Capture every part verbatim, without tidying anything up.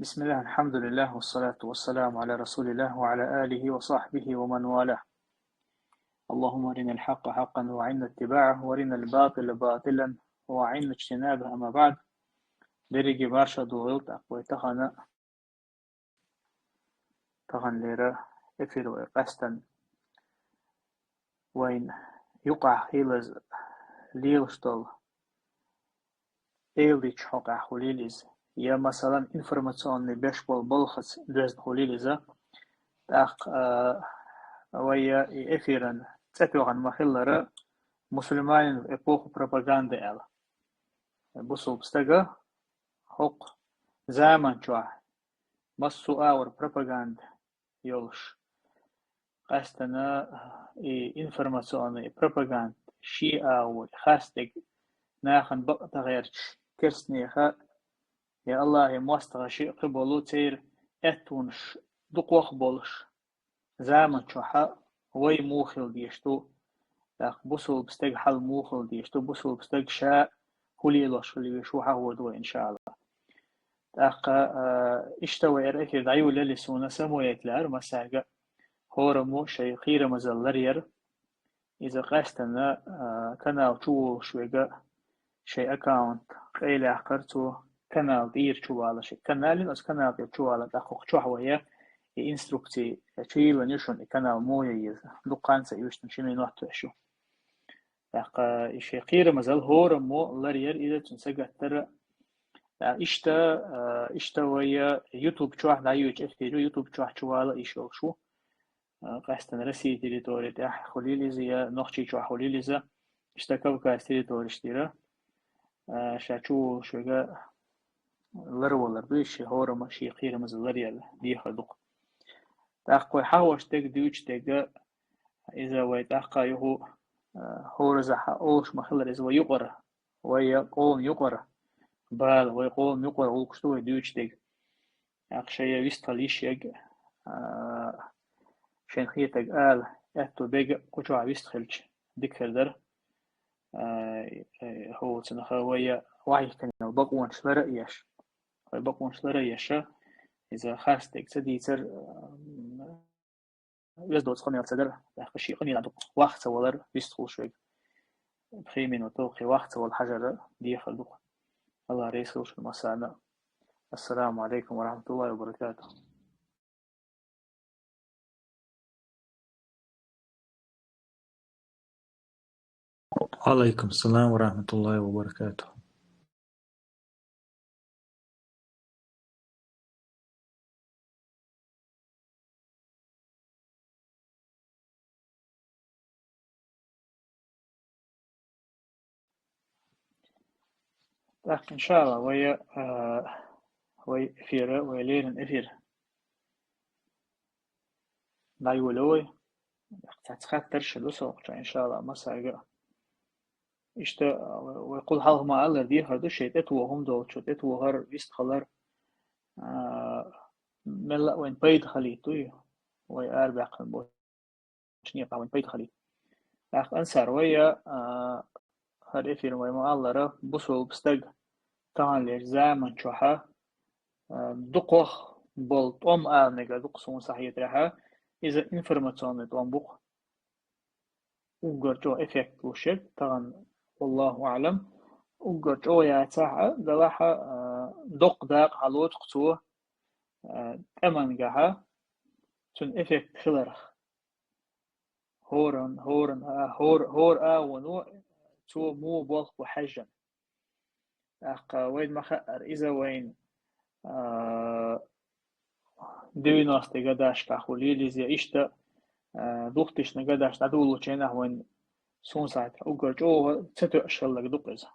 بسم الله، الحمد لله، والصلاة والسلام على رسول الله وعلى آله وصحبه ومن والاه. اللهم أرنا الحق حقا وأعنا اتباعه، وأرنا الباطل باطلا وأعنا اجتنابه. أما بعد. Дерриге марша догӀийла тӀаккха вай тахан, таханлера эфир вай къаьстина вайна юкъахь хилаза лелаш долу эладитачу хьокъехь хуьлийла иза, я, масалан, информационный беш болу балхаца доьзна хуьлийла иза. ТӀаккха, а, вай и эфиран цӀе тоьхна ма-хиллара, мусульманин эпоху пропаганды аьлла. Бусулба стага хӀокху заман чохь массо а агӀор пропаганда йолуш, къаьстина и информационный пропаганда шен агӀор, хастаг нахана бакъ тӀегӀерташ, керстанеха я Аллахьан мостагӀаша а кхин болу церан аьттонаш дукхох а болуш, заман чохь вай муха хила дезаш ду, тӀаккха бусулба стеган хьал муха хила дезаш ду, бусулба стаг ша хӀун лелош хила везаш ву хьахор ду вай, иншаАллахӀ. ТӀаккха, а, иштта вай ара эфир дӀайолаяле, суна самоет лаьара массаьрга, хӀораммо шайн кхерамазалла ларъяра. Иза къаьстина, а, канал чу волуш верг шайн аккаунт къайлаяккхара цо, канал тӀера чу вала шайн. Каналин оцу канал тӀера чу вала, тӀаккха хӀокху чохь вай и инструкци чуйиллина ю шуна, и канал муха ян еза. Дукха хан ца оьшуш, ши минот веш ю. ТӀаккха и шайн кхерамазалла хӀораммо ларъяра иза, цуьнан сагатдара. ТӀаккха иштта, а, иштта вай YouTube чохь дӀайоьдучу эфир ю, YouTube чохь чу вала йиш йолуш ву. А, къаьстина Россия территори тӀехь хуьлийла иза, я Нохчийчохь хуьлийла иза, иштта Кавказ территориш тӀера, а, ша чу волуш верг ларвалар ду, шен хӀораммо шен кхерамазалла ларъяла дехар ду-кх. ТӀаккха вай хьахош дерг, дуьйцуш дерг, иза вай тӀаккха юха, а, хӀоразахь олуш ма-хиллара, иза вай юкъара, вай къоман юкъара бала, вай къоман юкъара гӀуллакхаш ду вай дуьйцуш дерг. ТӀаккха шайн вистхила йиш ерг, а, шайна хетарг ала аьтто берг кху чохь вистхилча дика хир дара. А, э, хӀокху цунах вай охьахӀиттина йолу бакъонаш лара а еш. Вай бакъонаш лара а еш, иза хастаг ца дийцар, а, оьзда доцу къамел ца дара, тӀаккха шен къамелехь ду-кх ваха ца валар вистхуьлуш верг. Пхи минот кхин ваха ца вала хьажар дехар ду-кх. Алла реза хуьлда шуна массарна. Ассаламу алейкум ва рахматуллахи ва баракатух. Ва алейкум салам ва рахматуллахи ва баракатух. ТӀаккха, иншалла, вай, а, вай эфира, вай леррина эфир дӀайолайо вай. Цхьацца хаттарш а ду со кху чохь, иншалла, массаьрга. Иштта, а, вай кхул хьалха ма-аллара дехар ду, шайн тӀетоха хӀума долчу тӀетохар, вистхилар, а, мелла а вайн пайда хилийта дуй, вай арабаьккхина болчу некъахь вайн пайда хилийта. ТӀаккха, Ансар, вай, а, хӀара эфир вай ма-аллара, бусулба стаг таханлерчу заман чохь, а, дукхох болу тӀом ала мегар ду-кх, суна схьахетарехь, иза информационный тӀом бу-кх. Уггар чӀогӀа эффект луш ерг тахана, валлаху аӀлам, уггар чӀогӀа яцахь а, делахь а, а, доккха дакъа хьалоцу-кх цо, а, тӀеман гахь цуьнан эффект хиларх. ХӀоран, хӀоран, а, хӀор-, хӀора агӀоно цо муха болх бу хьаьжжина. ТӀаккха вайна ма-хаъара, иза вайна, а, девяностые годашкахь хуьлийла иза, иштта, а, двухтысячных годаш дӀадолалучу хенахь вайна, суна схьахетарехь, уггар чӀогӀа ца тоьуш хилларг ду-кх иза.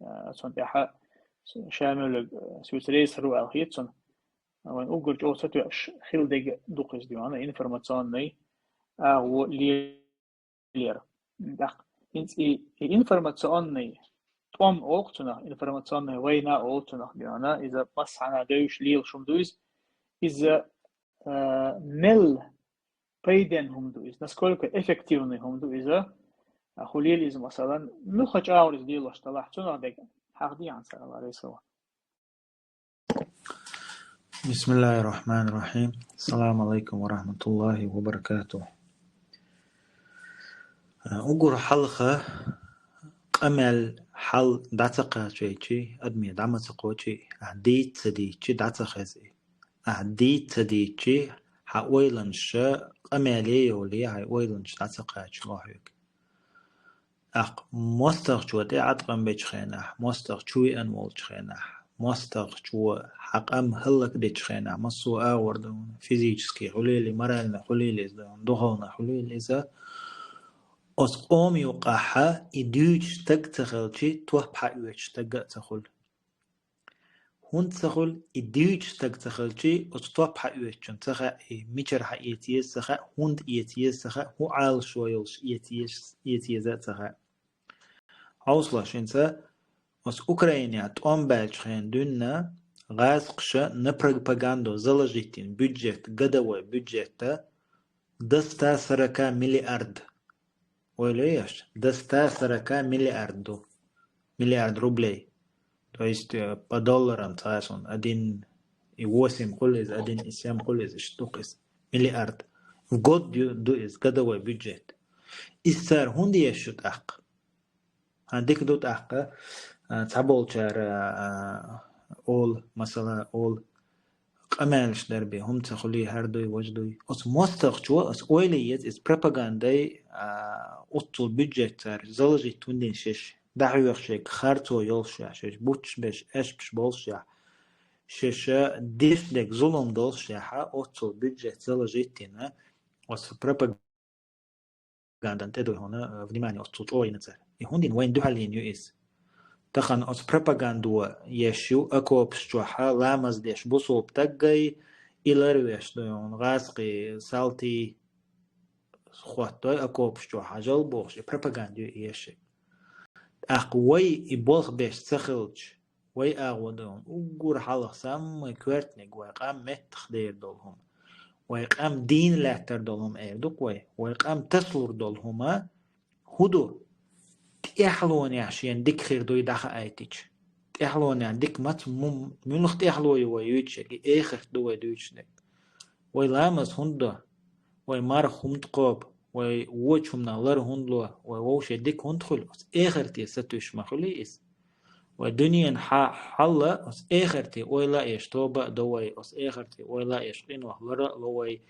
А, цунна тӀаьхьа ша муьлхха, а, соьца реза хир ву аьлла хета суна. Вайн уггар чӀогӀа ца тоьуш хилла дерг ду-кх иза, дуьйна, информационный агӀо лелар. ТӀаккха хӀинца и, и информационный тӀом олу-кх цунах, информационная война олу цунах, дуьйна, иза массанхьа девзаш лелаш хӀума ду иза. Иза, а, мел пайденна хӀума ду иза, насколько эффективный хӀума ду иза, а, хуьлийла иза, масалан, муьлхха чӀагӀо иза лелош делахь, цунах дерг хьахадехьа, Ансар, Алла реза хуьлда. بسم الله الرحمن الرحيم. السلام عليكم ورحمة الله وبركاته. Угур хьалха къамел хьал дӀа ца кхачайчи, адми дӀа ма ца кхочи, ахь дийца ца дийчи дӀа ца хези. Ахь дийца ца дийчи, хьа ойланаш къамеле йоле, хьа ойланаш дӀа ца кхача лохьуьг. Акх, мостагӀчо тӀе Ӏаткъам бечу хенахь, мостагӀ чу веана волчу хенахь, мостагӀчо хьан къам хӀаллакдечу хенахь, массо а агӀор ду, физически хуьлийла, морально хуьлийла иза ду, духовно хуьлийла иза, оцу къома юкъахьа и дуьйцуш стаг ца хилчи, топ хьаоьцуш стаг а ца хуьлу. ХӀунда ца хуьлу, и дуьйцуш стаг ца хилчи, оцу топ хьаоьцучун ца хаьа, и мичара хьаэца еза ца хаьа, хӀунда эца еза ца хаьа, хӀун Ӏалашо йолуш эца еза, эца еза а ца хаьа. Хьовсалаш хӀинца, оцу Украинехь тӀом баьлчу хенахь дуьйна гӀазкхаша на пропагандо заложить йина бюджет, годовой бюджетта до ста сорока миллиард. Ойла еш, до ста сорока миллиард ду. Миллиард рублей. То есть, э, по долларам цхьа сон один и восемь хуьлу иза, один и семь хуьлу иза, иштта ду-кх иза. Миллиард. В год ю-, ду иза, годовой бюджет. Иза цара хӀунда еш ю тӀаккха? Хьан дика ду тӀаккха, а, цхьаболчара, а, олу, масала, олу, къамелаш дар бен, хӀума ца хуьлий, хӀара дуй, важа дуй. Оцу мостагӀчо, аса ойла еза, иза пропагандай, а, оццул бюджет цара заложить хӀунда йина шаьш, дӀахьоьхуш ерг харцо йолушехь, шаьш бутташ беш, аьшпаш болушехь, шаьш деш дерг зулам долушехь, оццул бюджет заложить йина, оцу пропаганда пропагандана тӀе дуй хьуна, э, внимание оццул чӀогӀа йина цара. И хӀунда йина, вайна дуьхьал йина ю иза. Тахана оцу пропагандо еш ю окопаш чохь ламаз деш бусулба стаггай, и ларвеш дуй хьуна, гӀазкхий салтий хӀоттадой окопаш чохь хьажал бохуш, и пропаганда ю и еш. ТӀаккха вай и болх беш ца хилча, вай агӀо ду хьуна, уггар хьалха саммай коьртаниг вай къам меттах дер долу хӀума. Вай къам дийна лаьттар долу хӀума эр ду-кх вай. Вай къам тасалур долу хӀума хӀун ду? ТӀаьхьалонехь шена дика хир дуй дӀахаийтича. ТӀаьхьалонехь дика маца му-, муьлха тӀаьхьало ю вай юьйцуш ерг, и эхарт ду вай дуьйцуш дерг. Вай ламаз хӀунда до? Вай марха хӀунда кхобу? Вай вочу хӀуманах лар хӀунда ло? Вай вовше дика хӀунда хуьлу? Оцу эхарте сатуьйсуш ма хуьлий иза? Вай дуьненан хьа-, хьалла оцу эхарте ойла а еш тоба а до вай, оцу эхарте ойла а еш къинойх лар а ло вай,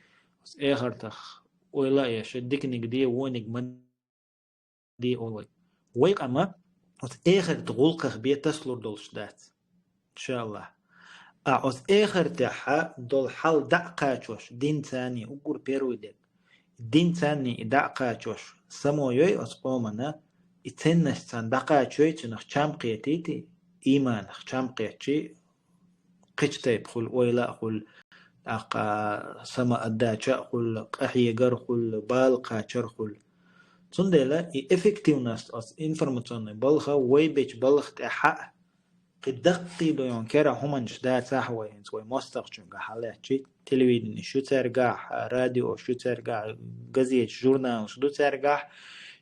оцу эхартах ойла а еш диканиг де, вониг ма де олу вай. Вай къам оцу эхартан гӀуллакхах бен тасалур долуш дац, иншааллахь. Ахь оцу эхартехь долу хьал дӀа а кхачош, дин царний уггар первый дерг. Дин царний и дӀа а кхачош, само йой оцу къомана, и ценность царна дӀакхачой, цунах чам кхетийти, ийманах чам кхетчи, кхечу тайпа хуьлу, ойла а хуьлу, тӀаккха самаотдача а хуьлу, къахьегар а хуьлу, бала кхачар а хуьлу. Цундела и эффективность оцу информационный балха вай бечу балха тӀехь а, кхин даккхий дуй хьуна кера хӀуманаш дацахь вай, хӀинца вай мостагӀчуьнга хьалаьцчи, телевиденеш ю цаьргахь, радиош ю цаьргахь, газеташ, журналаш ду цаьргахь,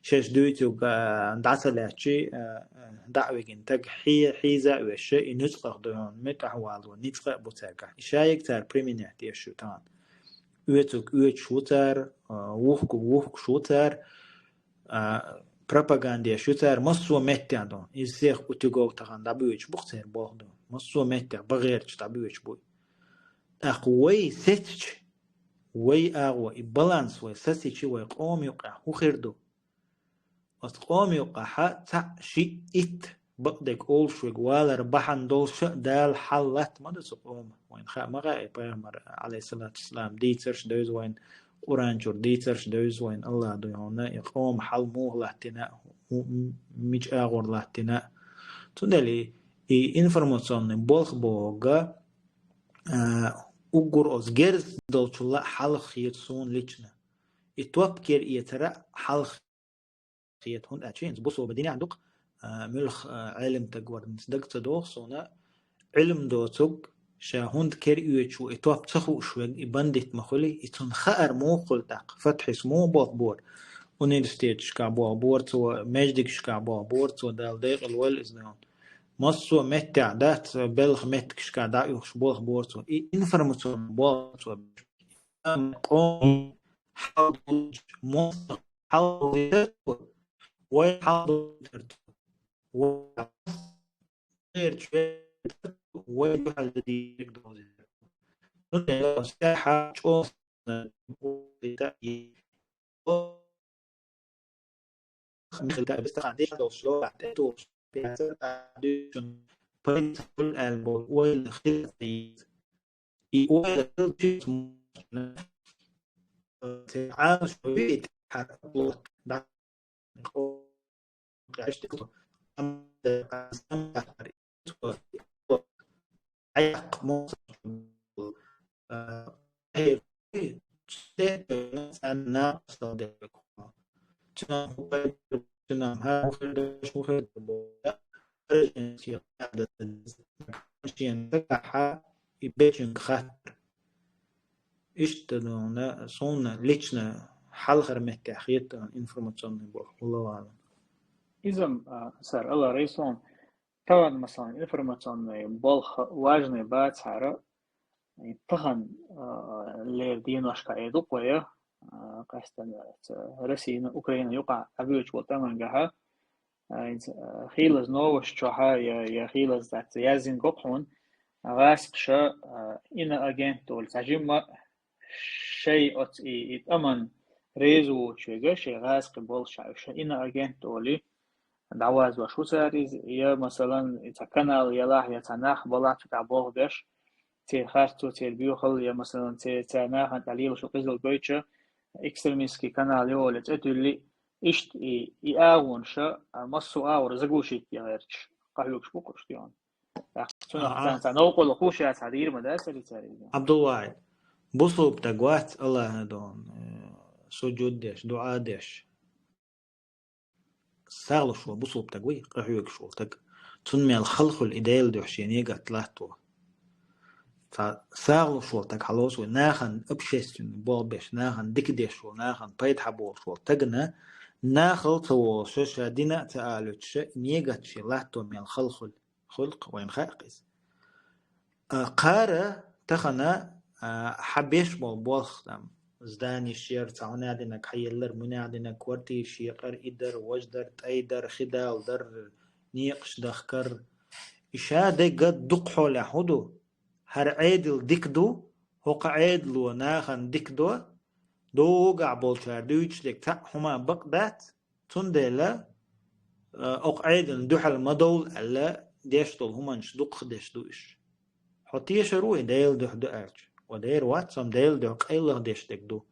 шаьш дуьйцург, а, дӀа ца лаьцчи, а, а, дӀа а вигина таг хье-, хьийза а веш, и нуьцкъах дуй хьуна муьтӀахь вало ницкъ а бу цаьргахь. И шайиг цара применять еш ю тахана. Оьцург оьцуш ву цара, а, вухкург вухкуш ву цара, а, пропаганда еш ю цара массо а меттехь ду. Из всех утюгов тахана дӀабоьдуш бу-кх церан болх ду. Массо а меттехь бахерчаш дӀабоьдуш бу. ТӀаккха вай сецча, вай агӀо, и баланс вай сацийча, вай къома юкъахь хӀун хир ду? Оцу къома юкъахьа цхьаъ, шиъ, итт бакъдерг олуш верг валар бахьана долуш а Дала хьал латта ма ду цу къома. Вайна хаа ма хаьа, и пайхамар, Ӏалайхиссалату вассалам, дийцарш девза вайна, Къуръан чуьра дийцарш девза вайна, АллахӀ дуй хьуна, и къома хьал муха латтина а, хӀу-, мича агӀор латтина а. Цундела и, и информационный болх бохург, а, уггар оцу герз долчул а хьалха хета суна лично. И топ кер эцар а хьалха хета, хӀунда аьлча хӀинца бусулба динехь ду-кх, а, муьлха, а, Ӏелам стаг вара, хӀинца дага ца догӀу суна, Ӏилма доцург, ша хӀунда кер оьцуш ву, и топ ца хууш верг, и бандит ма хуьлий, и цунна хаар муха хуьлу тӀаккха, фатхьис муха болх бора, университеташкахь болх бора цо, маьждигашкахь болх бора цо, Дала декъала войла иза, Массо а меттехь дац, белхан меттигашка дӀа а оьхуш болх бора цо. И информационни болх цо беш. Къоман хьал долчу, мостагӀ хьал долуьйтур цо, вай хьал долуьйтур цо. Вай хьал долуьйтур цо, вай дуьхьал дан дийриг довзуьйтур цо. Цундела сехьа чӀогӀа Иштта дуьйна суна лично хьалхара меттехь хетта информационный болх, Аллаху аълам. Иза-м, а, сар, Алла рейсон, тахана, масалан, информационный болх важный бацара, и тахана, а, лер дийношка эду кхоя, а, къаьстина, ца, Россина, Украина юкъа Ӏабоьллуш болу тӀамангахьа, а, иза, а, хийлаза новаш чохьа я, я хийлаза цаца яздина го-кх хьуна, гӀаскхаша, а, иноагент олу цхьа жимма шай оцу и, и тӀаман реза воцуш верг, шай гӀаскхи болуш, ша иноагент олий, дӀавазош ву цара иза, я, масалан, и цхьа канал ялахь, я цхьа нах балахь, цу тӀехь болх беш, церан харцо, церан боьхалла, я, масалан, церан, церан нахана тӀехь лелаш ву къизалла гойтуш, экстремистский канал ю олий цӀе туьллий, иштта и, и агӀонаш, а, массо а агӀор заглушить ян гӀерташ, къахьоьгуш бу-кх уьш, тӀехь. ТӀаккха цунах цхьа, цхьа новкъарло хууш яц, хьан дийр ма дац, Алла цара иза. Абдулвахьид, бусулба стаг вац, Аллахьна дуьхьа, э, сужуд деш, дуӀа деш. СагӀа луш волу бусулба стаг вуй, къахьоьгуш волу стаг. Цунна мел хала хуьлу и Делан дуьхьа шен негат латто. Цхьа сагӀа луш волу стаг хьалоцу вай, нахана общественный болх беш, нахана дика деш волу, нахана пайда хьаболуш волу стагана, нахала ца волуш, ша дина а ца алуьйтуш, и негат шен латто мел хала хуьлу. Хуьлу-кх, вайна хаьа-кх иза. А, кхара тахана, а, хьан беш болу болх, там, зданеш яра, цхьа хӀунда динарг хьан еллар, муьнехь динарг, квартираш екъар, и дар, важа дар, тӀай дар, хи дала дар, некъаш дахкар. И ша дерг дукха хьолехь хӀун ду? ХӀара Ӏедал дика ду, хӀокху Ӏедало нахана дика до, догахь болчара дуьйцуш дерг цхьаъ хӀума бакъ дац, цундела, а, окху Ӏедална дуьхьал ма довла аьлла, деш долу хӀуманаш дукхахдеш ду уьш. Хьо тешар ву и Делан дуьхьа ду аьлча? Ва дера вац, амма Делан дуьхьа къайлаха деш дерг ду.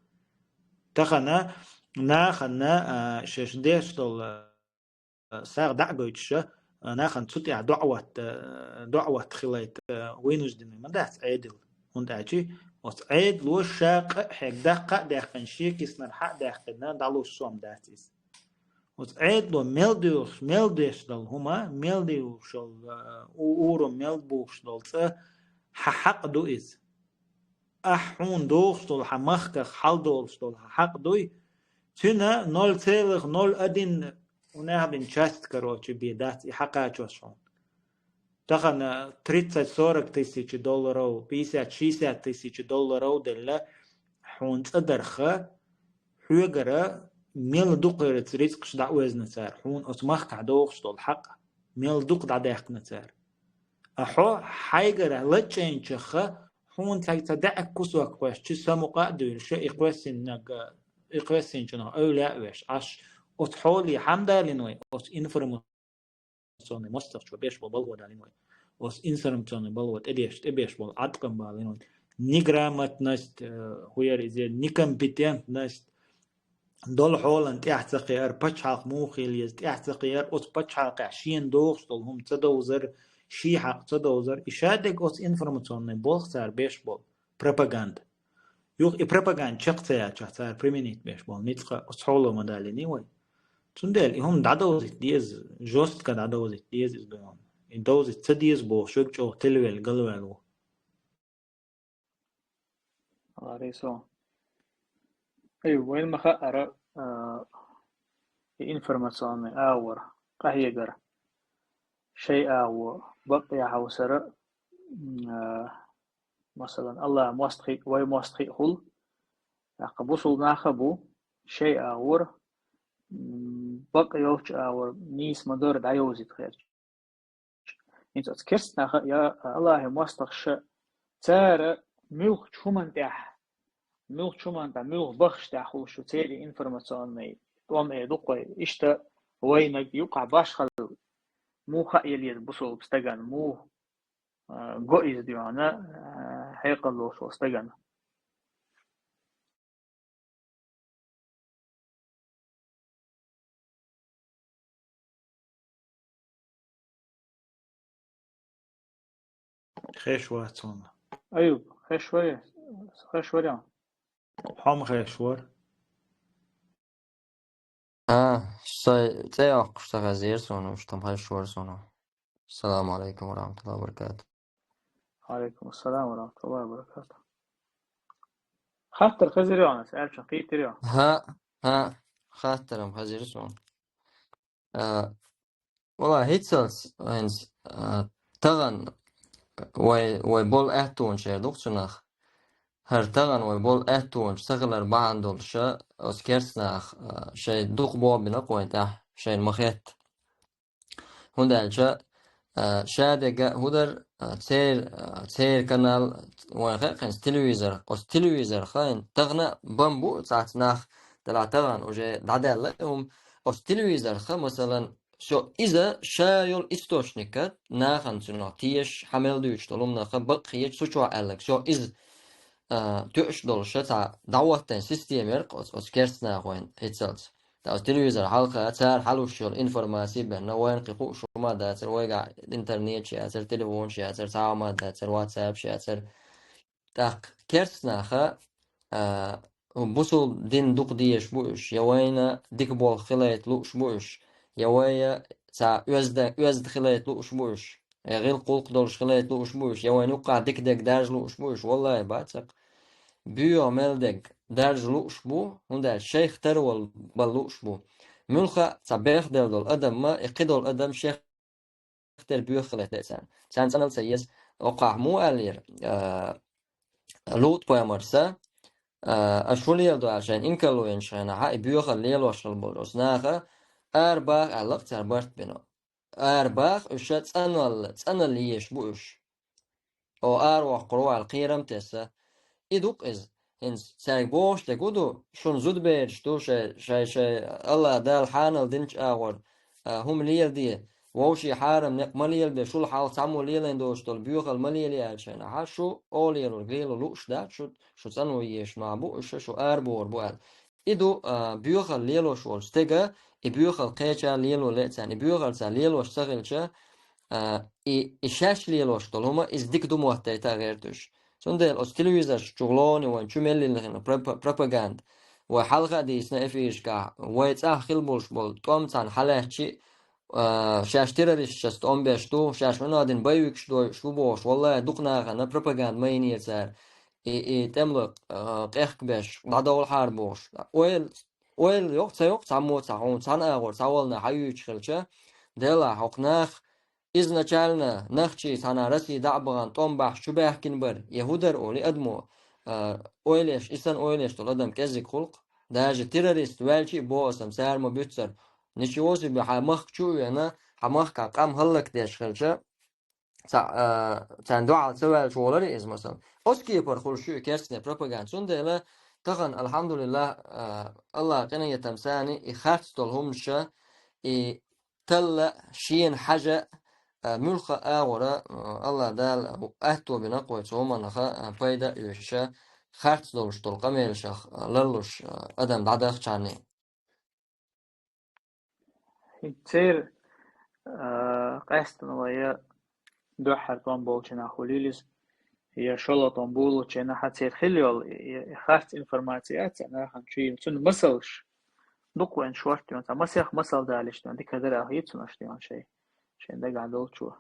Тахана нахана, а, шаьш деш долу, а, сагӀа дӀа а гойтуш, а, нахана цу тӀехь доӀа ватта, а, доӀа ватта хилайта, а, вынужденный ма дац Ӏедал. ХӀунда аьлча оцу Ӏедало ша къа а хьегна, даккха а даьккхина, шен киснара хьа а даьккхина, дӀалуш сом дац иза. Оцу Ӏедало мел доьхуш, мел деш долу хӀума, мел доьхуш долу, а, у-, урам мел бухуш долу цӀа, хьан хьакъ ду иза. Ахь хьуна дохуш долу хьан махках хьал долуш долу хьан хьакъ дуй, цуьнан ноль целых ноль один, у нехь бин часть, короче, бен дац и хьакхачош хьуна. Тахана тридцать-сорок тысяч долларов, пятьдесят-шестьдесят тысяч долларов делла хьуна цӀа дарха, хьоьгара мел дукхаца рицкъаш дӀаоьзна цара, хьуна оцу махкахь дохуш долу хьакъ мел дукха дӀадаьккхина цара. А хьо хьайгара лачкъийначух хьуна цхьа ца даьӀахк кусок кхоьссича, самукъа а дуьйлуш, и кхоьссинарг, и кхоьссинчунах эвла а веш Ӏаш, оцу хьоле хьан далийна вай, оцу информационный мостагӀчо беш болу балхо далийна вай, оцу информационный балхо тӀедеш, тӀебеш болу Ӏаткъам балийна вай. Неграмотность, э, хӀун яра иза, некомпетентность, долу хьолан тӀаьхьа ца кхиар, пачхьалкх муха хила еза тӀаьхьа ца кхиар, оцу пачхьалкхехь шена дохуш долу хӀума ца довзар, шен хьакъ ца довзар, и ша дерг оцу информационный болх цара беш болу пропаганда. Юха и пропаганда чекх ца яьлчахь, цара применить беш болу ницкъ оцу хьоло ма далийний вай. Цундела и хӀума дӀадовзийта деза, жестко дӀадовзийта деза иза дуьйна. И довзийта ца деза бохуш верг чӀогӀа тилвелла, галвелла ву. Ларисо. Эй, вайн ма хаьара, а, и информационный агӀор къахьегар. шайъа во бакъ яхьавсара, м, а, масалан, Аллахь мостхий, вай мостхий хул. ТӀаккха бусул наха бу, шайъа вор, м, бакъ йолча агӀор нийса ма дара дӀайовзийта херча. ХӀинца оцу керстнаха я Аллахьи мостагӀаша цара муьлххачу хӀуман тӀехь, муьлххачу хӀуман тӀехь, муьлхха бахаш тӀехь хула шу церан информационный тӀом э дукха вай, иштта вайнаг юкъахь башхалла муха а елийта бусулба стагана, муха, а, го иза дуьхьана, а, хьекъал долуш волу стагана. Хеш вац хьуна. Аюб, хеш варий? Хеш варий? Хьо-м хеш вара. А, сай цӀе йоккхуш ца хезира суна, уьш там хеш вара суна. Ассаламу алейкум ва рахматуллахи ва баракатух. Алейкум ассалам ва рахматуллахи ва баракатух. Хаттар хезира хьуна, аьлча кхийтира хьуна. ХӀаъ, хӀаъ, хаттар-м хезира суна. А, валлахӀи, хӀинццалц, хӀинца, а, тахана вай, вай болу аьттонаш эр ду-кх цунах. ХӀара тахана вай болу аьттонаш ца хилар бахьана долуша, оцу керстнаха, а, шайн дукха боху бина-кх вайн тӀехь, шайна ма хетта. ХӀунда аьлча, а, шадерг а хӀун дара, а, церан, а, церан канал, вайн хӀаъ, хӀинца телевизор, оцу телевизор хӀинца тахана а бан бу цхьацца нах, делахь тахана уже дӀадаьлла и хӀума. Оцу телевизорха, масалан, всё, иза ша йолу источник а, нахана цунах тешаш, хьан мел дуьйцуш долу хӀуманах бакъ хеташ, цу чохь аьлларг, всё, иза, а, тоьуш долуша цхьа дӀахӀоттайн система яра-кх оцу, оцу керстнахойн хӀинццалц. Ткъа оцу телевизор хьалха цара хьалуш йолу информаци бен, вайна кхин хууш хӀума дацара, вайгахь интернеташ яцара, телефонаш яцара, цхьа хӀума дацара, ватсапаш яцара. ТӀаккха керстнаха, а, бусул дин дукха дезаш бу уьш, я вайна дика болх хилайта лууш бу уьш, я вайна цхьа оьзда, оьзда хилайта лууш бу уьш, я гӀиллакх-гӀуллакх долуш хилайта лууш бу уьш, я вайна юккъахь дика дерг даржа лууш бу уьш. ВаллахӀи, бацакх. Боьха мел дерг даржа лууш бу, хӀунда аьлча шайх тарвала бала лууш бу. Муьлхха а цхьа бехделла долу адам ма, и кхидолу адам шех тера боьха хилийта деза царна. Царна цӀаналла ца еза. Окхахь муха аьллера, а, Лут-пайхамарса, а, аша хӀун леладо аьлла шайна инкарло йинчу хенахь, и боьхалла лелош хила болчу оцу наха, арабаха аьлла-кх цара барт бина. Арабаха уьш цӀаналла, цӀаналла езаш бу уьш. О, аравоккхур ву аьлла, кхерам тесса. И ду-кх иза. ХӀинца цаьрга бохуш дерг хӀун ду, шуна зудабераш ду, шай, шай, шай, Аллах Дала хьанал динчу агӀор, а, хӀума леладе, вовшийн хьарам некъ ма леладе, шул хьалха цхьаммо лелайн доцуш долу боьхалла ма лелае аьлла шайна. Ахьа шу о лелорг лело лууш дац, шу, шу цӀано езаш ма бу, уьш шу арабохур бу аьлла. И ду, а, боьхалла лелош волчу стега, и боьхалла кхечара лело лаьа царна, и боьхалла цара лелош ца хилча, а, и, и шаьш лелош долу хӀума, иза дика ду моттайта гӀерта уьш. Цундела оцу телевизорш чу гӀоле вайн чу мел йиллина хилла пропа-, пропаганда. Вай хьалха а дийцина эфирашкахь, вай цӀахь хила болуш болу тӀом царна хьалаьцчи, а, шаьш террористашца тӀом беш ду, шаьш Ӏуьнан дина боевикаш дойуш ду бохуш, валлахӀи, дукха нахана пропаганда ма йинера цара. И, и тӀемалой, а, къехкабеш, дӀадовлахьара бохуш. Ойла, ойла йоккха ца йоккха цхьаммо цхьа хьуна, цхьана агӀор, цхьа вална хьаюьйцуш хилча, делахь хӀокху нах изначально нахчий цхьана Россия дӀа а бахана тӀом бахьаш чу баьхкина бара, я хӀун дара олий адамо, а, ойлеш, и санна ойлеш долу адам кӀеззиг хуьлу-кх. Даже террорист ваьлча а боху аса, цара ма буьттура. Ничего себе, хьан махка чу а вена, хьан махкахь къам хӀаллакдеш хилча, ца-, а, царна дуьхьал ца ваьлча волара иза, масала. Оцу кепара хуьлуш ю и керстне пропаганда. Цундела тахана, алхьамдулиллахӀ, а, Аллах къинхетам санна, и харц долу хӀуманаша, и талла шена хьажа, а, муьлхха а агӀора, а, Аллах Дала аьтто бина кхойцу хӀуманах, а, пайда а оьшуша, харц долуш долу къамелашах, а, ларлуш, а, адам дӀадахчарний. Церан, а, къаьстина вай я дуьххьара тӀом болчу нах хуьлийла иза, я шолгӀа тӀом болучу нахьа церан хила йолу, я, я харц информация яц нахана чуйла. Цунна масалш дукха вайн шорта йон, цхьа масех масал далийча, дика дара аьлла хета суна аша тӀе шайн, шайн дагахь долчо.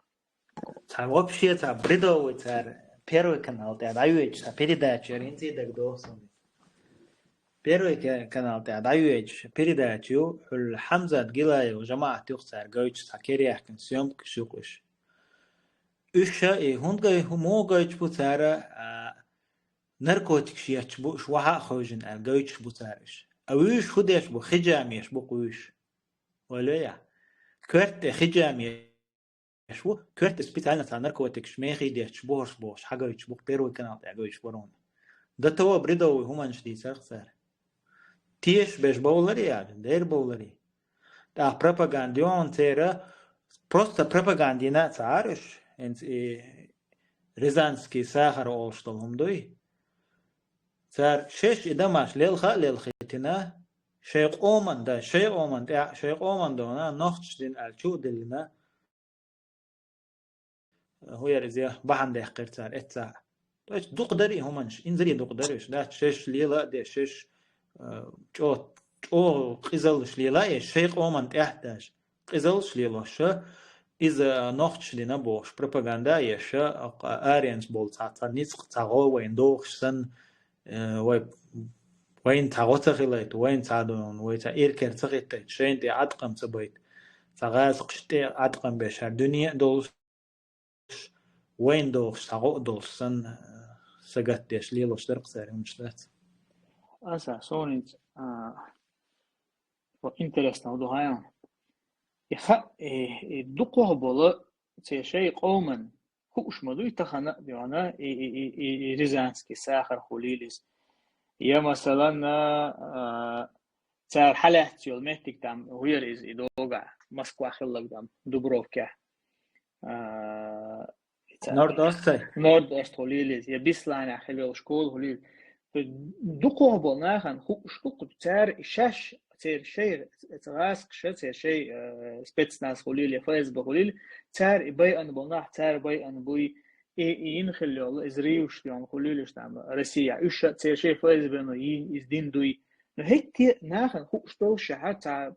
Цхьа вообще цхьа бредовый цара первый канал тӀе дӀайоьдуш цхьа передача яра, хӀинца и дагадогӀу суна. Первый ка-, канал тӀехь дӀайоьдуш передача ю, хьуьлла Хьамзат Гилаев жамаӀат юха цара гойтуш цхьа керъяхкина съёмкаш ю-кх уьш. Уьш ша и хӀунда гой-, хӀу-, муха гойтуш бу цара, а, наркотикаш етташ бу уьш, вахьа а хевшина аьлла, гойтуш бу цара уьш. А вуьш хӀу деш бу, хиджамеш бу-кх вуьш. Ойла йой ахь. Коьрта тӀе хиджамеш бу, коьрта тӀе специально цхьа наркотикаш мехий детташ бу хӀорш бохуш, хьагойтуш бу-кх, первый канал тӀехь гойтуш барон. До того бредовый хӀуманаш дийцарх цара. Тешаш беш бовларий аьлла, дера бовларий. ТӀаккха пропаганда йоьхна церан, просто пропаганда йина а ца Ӏара уьш, хӀинца и рязанский сахар олуш долу хӀума дуй. Цара шаьш и дамаш лелха а лелхийтина, шайн къоман, да, шайн къоман тӀе-, шайн къоман дона, нохчаш дина аьлла чу а диллина, хӀу яра иза, бахьана даьккхира цара эццахь. То есть дукха дарий хӀуманаш, инзаре дукха дарий уьш, дац шаьш лела а деш, шаьш, э, чӀо-, чӀогӀа къизаллаш лела а еш, шайн къоман тӀехь а даьш, къизаллаш лелош, иза нохчаш дина бохуш, пропаганда а еш, аренца болу цхьа, цхьа ницкъ, цхьа гӀо вайна дохуш санна, э, вай, вайна цхьа гӀо ца хилайта, вайна цхьа дон, вай цхьа иракара ца хӀиттайта, шайна тӀе Ӏаткъам ца байта, цхьа гӀазкхашна тӀе Ӏаткъам беш, хӀара дуьне а долуш, вайна дохуш, цхьа гӀо а долуш санна, э, сагатдеш лелош дара-кх цара, хӀуманаш дац. Аса, суна хӀинца, а, вот интересно ду хьайна. И ха-, и, и дукхох болу церан шайн къоман хууш ма дуй тахана а, дуьхьана, и, и, и, и, и рязанский сахар хуьлийла иза. Я, масалан, а, цара хьалаьцна йолу меттиг там, хӀу яра иза и догахь, Москва хилларг там, Дубровкехь. А, и цара Норд-Ост сай? Норд-Ост хуьлийла иза, я Бесланехь хилла йолу школа хуьлийла. То есть дукхох болу нахана хууш ду-кх, цара и шаьш, церан шайн гӀазкхаша, церан шайн, э, спецназ хуьлийла, я ФСБ хуьлийла, цара и байъина болу нах, цара байъина буй, и, и йина хилла йолу, иза ривзаш йолу хуьлийла уьш там Россехь. Уьш ша церан шайн ФСБ-но йийна иза дина дуй. Но хӀетте а нахана хууш долушшехь, цхьа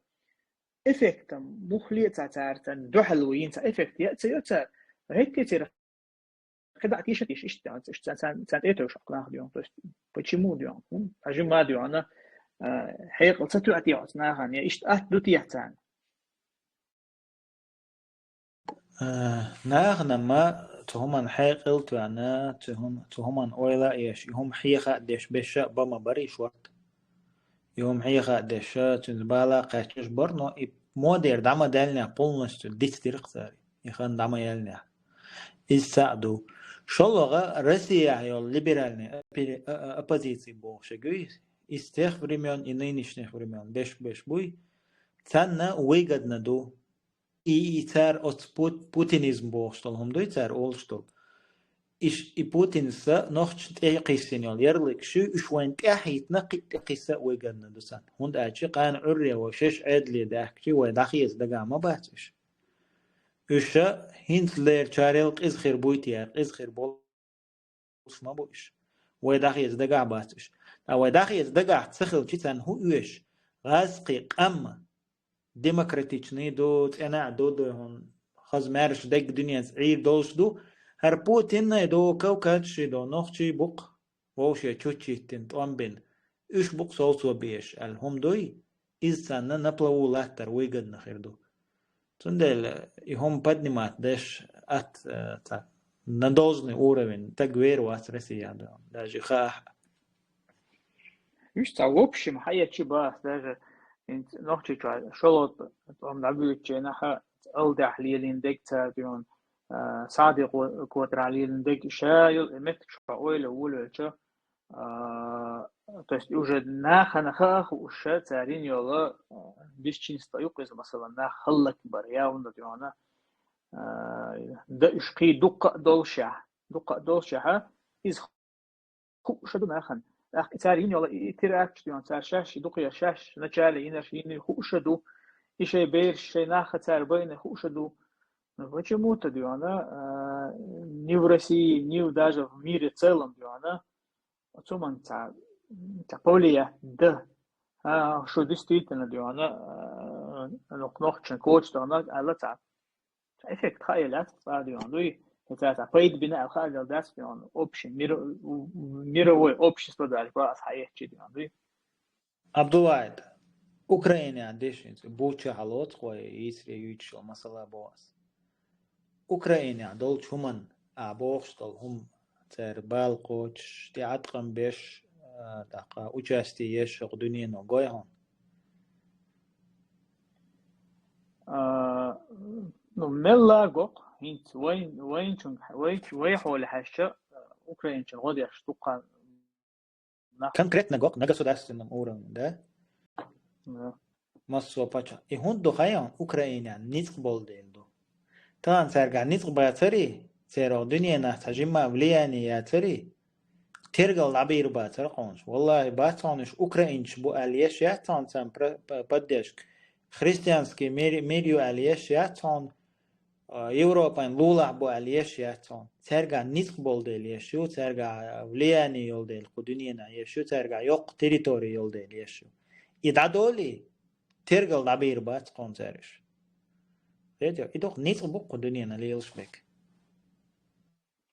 эффектан мухле а ца цара, царна дуьхьал ву йина цхьа эффект яа ца йо цара. Но хӀетте а церан кхидӀа а тийша а тийша, иштта, царна, царна, царна тӀе а тевжаш хьокху нах дуьйна. То есть, почему дуьйна? ХӀун? Хьажи ма дуьйна, а, хьекъал ца тоьа те оцу нахана, я иштта атта ду те царна? Э, нахана ма цу хӀуманна хьекъал а тоьна, цу хӀум-, цу хӀуманна ойла а еш, и хӀума хьеха а деш, беша а бан ма барий шорта. И хӀума хьеха а деш, цуьнца бала а кхаьчнаш бара, но и модера дӀа ма даьллинехь, полностью дицдира-кх цара, и хан дӀа ма яьллинехь. Иза цхьаъ ду. ШолгӀа, Россехь йолу либеральный оппе-, а, а, оппозиция бохуш ерг ю, из тех времён и нынешних времён беш-беш буй, царна выгодно ду. И, и цара оцу пут-, путинизм бохуш долу хӀума дуй цара олуш долу. Иш-, и Путинца нохчашна тӀе кхиссина йолу ярлыкаш ю, уьш вайна тӀаьхьахӀиттина, кхин а тӀекхисса а выгодно ду царна. ХӀунда аьлча кхана Ӏуьрре вай шаьш Ӏедале даьхкичи, вай дӀахеца дагахь ма бац уьш. Уьш хӀинцалера чарел къиза хир буй те, къиза хир болуш ма бу уьш. Вай дӀахеца дагахь бац уьш. Ткъа вай дӀахеца дагахь ца хилчи, царна хӀун оьшу? ГӀазкхи къам демократичный ду, цӀена а ду, ду хьуна, хаза маьрша дерг дуьненца Ӏийр долуш ду. ХӀара Путин а ду, кавказчий ду, нохчий бу-кх, вовше чуччиттина, тӀом бина. Уьш бу-кх совцо безаш аьлла хӀума дуй, иза царна на плаву латтар выгодно хир ду. Цундела и хӀума поднимать деш атта, э, цхьа на должный уровень стаг вер вац Россия, даже хаахь. Уьш цхьа в общем хьаэцчи бац, даже хӀинца Нохчийчохь шолгӀа тӀом дӀабуьйцучу хенахь Алдехь лелийна дерг цара дуьйна, а, Сади ко-, котарахь лелийна дерг, ша йолу и меттигаш хьо ойла волавелча, а, то есть уже нахана хаа хууш цара йина йолу, а, бесчинство ю-кх иза, масала, нах хӀаллакбар, я хӀунда дуьйна, а, да уьш кхий дуккха а доллушехь, дуккха а доллушехь, иза хууш ду нахана. ТӀаккха и цара йина йолу и, и теракташ дуьйна, цара шаьш, и дукха шаьш, начале йинарш йина хууш ду, и шайн бераш, шайн нах цара байна хууш ду. Ну, почему-то дуьйна, а, ни в России, ни в, даже в мире целом дуьйна, оцу хӀуманна цхьа, цхьа повлиять дан. А, шу действительно дуьйна, а, ну, нохчашна коча дахана аьлла цхьа эффект хаа лаьцна цкъа дуьйна дуй. Цара цхьа пайда бина аьлла хаа дац дуьйна. Общий, мир-, мировой общество даже бац хьаэцчи дуьйна дуй. Абдуллахь, Украинехь дешинца Буча хьалоцу кхо йийсаре юьйцуш йолу масала боху ас. Украинехь долчу хӀуманна а бохуш долу хӀума цара бала кхочуш, тӀеӀаткъам беш, а, тӀаккха участие еш хӀокху дуьнено гой хьуна? А, ну, мелла гокъ, хӀинца вай, вайначун, вай, вай хьоле хьаьжча, украинчун гӀо деш дуккха нах. Конкретно гокъ на государственном уровне, да? Да. Массо а пача. И хӀунда ду хаьий, Украинехь ницкъ болу дела ду. Тахана цаьргахь ницкъ бацарий, церан дуьненахь цхьа жимма влияние яцарий, тергал дӀабийр бацара хьуна уьш. Валлахи, бац хьуна уьш украинчаш бу аьлла еш яц хьуна царна про-, п-, поддержка. Христианский мир, мир ю аьлла еш яц хьуна, а, Европайн лулахь бу аьлла еш яц хьуна. Цаьргахь ницкъ болу дела еш ю, цаьргахь влияние йолу дела кху дуьненахь еш ю, цаьргахь йоккха территори йолу дела еш ю. И дӀадолий, тергал дӀабийр бац хьуна цаьрга уьш. Хетий, и дукха ницкъ бу кху дуьненахь лелаш берг.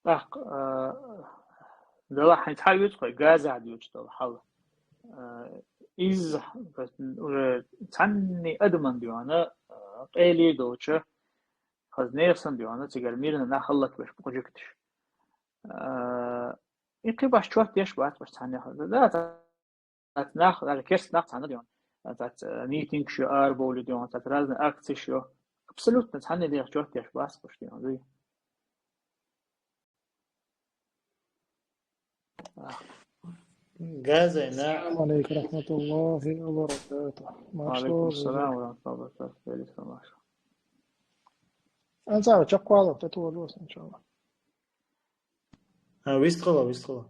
ТӀаккха, а, делахь хӀинца хьан оьцу кхой Газа дуьйцуш долу хьал. А, иза уже цхьанне адаман дуьйна, а, къайле долчу, хаза нехан санна дуьйна, цигара мирна нах хӀаллакбеш бу кху жуьгташ. А, и кхин баш чот деш бац баш цхьанне хаза. Да, цаьрца нах, даже керста нах цхьаьна дуьйна. Цаьрца, э, митингаш ю, арабовлу дуьйна, цаьрца разные акцеш ю. Абсолютно цхьанне дегӀ чот деш бац баш дуьйна, дуй. Газа, на. Ассаламу алейкум ва рахматуллахи ва баракатух. Ва алейкум ассалам ва рахматуллахи ва баракатух. Великий Самаш. Анцара чакхвала, тӀе тулур ду ас, иншалла. А, вистхила, вистхила.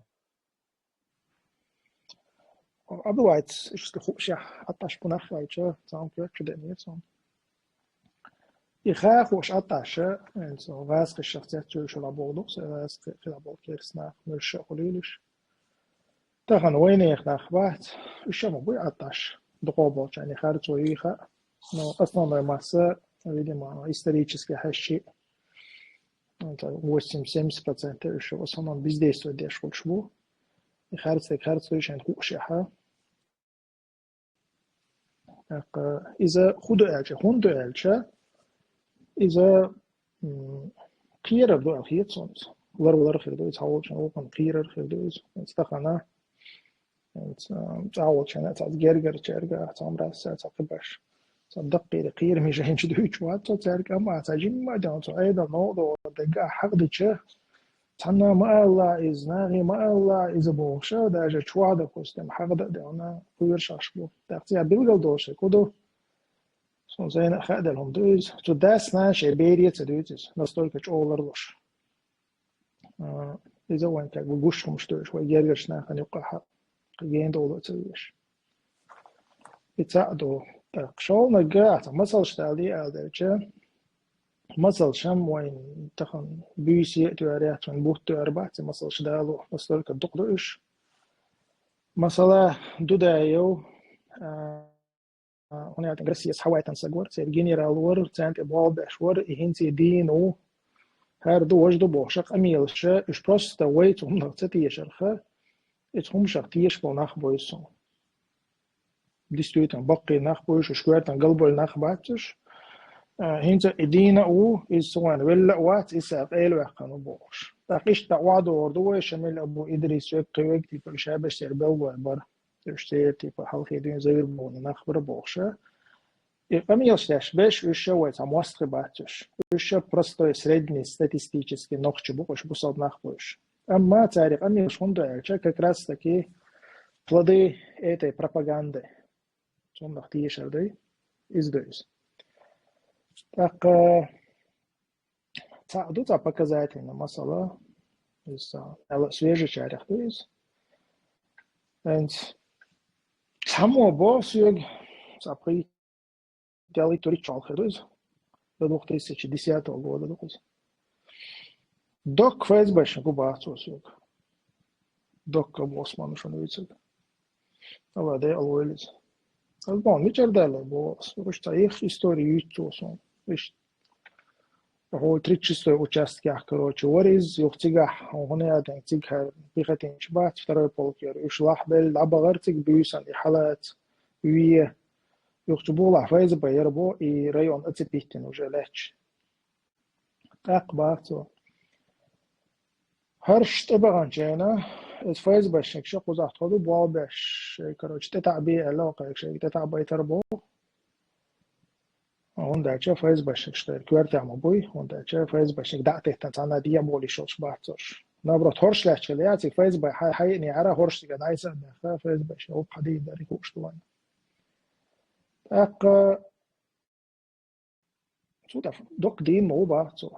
Абдуллахь, иштта хууш яхь, Ӏатташ пунах вайча, цаун кхетчу деънера цунна. И ха хууш Ӏатташа, хӀинца гӀазкхашах цецвуьйшура боху дукха, гӀазкхи хила болу керс нах, муьлш а хуьлийла уьш. Тахана вайнех нах бац, уьш а ма буй Ӏатташ, дукхо болчарна харцо йийха. Но основной масса, видимо, исторически хьаьшши, это восемьдесят-семьдесят процентов уьш в основном бездействовать деш хуьлуш бу. И харцдерг харцдуьйш хӀинца хууш яхьа. ТӀаккха иза хӀун ду аьлча, хӀунда ду аьлча, иза, м, кхерар ду аьлла хета суна иза. Лар-, лар хир ду иза, хьаволчун вукхун кхерар хир ду иза. ХӀинца тахана, хӀинца, м, цӀа волчарна, цхьа гергарчаьрга, цхьа амраса, цхьа кхибаш. Цхьа даккхийра кхераме жайнаш дуьйцуш вац цо цаьрга, амма цхьа жимма а дена, цо Ӏедал новкъа догӀу дагга хьакъ дича, цхьанна ма алла иза, нахе ма алла иза бохуша, даже чохь, допустим, хьакъ дан а девна, кхоьруш ахь бу. ТӀаккха цигахь билгал долуш дерг хӀун ду? Суна сайна а хааделла хӀума ду иза. Цу дас-нана шайн бере а ца дуьйцу иза, настолько чӀогӀа ларлуш. А, иза вайн как бы гуш хӀумаш ду уьш, вай гергарчу нахана юккъахь гена долу а ца веш. И цхьаъ ду. ТӀаккха шолнагга ахьа масалш далий ала делча, масалшам вайн тахана буьйса а тоьар яц, вайн бутт тоьар бац, и масалш дало, настолько дукха ду уьш. Масала, Дудаев, а, хӀунда аьлча Россияс хьавайтан саг вара, церан генерал вара, царна тӀе болх беш вара, и хӀинца и дийна ву, хӀара ду, важа ду бохуша къамелаша, уьш просто вай цу хӀуманах ца тешарха, и цу хӀуманах тешаш болу нах бу иза суна. Действительно, баккхий нах бу уьш, уьш коьртан галболу нах бац уьш. А, хӀинца и дийна а ву, иза суна велла а вац, иза сан къайлаваьккхина ву бохуш. ТӀаккха иштта дӀа охьадогӀур ду вай, Шамил Абу Идрис, век кхин век, типа, уьш а беш церан белла вай бара. Уьш церан, типа, хьалхе дуьйна завир бохуна нах бара бохуша. И къамелаш деш беш, уьш а вай цхьа мостагӀий бац уьш. Уьш а простой, средний, статистический нохчий бу, уьш бусалба нах бу уьш. Амма церан къамелаш хӀунда ду аьлча, как раз таки плоды этой пропаганды. Цунах тешар дай, иза ду иза. ТӀаккха цхьаъ ду цхьа показательный масала, иза, ала свежачарех ду иза. ХӀинца цхьаммо боху соьга, цхьа пхи-, ялхийтта-итт шо хир ду иза. До двух тысячи десятого года ду иза. Доккха ФСБшник ву боху цо соьга. Доккха босс ма ду шуна вуьйцург. Ала де алвойлица. Аз боху, мичара даьлла боху, уьш цхьа их история юьйцу цо суна. Уьш хьо тридцать шестой участкехь, короче, вара иза, юха цигахь, хьо хӀун яа ден, цига хӀара пехотинцаш бац, второй полк яра. Уьш лахьбелла, дӀабахара цига буьйсанна, и хьалаца. ве. Юха цу бухахь ФСБ яр боху, и район оцепить дина уже лаьтташ. ТӀаккха бах цо. ХӀорш тӀебаханчу хенахь, иза ФСБшникаш кхузахь тхо ду болх беш, шайн, короче, тӀетаӀ бе аьлла, кхайкха шайга тӀетаӀ байтар боху. ХӀунда аьлча ФСБшникаш тхайра коьртехь ма буй, хӀунда аьлча ФСБшник дӀа а теттина цхьанна дехьа болуш йолуш бац уьш. Наоборот, хӀорш лаьтташ хилла яц, и ФСБ хьа-, хьаеънехьара хӀорш цига найса а баьхна, ФСБшник хӀуп хьадийна дара, и хууш ду вайна. ТӀаккха цу тӀехь доккха дийна ма ву бах цо.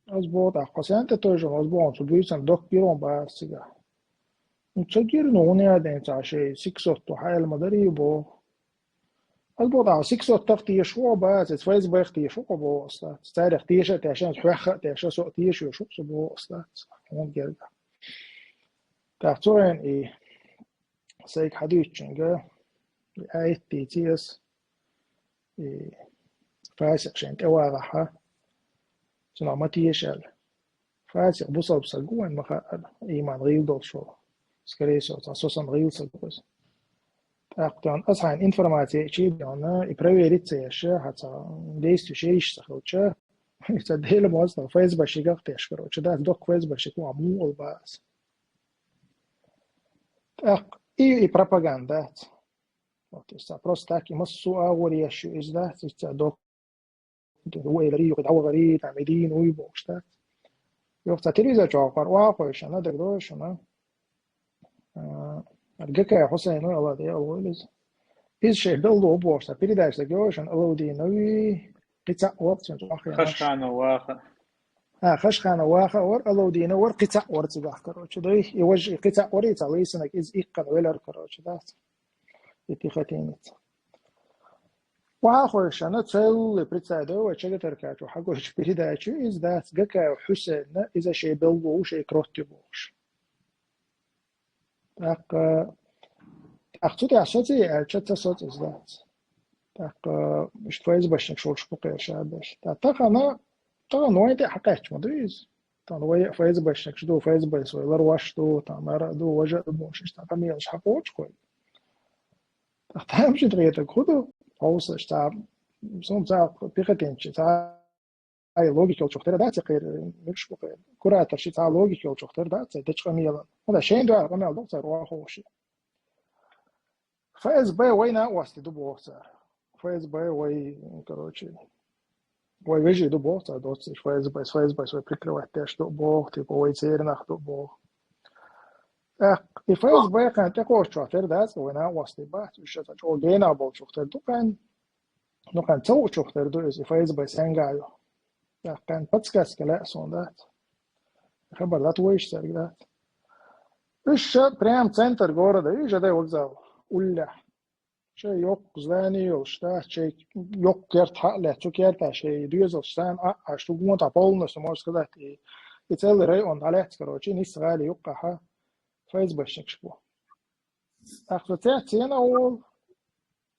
Ас боху тӀаккха, хьо сен тӀе тойжина, ас боху, цу буьйсанна доккха гира хьуна бах ас цигахь. Ну, ца гира, ну, хӀунда аьлла цхьа шайн сиксотто хьан аьлла ма дарий боху. Ас боху тӀаккха, сиксоттах тешаш ву бах ас, иза ФСБ-х тешаш ву боху ас дац. Царех теша а тешна, хьоьхха а тешна, со а тешаш ву со боху ас дац. Хьуна герга. ТӀаккха цо вайна и сайга хьадуьйцучуьнга, и аят дийци ас, и фасикъ шайна тӀевагӀахь, цунах ма теша аьлла. Фасикъ бусалба саг ву вайна ма хаъара, иман гӀийла долуш волу. Скорее всего, цхьа со санна гӀийла саг ву иза. ТӀаккха тахана аса хьайна информаци чийдана, и проверить ца еш, хьан цхьа действие шайиш ца хилча, и ца Делан мостагӀа ФСБ-шнигах теш, короче, дац, доккха ФСБ-шник ву, муха олу бах ас. ТӀаккха и, и пропаганда дац. Вот, иза просто так, и массо а агӀор еш ю иза дац, иза доккха ву эларий, юха дӀавахарий, там, и дийна вуй бохуш дац. Юха цхьа телевизор чохь кхара охьахойшана, дагадогӀий шуна? А, Гакаев Хьусайн ву, Алла де, Алла войла иза. Иза шайн белло бохуш, цхьа передача дагадогӀий шуна, Алаудиновий, кхин цхьаъ вара цуьнан чохь. Хашханов Ваха. А, Хашханов Ваха вара, Алаудинов вара, кхин цхьаъ вара цигахь, короче, дай. И важа, и кхин цхьаъ вара, и цхьа лайсанаг, иза иккхана велара, короче, дац. И пехотинец. Охьахойшана, целый, представь, да, вай чагатаркачу хьагойчу передачу, иза дац, Гакаев Хьусайнна, иза шайн белло ву, шайн крот ю бохуш. ТӀаккха, тӀаккха цу тӀехь соций аьлча, ца соцу иза дац. ТӀаккха, иштта ФСБшник шолуш бу кхера ша беш. ТӀаккха тахана, тахана вайн тӀе хьакхаьчча ма ду иза. Тахана вай ФСБшникаш ду, ФСБ-с вай ларваш ду, там ара а ду, важа а ду бохуш, иштта къамелаш хьакхочу кхой. ТӀаккха тамашийна хетарг хӀун ду? Хьовсаш, цхьа, суна цхьа пехотинец, цхьа логика йолчух тера дац, я кхера, муьлш бу кхера. Кураторши цхьа логика йолчух тера дац, цхьа дечу къамелан. ХӀунда шайн дуьхьа къамел ду цара охьахууш. ФСБ вай накъостий ду боху цара. ФСБ вай, короче, вай вежарий ду боху цара доццуш, ФСБ, ФСБ вай прикрывать деш ду боху, типа вай церан нах ду боху. ТӀаккха и ФСБ кхаьн тӀекхоччохь тера дац, вай накъостий бац, уьш ша цхьа чӀогӀа генахь болчух тера ду кхаьн. Ну, кхаьн ца уучух тера ду иза, и ФСБ сенга ю. ТӀаккха кхаьн подсказка лаьа суна дац. Хабар дац вайша цаьрга дац. Уьш ша прям центр города, и ЖД вокзал, уллехь. Шайн йоккха здани йолуш, да, шайн йоккха керта хьа а лаьцна, цу кертахь шайн доьзалш царна а Ӏаш, цу гонахь полностью, можно сказать, и, и целый район дӀалаьцна, короче, Нисса гӀали юккъехь ФСБшникаш бу. ТӀаккха со цецъян а волу,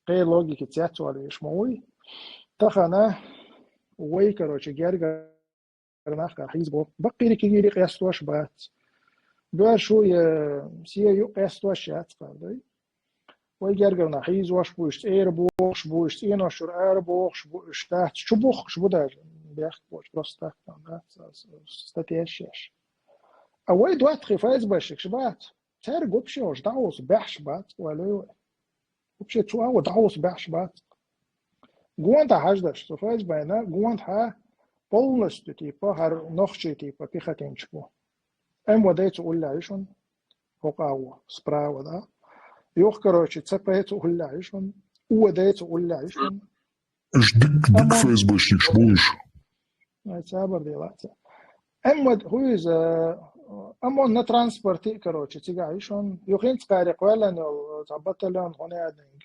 кхин логика цецвала веш ма вуй. Тахана вай, короче, гергара нах кхара хьийза боху. Баккхийра кегийра къестош бац. Боьрша я сен юкъа къестош яц кхара, дай. Вай гергара нах хьийзош бу, уьш цӀера бохуш бу, уьш цӀенош чуьра ара бохуш бу, уьш дац, чу бухкуш бу даже. Бехк боцуш, просто так там, да, статьяш еш. А вай доттагӀий ФСБшникаш бац. Цаьрга вообще уьш дӀахьовса баьхьаш бац, ойла вай. Вообще цу агӀор дӀахьовса баьхьаш бац. Гонахь хьаждаш, цу ФСБ-на гонахь полностью, типа, хӀара нохчий, типа, пехотинцаш бу. МВД цу уллехь ю шуна, хӀокху агӀор, справа, да. Юха, короче, ЦП цу уллехь ю шуна, УВД цу уллехь ю шуна. Уьш дика, дика ФСБшникаш бу уьш. Ай, цабар дела ца. Амма хӀу иза, амма на транспорте, короче, цигахь ю шуна. Юха хӀинца кхаре кхоьллина йолу цхьа батальон, хӀун яьдинг,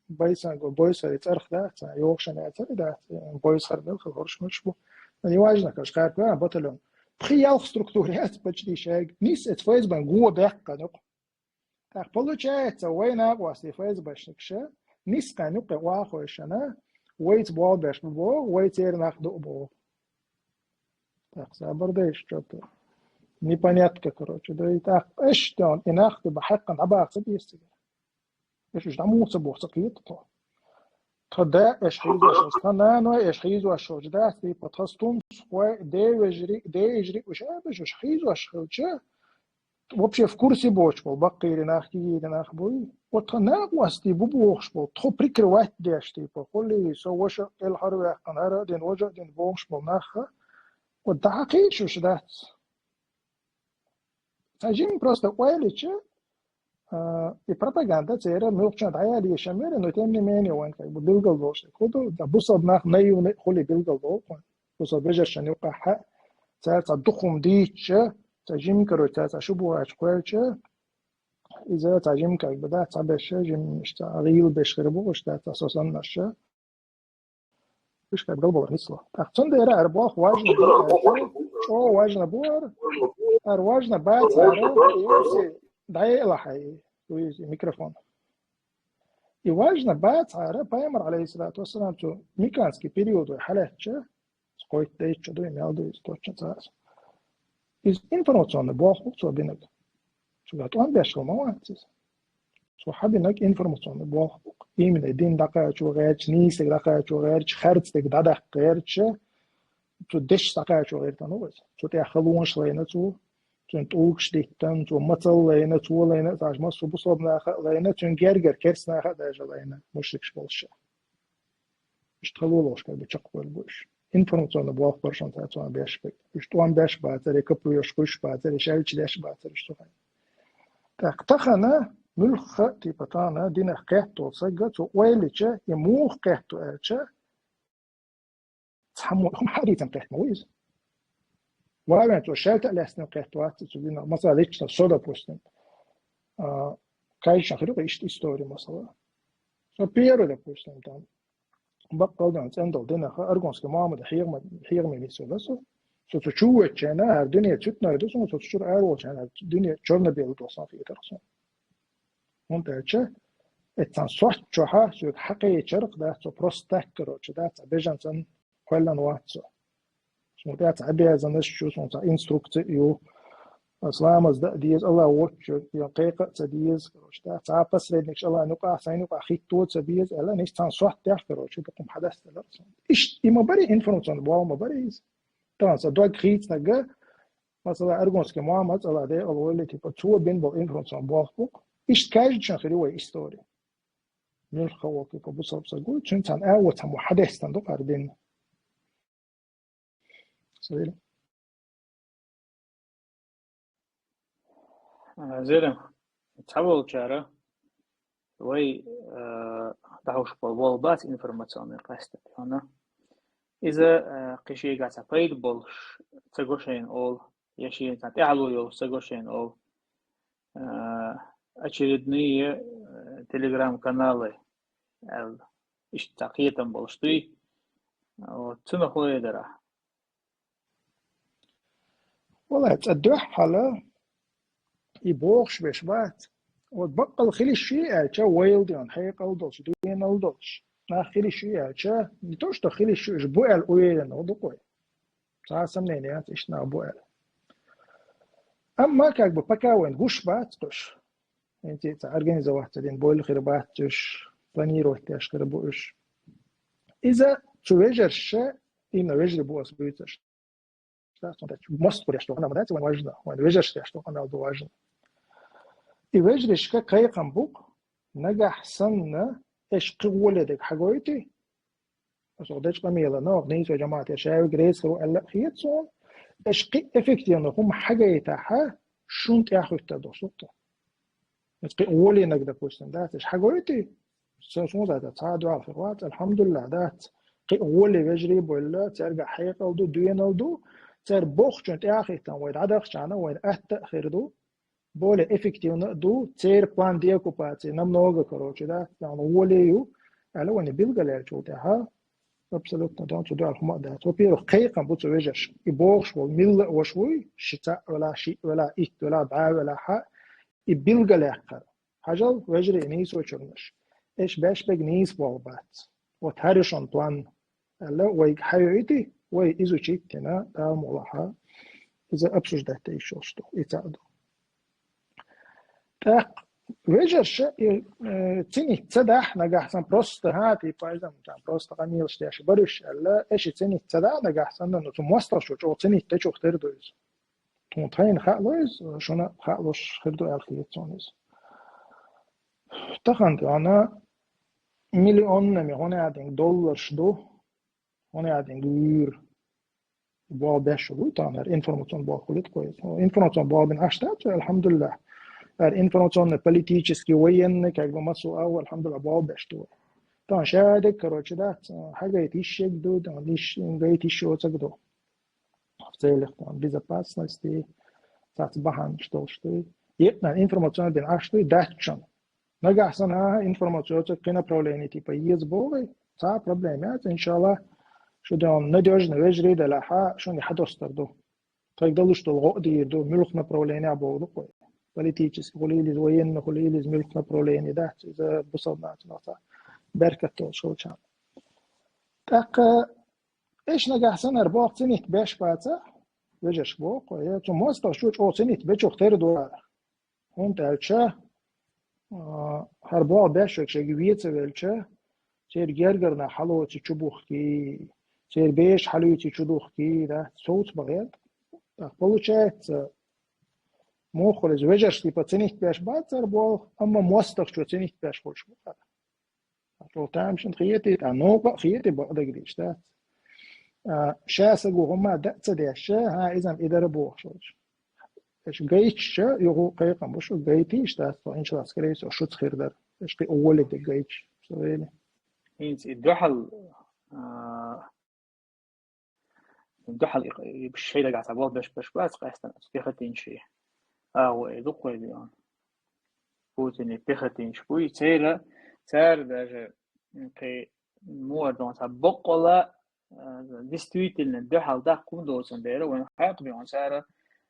Байсанго, Бойсари цӀарах дац, йоху шайн яцара дац, Бойсхар мел хила хӀорш муьлш бу. Неважно, короче, кхаре кхоьллина батальон. Пхи-ялх структура яц почти шайга. Нисса эца ФСБ-н го баьккхина юкъа. ТӀаккха получается, вай накъостий ФСБшникаша, Нисса кхаьн юккъе охьахойшана, вайца болх беш бу боху, вай церан нах ду боху. ТӀаккха сабар дайша, что-то непонятка, короче, дай. ТӀаккха аша дон, и нах ду бан хьаькхна дӀабаха ца деза цигара. Эш уж дӀа муха ца боху ца кхета тхо. Тха да эш хьийзош хилча, тха наной эш хьийзош хилча, дац, типа, тха стунсхой, девежри, девежри, уж а беш, уж хьийзош хилча, вообще в курсе боцуш болу баккхийри нах, кигийри нах буй. Вот тха накъостий бу бохуш болу, тхо прикрывать деш, типа, хули, со ваша кӀел хьара ваьккхина, хӀара а дина, важа а дина бохуш болу нахха, вот дӀа хьакхийша уж дац. Цхьа жимма просто ойлича, а, и пропаганда церан муьлххачунна дӀаяла ешам яра, но тем не менее вайн как бы билгал долуш. ХӀу ду, да, бусалба нах наивный хули билгал долу вайн. Бусалба вежаршна юкъахь цара цхьа духум дийча, цхьа жимма, короче, цара цхьа шу бухача кхоьлча, иза цхьа жимма как бы, да, цхьа беша, жимма иштта гӀийла беш хир бу, иштта цхьа со саннарша. Уьш как бы галбалар нисло. ТӀаккха цундела ара болх важна бу, чӀогӀа важна бу ара, ара важна бацара, дӀаелахьа и, и микрофон. И важна бацара, пайхамар, алейхиссалату вассалам, цу миканский период вай хьалаьцча, кхойтта дайча ду, и мел ду, иза точно цара. Иза информационный болх бу цо бинарг. Цуьнга тӀом беш хила ма вац иза. Цо хьабинарг информационный болх бу. Именно дин дӀакхачо гӀерташ, нийсаг дӀакхачо гӀерташ, харцдерг дӀадаккха гӀерташ, цу дешаш дӀакхачо гӀертана вай. Цу тӀехь халонаш лайна цо, цуьнан тӀулгаш диттана, цо мацалла лайна, цо лайна, цхьа массо бусалба наха а лайна, цуьнан гергара керста наха а даже лайна, мушрикаш болуш. Иштта халонаш как бы чекхбевлла бу уьш. Информационный болх бара шуна цара цунах беш берг. Уьш тӀом беш бацара, я копиеш хуьйш бацара, я шаьлча деш бацара уьш цу хенахь. ТӀаккха тахана муьлхха а, типа, тахана динах кхетта волу сага цо ойлича, и муха кхетта ву аьлча, цхьаммо хӀума хьадийцам кхетта ма ву иза. Вавен цо шаьлта а лаьцна кхетта вац цу динах. Масала, лично со, допустим, а, кайшна хир ю-кх иштта история, масала. Со первый, допустим, там, баккъалла а цӀена долу динах, Аргунский Мухьаммада хьехам-, хьехаме нисвелла со. Со цу чу воьдучу хенахь, хӀара дуьне цуьтнара ду суна, со цу чуьра ара волчу хенахь, дуьне чорно-белый долу санна хетара суна. ХӀунда аьлча, эццан сотта чохь соьга хьакхечарх, да, со просто так, короче, да, цхьа бежан санна кхоьллина вац со. Суна тӀехь цхьа обязанность ю, суна цхьа инструкция а ю. Ас ламаз дан а деза, Аллах воцчуьра, я кхайкха а ца деза, короче, да, цхьа посредникаш Аллахьан юкъахь, сайн юкъахь хӀитто а ца беза аьлла, иштта цхьана сотта тӀехь, короче, дукха хьадастелира суна. Иштта и ма барий, информационный болх ма барий иза. Тахана сан дог хийцинарг, масала, Аргунский Мухьаммад, Аллах декъала войла, типа, цо бина болу информационный болх бу-кх. Иштта каждый шен хир ю вай история. Муьлхха а волу, типа, бусалба саг ву, цуьнан цхьана а ву цхьаммо хьадестина ду кхара дин. Савели. А, Зелим, цхьаболчара вай, а, дӀахьуш болу болу бац информационный къаьстаг, хьуна. Иза, а, кхин шегахь цхьа пайда болуш ца го шайна олу, я шена цхьа тӀаьхьало йолуш ца го шайна олу. А, очередные, а, телеграм-каналы, аьлла, иштта цхьа кхетам болуш дуй. Вот, цунах хӀун эр дара? Валлай, цӀа дуьххьала и бохуш беш бац. Вот баккъал хила йиш ю аьлча, вайл ден, хьекъал долуш, дуьнал долуш. Нах хила йиш ю аьлча, не то, что хила йиш ю, уьш бу аьлла уверенно ду-кх вай. Цхьа а сомнение яц, иштта нах бу аьлла. Амма, как бы, пока вайн гуш бац уьш. ХӀинца цхьа организовать ца дина бойла хир бац уьш, планировать деш хир бу уьш. Иза цу вежарша, именно вежарий бу ас буьйцурш. МостагӀ деш ду къамел дац, вайн важна, вайн вежарша деш ду къамел ду важна. И вежаршка кхайкхам бу-кх, нагахь санна, эш кхин гӀоле дерг хьагойтий, аса дечу къамелана, оха нийсо жамаӀате шаьвиг реза хир ву аьлла а хета суна, эш кхин эффективно хӀума хьагайтахьа, шун тӀаьхьахӀуьттар долуш ду-кх тхо. Эс кхин гӀоле наг, допустим, дац, эш хьагойтий, сан суна дац, цхьа а дуьхьал хир вац, алхьамдулиллахӀ, дац. Кхин гӀоле вежарий а бевлла, цаьргахь хьекъал ду, доьнал ду, цара бохучун тӀаьхьахӀиттан вай дӀадахчахьана, вайна атта а хир ду, более эффективно а ду, церан план деоккупации намного короче, да, царна гӀоле ю, аьлла, вайна билгалъяьлчул тӀаьхьа, абсолютно, дан цу дуьхьал хӀума а дац. Во-первых, кхайкхам бу цу вежарша. И бохуш волу милла а ваша вуй, ши цхьаъ велахь, шиъ велахь, итт велахь, бӀе велахь, и билгалъяьккхар. Хьажал, вежарий, нийсочунаш. Эш беш берг нийса болх бац. Вот хӀара ю шун план. Аьлла, вайга хьайойтий, вай изучить дина, Дала мукъ лахь, иза обсуждать деш йолуш ду, и цхьаъ ду. ТӀаккха Вежарша и, э, цинит ца дахь нагахь сан просто, ха, типа, айзам, там, просто къамелаш деш баруш аьлла, эши цинит ца дахь нагахь сан, ну, цу мостагӀчо чӀогӀа цинит дечох тера ду иза. Тхуна тхайна хаалу иза, шуна хаалуш хир ду аьлла хетац сона иза. Тахан тӀана миллионами хӀуна яьдинг долларш ду, хӀуна яьдинг вуьйр. Бал беш ву тахана, информационный бал хулит кой. Информационный бал бин ашта, алхамдулиллах. Ар информационный, политический, военный, как бы, масу ау, алхамдулиллах, бал беш ду. Тан шадек, короче, да, хагайт ишек ду, тан иш, гайт ишо цаг ду. В целях, там, безопасности, цац бахан, что, что. Етна информационный бин ашта, датчан. Нагахь сан а информацию ца кхы направление, типа, еза богӀий, ца проблема яц, иншалла, шу ден надежно вежарий далахьа, шуни хьадостар ду. Тхайг далуш долу гӀо дийр ду, муьлха направление а богӀу ду кхой. Политический хулийли, военный хулийли, муьлха направление дац, иза бусалба нацина ца беркат долуш хилча. ТӀаккха эш нагахь санар боху цинит беш баца, вежарш боху, я цу мостагӀа шу чӀогӀа цинит бечух тера дуара. ХӀунда аьлча, а, хӀара боху беш верг шайга веца велча, церан гергарна хьалоци чу бухки, церан беш хьалуьйци чу духки, да, совц багӀед. Так, получается, моххализ вежарш типа цинит беш бацар боху, амма мостагӀчо цинит беш хуш бу. Чо тамашин хети, а, новкъа хети бакъдагадеш, да? А, ша сагу хӀума да ца деш, ха, изам идара бохуш. Эш гайча, юху кхайкъам бу шу гайтиш, да, со иншалла, скорее всего, шуц хир дар. Эш кхи уволить де гайча, со вели. ХӀинца и дуьхьал, а, дуьхьал и, и шайдагахь ца боху беш, беш бац, къаьстина, пехотинчий. А, во, и дуккхой дион. Путине пехотинчий буй, церан, цара даже, м, кхи муор дон ца боккъала, а, действительно, дуьхьал даккха хӀума доцун дера, вайн хьакъ бион цара,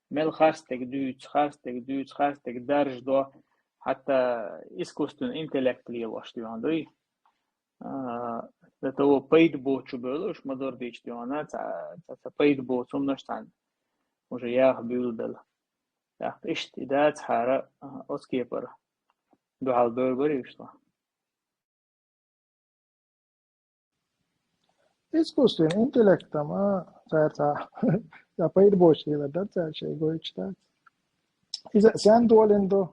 мел харстег дуьйц, харстег дуьйц, харстег дарж до, хьатта искусственный интеллект лелош дион дуй. А, до того пайда боцу бевлла уьш ма дора дийча дуьхьана, ца, ца, ца пайда боцу хӀуманаш цхьаьна уже яха буьйлабелла. ТӀаккха иштта и дац хьара, а, оцу кепара дуьхьал бевр барий уьш тхо? Искусственный интеллектом, а, цара ца, ца пайда боцу хилар дар цара шайн гойтуш дац. Иза сен долин ду?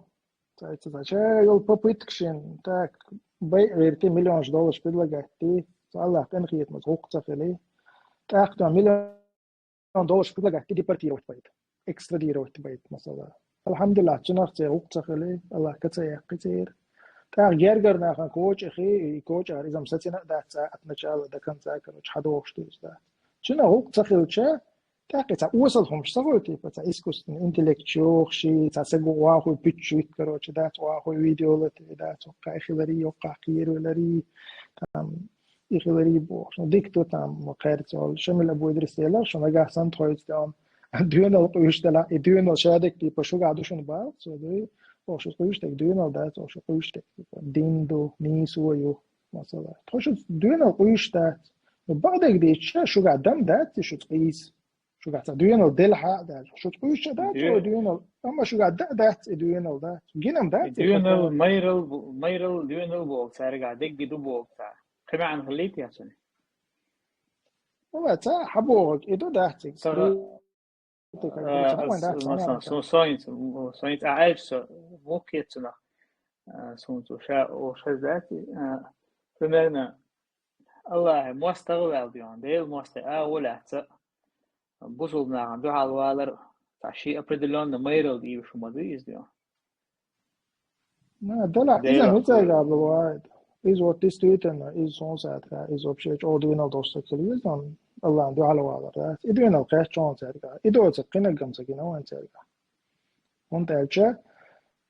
Ца, ца, ца, ша йолу попыткашин, так, бай, верти миллионаш долларш предлагать ди. Аллах тӀенхетамаза гӀуллакх ца хили. ТӀаккха миллион долларш предлагать ди депортировать байта, экстрадировать байта, масала. Алхамдулиллах, цунах церан гӀуллакх ца хили, Аллах ка ца яккхи церан. ТӀаккха гергара нахана коча хи, и коча ара изам сацина а дац, от начала до конца, короче, хьадохуш ду иза дац. Цунах гӀуллакх ца хилча, тӀаккха цхьа осал хӀумаш ца хуьлу, типа, цхьа искусственный интеллект чохуши, цхьа сага охьахуй пуьччуьйтта, короче, дац, охьахуй видео лати, дац, оккхай хилари, йоккхах кхервелари, там, и хилари бохуш. Ну, дика ду там, кхерца йолу, Шамил Абу Идрис делахь, шу нагахь санна тхоьца тӀе он, доьнал къуьйсуш делахь, и доьнал шадерг, типа, шугахь ду шуна бала, со дуй, бохуш, къуьйсуш дерг доьнал дац, бохуш, къуьйсуш дерг, типа, дин ду, нийсо ю, масала. Тхо шу доьнал къуьйсуш дац. Ну, бакъдерг дийча, шугахь дам дац, и шу цкъийса. Шугахь цхьа доьнал делахьа а дац. Шу къуьйсуш а дац, Дё- ой, доьнал. Амма шугахь да а дац, и доьнал дац. Гинам дац, и Доьнал, тхо. Майрал бу-, майрал доьнал боху цаьрга, дегги ду боху цара. Кхин маьӀна хилийта яцуни? Валла, ца хьабохург, и ду дац, и Ца- критика, а, ца хьан ас-, дац, ас-, ца ас-, хьан со-, соинца, соинца а аьлча со, мухкет цунах. А, сунца ша, о, шаз дац, а, примерно, Аллахьа мостагӀа ваьлла дион, Дела мостагӀа а, валяца. Бусулба нахана дуьхьал валар, цхьа ши определённо майрал дийваш хӀума ду иза ду. На, дала, иза Дела. Ну цайга бывает. Иза вот действительно, иза сон саьтха, иза вообще чӀогӀа дуьйнал дош ца хила везан, Аллахьан дуьхьал валар, да? И дуьйнал кхаьчча он цаьрга. И доца кхинаггам ца гина вайн цаьрга. ХӀунда аьлча,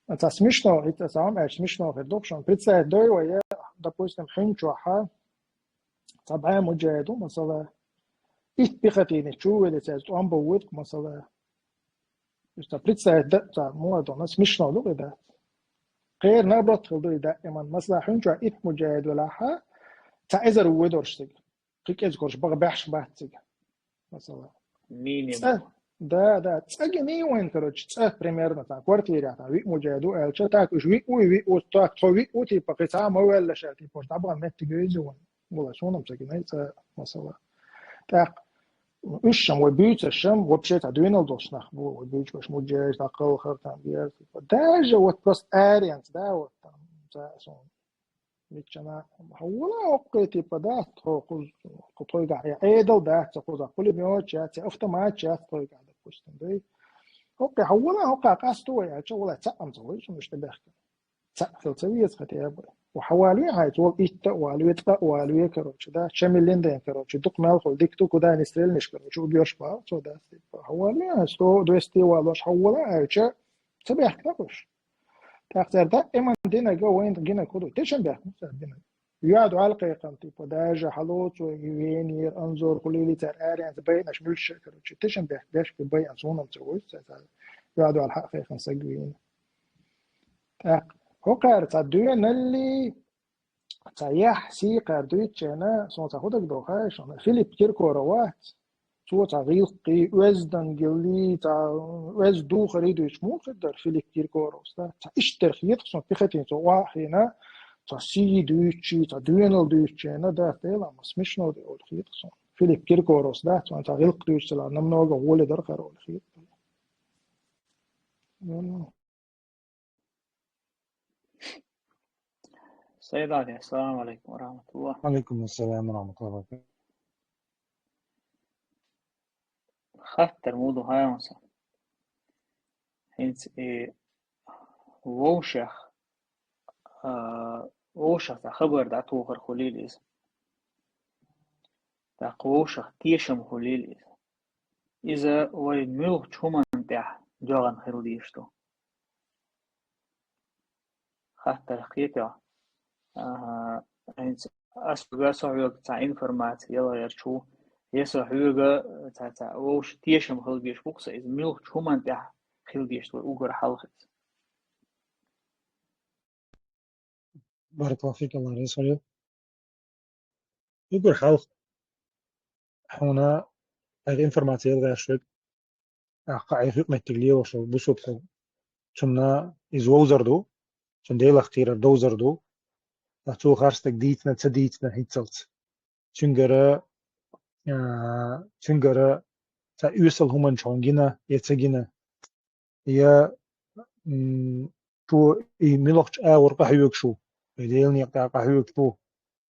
цхьа смешно, и цхьа самом аьлча смешно хир дохушан. Представить дой вай, допустим, хьуьнчохьа, цхьа бӀе муджахид ву, масала, итт пехотинец чу велица аьлча, тӀом бан вуьту, масала. Иштта представить да, цхьа муха дона, смешно ду и дац. Кхера наоборот хила ду и даиман. Масала, хьуьнчохь итт муджахид велахьа, цхьа эзар вуй дорш цига. Кхин кӀезиг кораш баха баьхьаш бац цига. Масала. Минимум. Цхьа, Да, да, цӀа гиний вайн, короче, цӀа примерно, там, квартире, там, виъ муджахид ду аьлча, так, уж виъ ву, виъ ву, так, тхо виъ ву, типа, кхин цхьа а ма ваьлла ша, типа, уж дӀабаха меттиг йойзи вайн. Валлахь, сона-м ца гиний цӀа, масала. Так, уж-м вай буьйцурш-м, вообще, цхьа доьналла долуш нах бу, вай буьйцурш, муджахидаш, дӀакхалхар, там, бер, типа. Даже вот просто аренца, да, вот там, цхьа, сон, миччана, хьо вала хӀокхе, типа, да, тхо кхуз-, кху тхойгахь, я Ӏедал дац ца кхузахь, пулемёташ яц, я автоматаш яц тхойгахь, допустим, дай. ХӀокхе хьо вала, хӀокхахь къасто вай аьлча, вала цхьаъ-м ца вай, шуна иштта бехке. Цхьаъ хила ца веза хотя бы. Ва хьо валаве хьайца, вала итт а валаве, ткъа а валаве, короче, да, чамиллин дайн, короче, дукха мел хуьлу, дика ду, куда не стрельнешь, короче, убьёшь бахьа, цо дац, типа. Хьо валаве хьайца, сто, двести валош, хьо вала аьлча, ца бехкина уж. ТӀаккха цара даиман динарг вайна гинарг хӀун ду? Тешнабехк ма цара динарг. Йоьду аьлла кхайкхам, типа, даже хьалоцу вай венера, анзор хуьлийла цара аренца, байинарш муьлш, короче, тешнабехк, беш бу, байина, сона-м ца вуьйцу, цара йоьду аьлла хьа кхайкхам саг вийна. ТӀаккха хӀокхара цхьа доьналлий, цхьа яхь сий кхара дуьйцучу хенахь, сона цхьа хӀун дагадогӀу хаьий шуна, Филипп Киркоров вац. Цо цхьа гӀиллакхий, оьздангаллий, цхьа оьзда духарий дуьйцуш муха хир дара Филипп Киркоровс, да? Цхьа иштта дара хета-кх сона, кхин хетий цо охьахиъна, цхьа сий дуьйцучий, цхьа доьналла дуьйцучу хенахь, да, Дела, ма смешно ду олу хета-кх сона. Филипп Киркоровс, да, цо цхьа гӀиллакх дуьйцучул намного гӀоле дара хӀара олу хета-кх. Ну, ну. Сайд-Ӏаьла, ассаламу Ӏалайкум ва рахьматуллахӀ. Ва Ӏалайкум ассалам ва рахьматуллахӀи ва баракатухӀ. Хаттар ма ду хьайна сан. ХӀинца и вовшех, а, вовшех цхьа хабар дӀатохар хуьлийла иза. ТӀаккха вовшех тешам хуьлийла иза. Иза вай муьлххачу хӀуманна тӀехь доьгӀна хила дезаш ду. Хаттар кхетий хьо? ХӀинца ас хьоьга, со хьоьга цхьа информаци яларчу, я со хьоьга цхьа, цхьа вовшийн тешам хила безаш бу-кх сан, иза муьлххачу хӀуманна тӀехь хила дезаш ду вай уггар хьалха иза. Баракаллаху фик, Аллах реза хуьлда. Уггар хьалха хьуна хьайга информаци яла гӀерташ верг, тӀаккха Ӏайха юкъаметтиг лелош волу бусалба стаг. Цунна иза вовзар ду, цунна Делах кхерар довзар ду, ткъа цо харцдерг дийцина, ца дийцина хӀинццалц. Цуьнгара, а, цуьнгара цхьа оьсал хӀуманаш хьуна гина я ца гина, я, м, цо и муьлххачу агӀор къахьоьгуш ву, и Делан некъа тӀехь къахьоьгуш ву,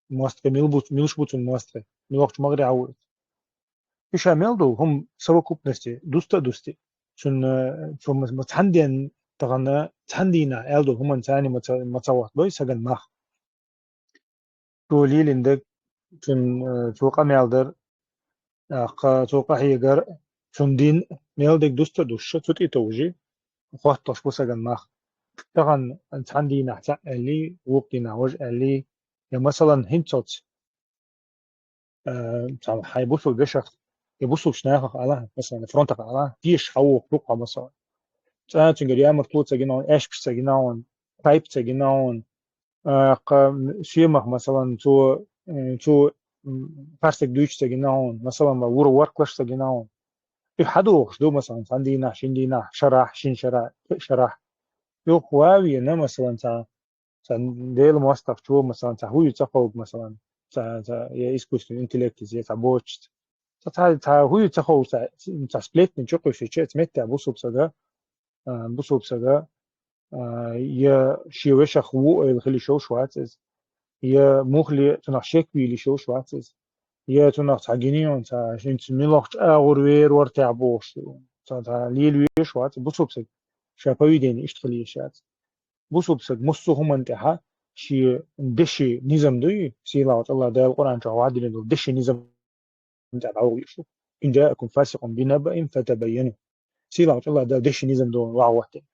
мостагӀий мила бу, милаш бу цуьнан мостагӀий, муьлххачу магӀарехь ву иза. И ша мел долу хӀума совокупности дуста а дусти, цунна, цо ма-, ма цхьана ден тахана, цхьана дийнахь аьлла долу хӀуманна царна ма ца, ма ца хӀоттадой сагана мах. Цо лелийна дерг, цуьнан, э, цо къамел дар, тӀаккха цо къахьегар, цуьнан дин, мел дерг дуста а дуссуш, цу тӀе товжий, хӀотталуш бу сагана мах. Тахана цхьана дийнахь цхьаъ аьллий, вукху дийнахь важа аьллий, я, масалан, хӀинццалц, э, цхьа хьайн бусалба вешах, я бусалбачу нахах ала, масалан, фронтах ала, тешаш хьан воху дукха хьо, масалан. ЦӀа цуьнгара ямартло ца гина хьуна, аьшпаш ца гина хьуна, пайп ца гина хьуна, а, кха, м, соьмах, масалан, цо, м, цо, м, харцдерг дуьйцуш ца гина хьуна, масалан, ма вура ворхӀ лаш ца гина хьуна. И хьан дохуш ду, масалан, цхьана дийнахь, шина дийнахь, шарахь, шина шарахь, кхин шарахь. Юха ван а вена, масалан, цхьа, цхьа Делан мостагӀчо, масалан, цхьа хӀу ю ца ховга, масалан, цхьа, цхьа, я искусственный интеллект, я цхьа боцчуца. Цхьа, цхьа, цхьа хӀу ю ца ховга, цхьа, цхьа сплетни чу кхуьссича, цхьа меттехь бусалба сага, а, бусалба сага, а, я шен вешах ву ойла хила йиш йолуш вац иза, я муххале цунах шек вийла йиш йолуш вац иза, я цунах цхьа гинион, цхьа, хӀинца муьлххачу агӀор вер вара техь бохуш, цхьа, цхьа лела везаш вац, бусалба сага ша поведение иштта хила йиш яц. Бусалба сага массо а хӀуманна тӀехьа шен деши низам дуй, сийлахьчу Аллах Дала Къуръан чохь ваьхьдина долу деши низам тӀехь дӀавахийта шу. «Ин джаакум фасикъун бинабаин фатабайяну». Сийлахьчу Аллах Дала деши низам долу ваха ваттина.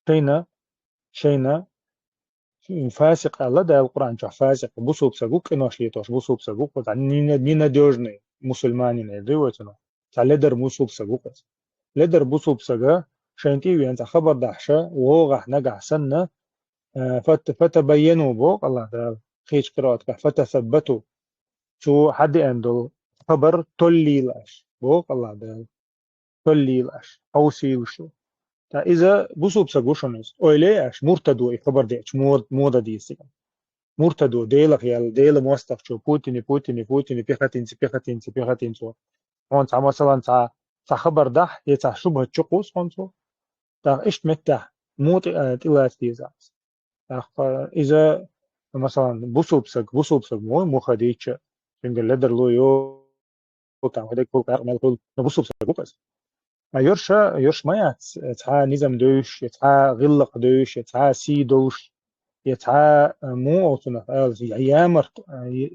Шайна, шайна, фасикъ аьлла Дала Къуръан чохь, фасикъ, бусалба саг ву, къинош летош бусалба саг ву, кхуза ненадёжный мусульманин эр дуй вай цунах. Цхьа ледар бусалба саг ву кхуза. Ледар бусалба сага шайна тӀе а веана цхьа хабар дахьаша, вогӀахь нагахь санна, э, фат-, фатабайяну боху Аллах Дала, кхечу къираатехь фатасаббату. Цо хьадеана долу хабар толлийла аша, боху Аллах Дала. хӀаллийла аша, хьовсийла шу. ТӀаккха иза бусулба саг ву шуна иза. Ойла е аша, муртадо и хабар деача, мур-, муха деза цига. Муртадо, Делах яьлла, Делан мостагӀчо, Путине, Путине, Путине, пехотинцы, пехотинцы, пехотинцо. Хьона цхьа, масалан, цхьа, цхьа хабар дахь, е цхьа шубхӀат чукхувс хьона цо. ТӀаккха иштта меттехь муха тӀи-, а, тӀелаца деза аьлла. ТӀаккха иза, масалан, бусулба саг, бусулба саг мо, муха дийча, цуьнгара ледарло йо, там, хӀедерг хуьлу, кӀаркъа мел хуьлу, но бусулба саг ву-кх иза. А йорша, йорш ма яц, цхьа низам девзаш, я цхьа гӀиллакх девзаш, я цхьа сий долуш, я цхьа, а, муха олу цунах ала, я ямарт, а, я,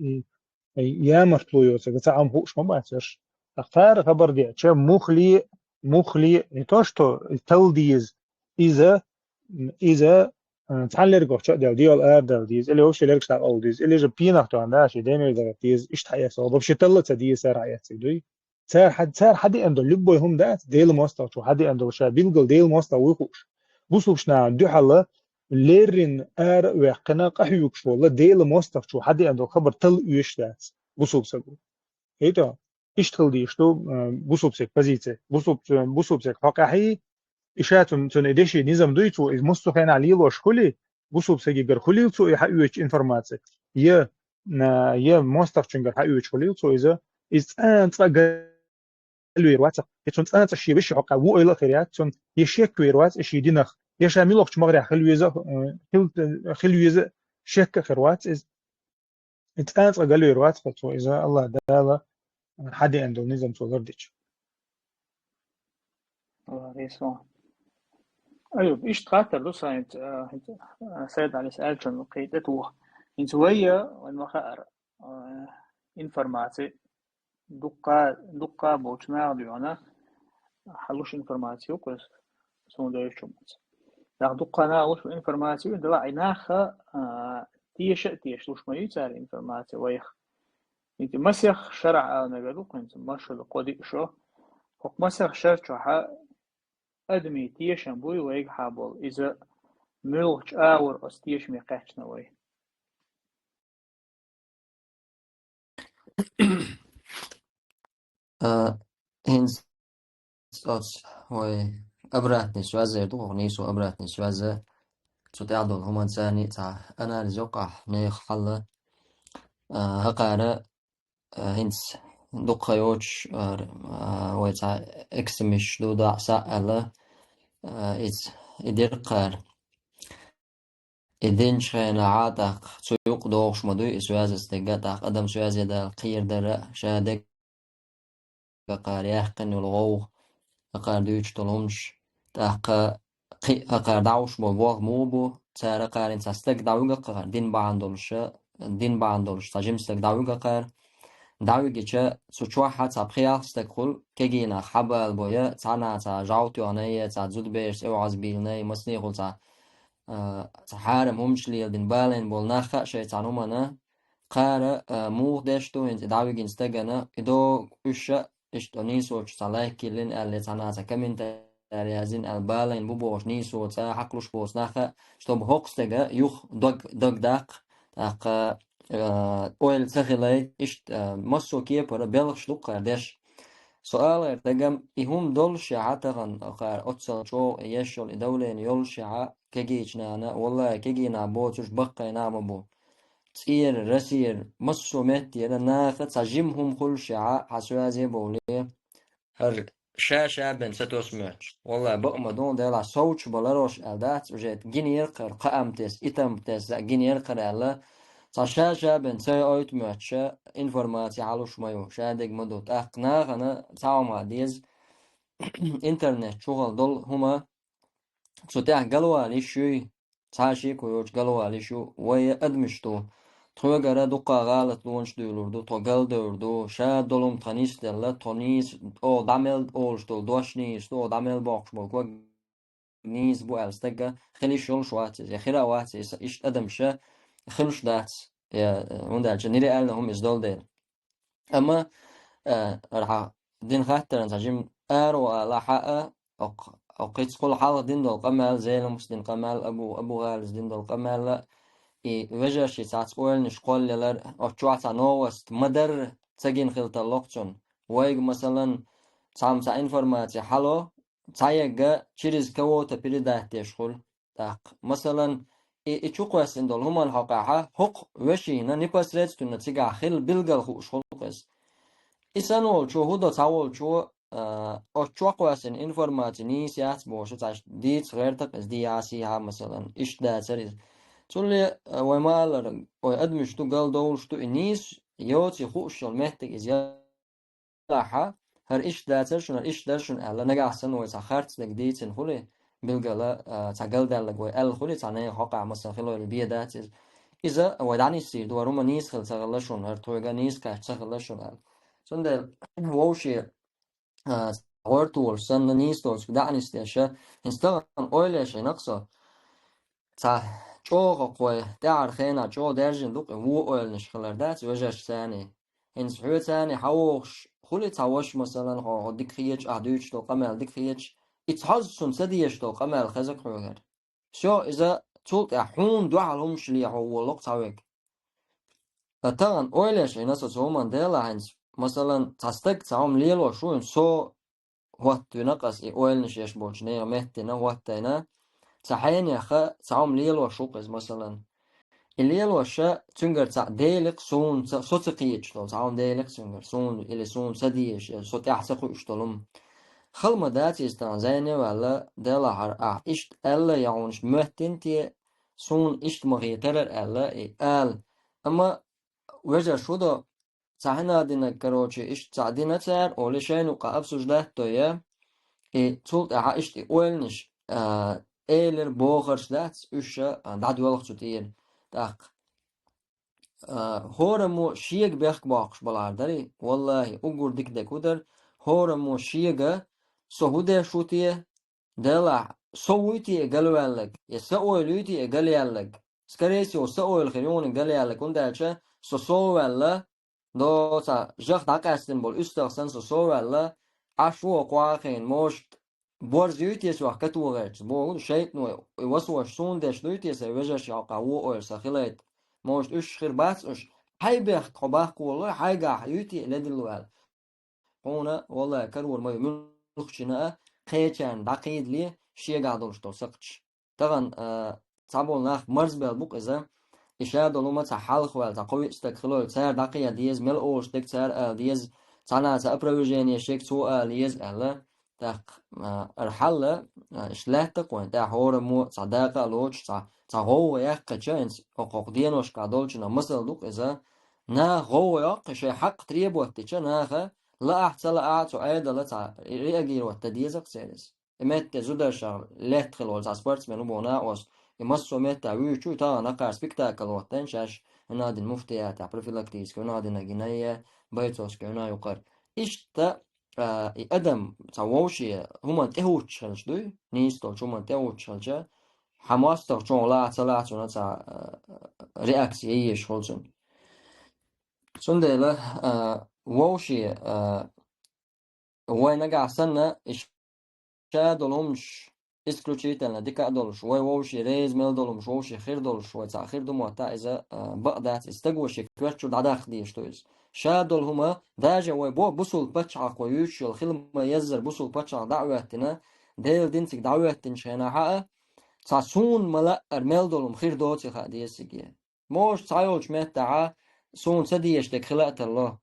я, ямартло йоцург, цхьа хӀума хууш ма бац йорш. Ткъа цара хабар деача, муххале, муххале, не то что талла деза, иза, м, иза, а, цхьана лергах чу а даьлла, дегӀал арадала деза, или вообще лергаш дӀакъовла деза, или же пенах тоьхна, да, шен ден мегар дара деза, иштта хьаэцна, вообще талла а ца деза, цара хьаэцнарг дуй. Цара хьа-, цара хьадеана долу любой хӀума дац, Делан мостагӀчо хьадеана долу ша билггал Делан мостагӀа вуй хууш. Бусулба нахана дуьхьал леррина ара а ваьккхина, къахьоьгуш волу Делан мостагӀчо хьадеана долу хабар талла оьшуш дац бусулба саго. ХӀета, иштта хила дезаш ду, а, бусулба саг позици. Бусулба, бусулба саг хьокъехь, и ша цун, цуьнан и деши низам дуй цо, иза массо а хенахь лелош хуьлий, бусулба сагигара хуьлийла цо и хьаоьцучу информаци, я, а, я мостагӀчуьнгара хьаоьцуш хуьлийла цо иза, иза цкъа а, цкъа а галвер вац, я цунна цкъа а, цкъа а шен вешин хьокъехь ву ойла а хир яц цунна, я шек вер вац иза шен динах, я ша муьлхачу махарехь хила веза, а, хила, хила веза шек а хир вац иза. И цкъа а, цкъа а галвер вац-кх цо иза, АллахӀ Дала хьадеана долу низам цо лардича. АллахӀ реза хуьлда. Айюб, иштта хаттар ду сан, хӀинца, а, хӀинца, а, Сайд-Ӏелис аьллачунна кхин тӀе тоха. ХӀинца вайна, вайна ма хаьара, а, информаци дуккха, дуккха болчу наха дуьхьал хьан луш информаци ю-кх иза, суна девзачу хӀуманца. Нах дуккха наха луш информаци ю, дала и нах, а, теша а тешалуш ма ю цара информаци вайх. ХӀинца масех шарахь ала мегар ду-кх хӀинца, маршалла кхо-диъ шо. ХӀокху масех шар чохь адамийн тешам буй вайгахьа болу, иза муьлхачу агӀор оцу тешаме кхаьчна вай. А, хӀинца оцу вай обратный связь ду, хӀокху нийсо обратный связь, цу тӀехь долу хӀуманца цхьа анализ йоккхахь, нехан хьал, а, хӀокхара, а, хӀинца дукха йоцуш, а, а, вай цхьа экстремисташ ду, дӀа а, схьа а аьлла, а, иза, и дира кхара. И динчу хенахь а тӀаккха цу юкъа догӀуш ма дуй и связь стегга, тӀаккха адам связе дала кхера дара, ша дегга кхара яьккхина йолу гӀовгӀа, кхара дуьйцуш долу хӀуманаш, тӀаккха кхин а кхара дӀахьуш болу болх муха бу, цара кхарин цхьа стаг дӀавига кхара, дин бахьана долуша, дин бахьана долуш цхьа жима стаг дӀавига кхара. ДӀавигича, цу чохь цхьа пхи-ялх стаг хуьлу, кегий нах хьабалабо я, цхьанна цхьа жӀов тоьхна я, цхьа зудабераш тӀе вӀазбийлина я, массанехула цхьа, а, цхьа хьарам хӀуманаш леладина балийна болу нах а шайн цхьана хӀуманна, кхара, а, муха деш ду хӀинца и дӀавигина стагана, и догу уьш а, иштта нийсочу цхьа лайк йиллина аьлла, цхьанна цхьа комментарий яздина аьлла, балийна бу бохуш нийсо цӀа хьакхалуш боцу нах а, чтобы хӀокху стага юха дог, дог даккха, тӀаккха, а, ойла ца хилай, иштта, а, массо а кепара белхаш ду кхара деш. Со алара дагам, и хӀума доллушехь а тахана, кхара оццал чӀогӀа еш йолу и давление йоллушехь а, кегийчу нана, валлахӀи, кегий нах боцурш баккхий нах ма бу. ЦӀера, Россера, массо а меттера наха цхьа жима хӀума хуьлушехь а, хьан связе а бовлий, хӀара ша-ша бен ца тосу моьттуш. Валлахи, бакъ ма ду, делахь совцуш баларош аьлла дац, уже гинера кхара, кхаам тесна, итам тесна, гинера кхара аьлла, цхьа ша-ша бен ца йоуьйту моьттуш информаци хьалуш ма ю, ша дерг ма ду. ТӀаккха нахана цхьа хӀума деза, интернет чухула долу хӀума, цу тӀехь галвала йиш юй, цхьа шеко йоцуш галвала йиш ю, вай адамаш ду. Тхоьгара дуккха гӀалатлонаш дуьйлур ду, тхо галдевр ду, ша долу хӀума тхан нисделла, тхо нийса, оха дӀа мел олуш долу дош нийса ду, оха дӀа мел боккхуш болу ког нийса бу аьлла стага хила йиш йолуш вац иза, я хир а вац иза, иштта адамаша хуьлуш дац, я, хӀунда аьлча нира аьлла хӀума иза долу дела. Амма, э, арахьа дина хаттаран цхьа жима аро ала хьаа, окх-, окх кхицкъала хьалха дина долу къамел, Зеламхас дина къамел, Абу, Абу ГӀалис дина долу къамел, и вежарши цхьацца ойланаш кхоллаялар, оцу чохь цхьа новость ма-дарра ца гина хила таллокх цунна. Вайга, масалан, цхьамма цхьа информаци хьало, цхьаерга через кого-то передать деш хуьлу. ТӀаккха, масалан, и, и чукхоьссина долу хӀуманна хьокъехь, хӀокху вешина непосредственно цигахь хилла билггал хууш хуьлу иза. И санна волчо, хӀун до цхьаволчо, а, оцу чохь кхоьссина информаци нийса яц бохуш, цхьаьш дийца гӀерта-кх иза, дийхьа-сийхьа, масалан, иштта дацара иза. Цундела, а, вай ма-аллара, вай адамаш ду, галдовлуш ду, и нийса йоций хууш йолу меттиг иза яхь, хӀара иштта дацара шуна, хӀара иштта дара шуна аьлла, нагахь санна вай цхьа харцдерг дийцина хуьлий, билггала, а, цхьа галдаьлларг вай аьлла хуьлий, цхьа нехан хьокъехь, масалан, хила йолу бен дац иза. Иза вай дӀанисдийр ду, хӀара хӀума нийса хилла ца хилла шуна, хӀара тхоьга нийса кхаьчна ца хилла шуна аьлла. Цундела вовшийн, а, гӀортор санна нийса доцург дӀа а нисдеш, хӀинца тахана ойла еш Ӏийна-кх со. Цхьа чӀогӀа кху вай тӀаьхьара хенахь чӀогӀа даьржина ду-кх и вон ойланаш хилар дац вежаршцаний. ХӀинца хьоьцаний хьан вогӀуш хуьлий цхьа ваша, масалан, хьо, хьо дика хеташ, ахь дуьйцуш долу къамел дика хеташ, и цхьазза цунна ца дезаш долу къамел хеза-кх хьоьгара. Всё, иза цул тӀаьхьа хьуна дуьхьал хӀуманаш лехьо волу-кх цхьа верг. Ткъа тахана ойла еш Ӏийна со цу хӀуманна, делахь хӀинца, масалан, цхьа стаг цхьа хӀума лелош ву, хӀинца со хӀоттавина-кх аса и ойланаш еш болчу нехан меттана хӀоттайна, цхьа хьенеха цхьа хӀума лелош ву-кх иза, масалан. И лелоша цуьнгара цхьаъ дели-кх суна ца, со ца кхеташ долу цхьа хӀума дели-кх цуьнгара, суна или суна ца дезаш, я со тӀаьхьа ца кхуьуш долу хӀума. Хала ма дац иза тахана, зайне а ваьлла, делахь хӀара ахь иштта аьлла, я хьуна иштта моьттина те, суна иштта ма хетара аьлла, и ала. Амма вежарш хӀун до, цхьа хӀума динарг, короче, иштта цхьаъ дина цара, олий шайна юкъахь обсуждать дой, и цул тӀаьхьа иштта и ойланаш, а, элира бохурш дац, уьш, а, дӀадоьлху цу тӀера. ТӀаккха, а, хӀораммо шега бехк боккхуш балахьара дарий, валлахӀи, уггар дика дерг хӀун дара, хӀораммо шега, со хӀун деш ву те, делахь, со вуй те и галваьлларг, я сан ойла юй те и галъяьлларг? Скорее всего, сан ойла хир ю хьуна и галъяьлларг, хӀунда аьлча со сов ваьлла, доцца жах дӀакъаьстина болу уьстагӀ санна со сов ваьлла, Ӏаш ву хӀокху вахийна, может, борз юй те соьх катогӀерца, боху шайтано, и васваш суна деш дуй те сайн вежаршна хьокъехь вон ойла сан хилийта? Может, уьш хир бац уьш? Хьайн бехк хьо баккха воллой, хьайгахь юй те ледилла ваьлла? Хьуна, валлай, карор ма ю муьлххачунна а, кхечарна дӀакхийдале шегахь долуш долу сакхташ. Тахана, а, цхьаболу нах марзбелла бу-кх иза, и ша долу хӀума цхьа хьалха ваьлла, цхьа кхо виъ стаг хилой, цара дӀакхайа деза, мел олуш дерг цара ала деза, цхьана а цхьа опровержение шега цо ала еза аьлла. ТӀаккха, а, ара хьалла, а, иштта лаьтта-кх вайн тӀехь хӀораммо цхьа дакъа а лоцуш, цхьа, цхьа гӀовгӀа яьккхича, хӀинца хӀокху деношкахь долчунах масал ду-кх иза, наха гӀовгӀа йоккху, шайн хьакъ требовать дича наха, лаахь а, ца лаахь а, цу Ӏедала цхьа реагировать дан деза-кх церан иза. И метте зударшах летта хилла волу цхьа спортсмен ву боху накъост, и массо а меттехь вуьйцуш ву, и тахана хӀокхара спектакль хӀоттийна шаьш, хӀунда дина муфтиятехь профилактически хӀунда дина гинае, бойцовски хӀунда юкъара. Иштта, а, и адам цхьа вовше хӀуманна тӀехӀуттуш хилча дуй, нийса долчу хӀуманна тӀехӀуттуш хилча, хьан мостагӀчо лаахь а, ца лаахь а, цунна цхьа, а, реакция езаш хуьлу цунна. Цундела, а, вовше, а, вай нагахь санна, и ша долу хӀуманаш исключительно дика а долуш, вай вовше реза мел долу хӀуманаш вовше хир долуш, вай цхьаъ хир ду моттахь, иза, а, бакъ дац, и стаго шен коьрта чуьра дӀадаккха дезаш ду иза. Ша долу хӀума, даже вай бо-, бусулба пачхьалкх вай вуьйцуш йолу хила ма-еззара бусулба пачхьалкх дӀа а хӀоьттина, Делан динциг дӀа а хӀоьттинчу хенахь а, цхьа суна ма-лаъара мел долу хӀума хир доций хаа деза цига. Может, цхьайолчу меттехь суна ца дезаш дерг хила а тарло.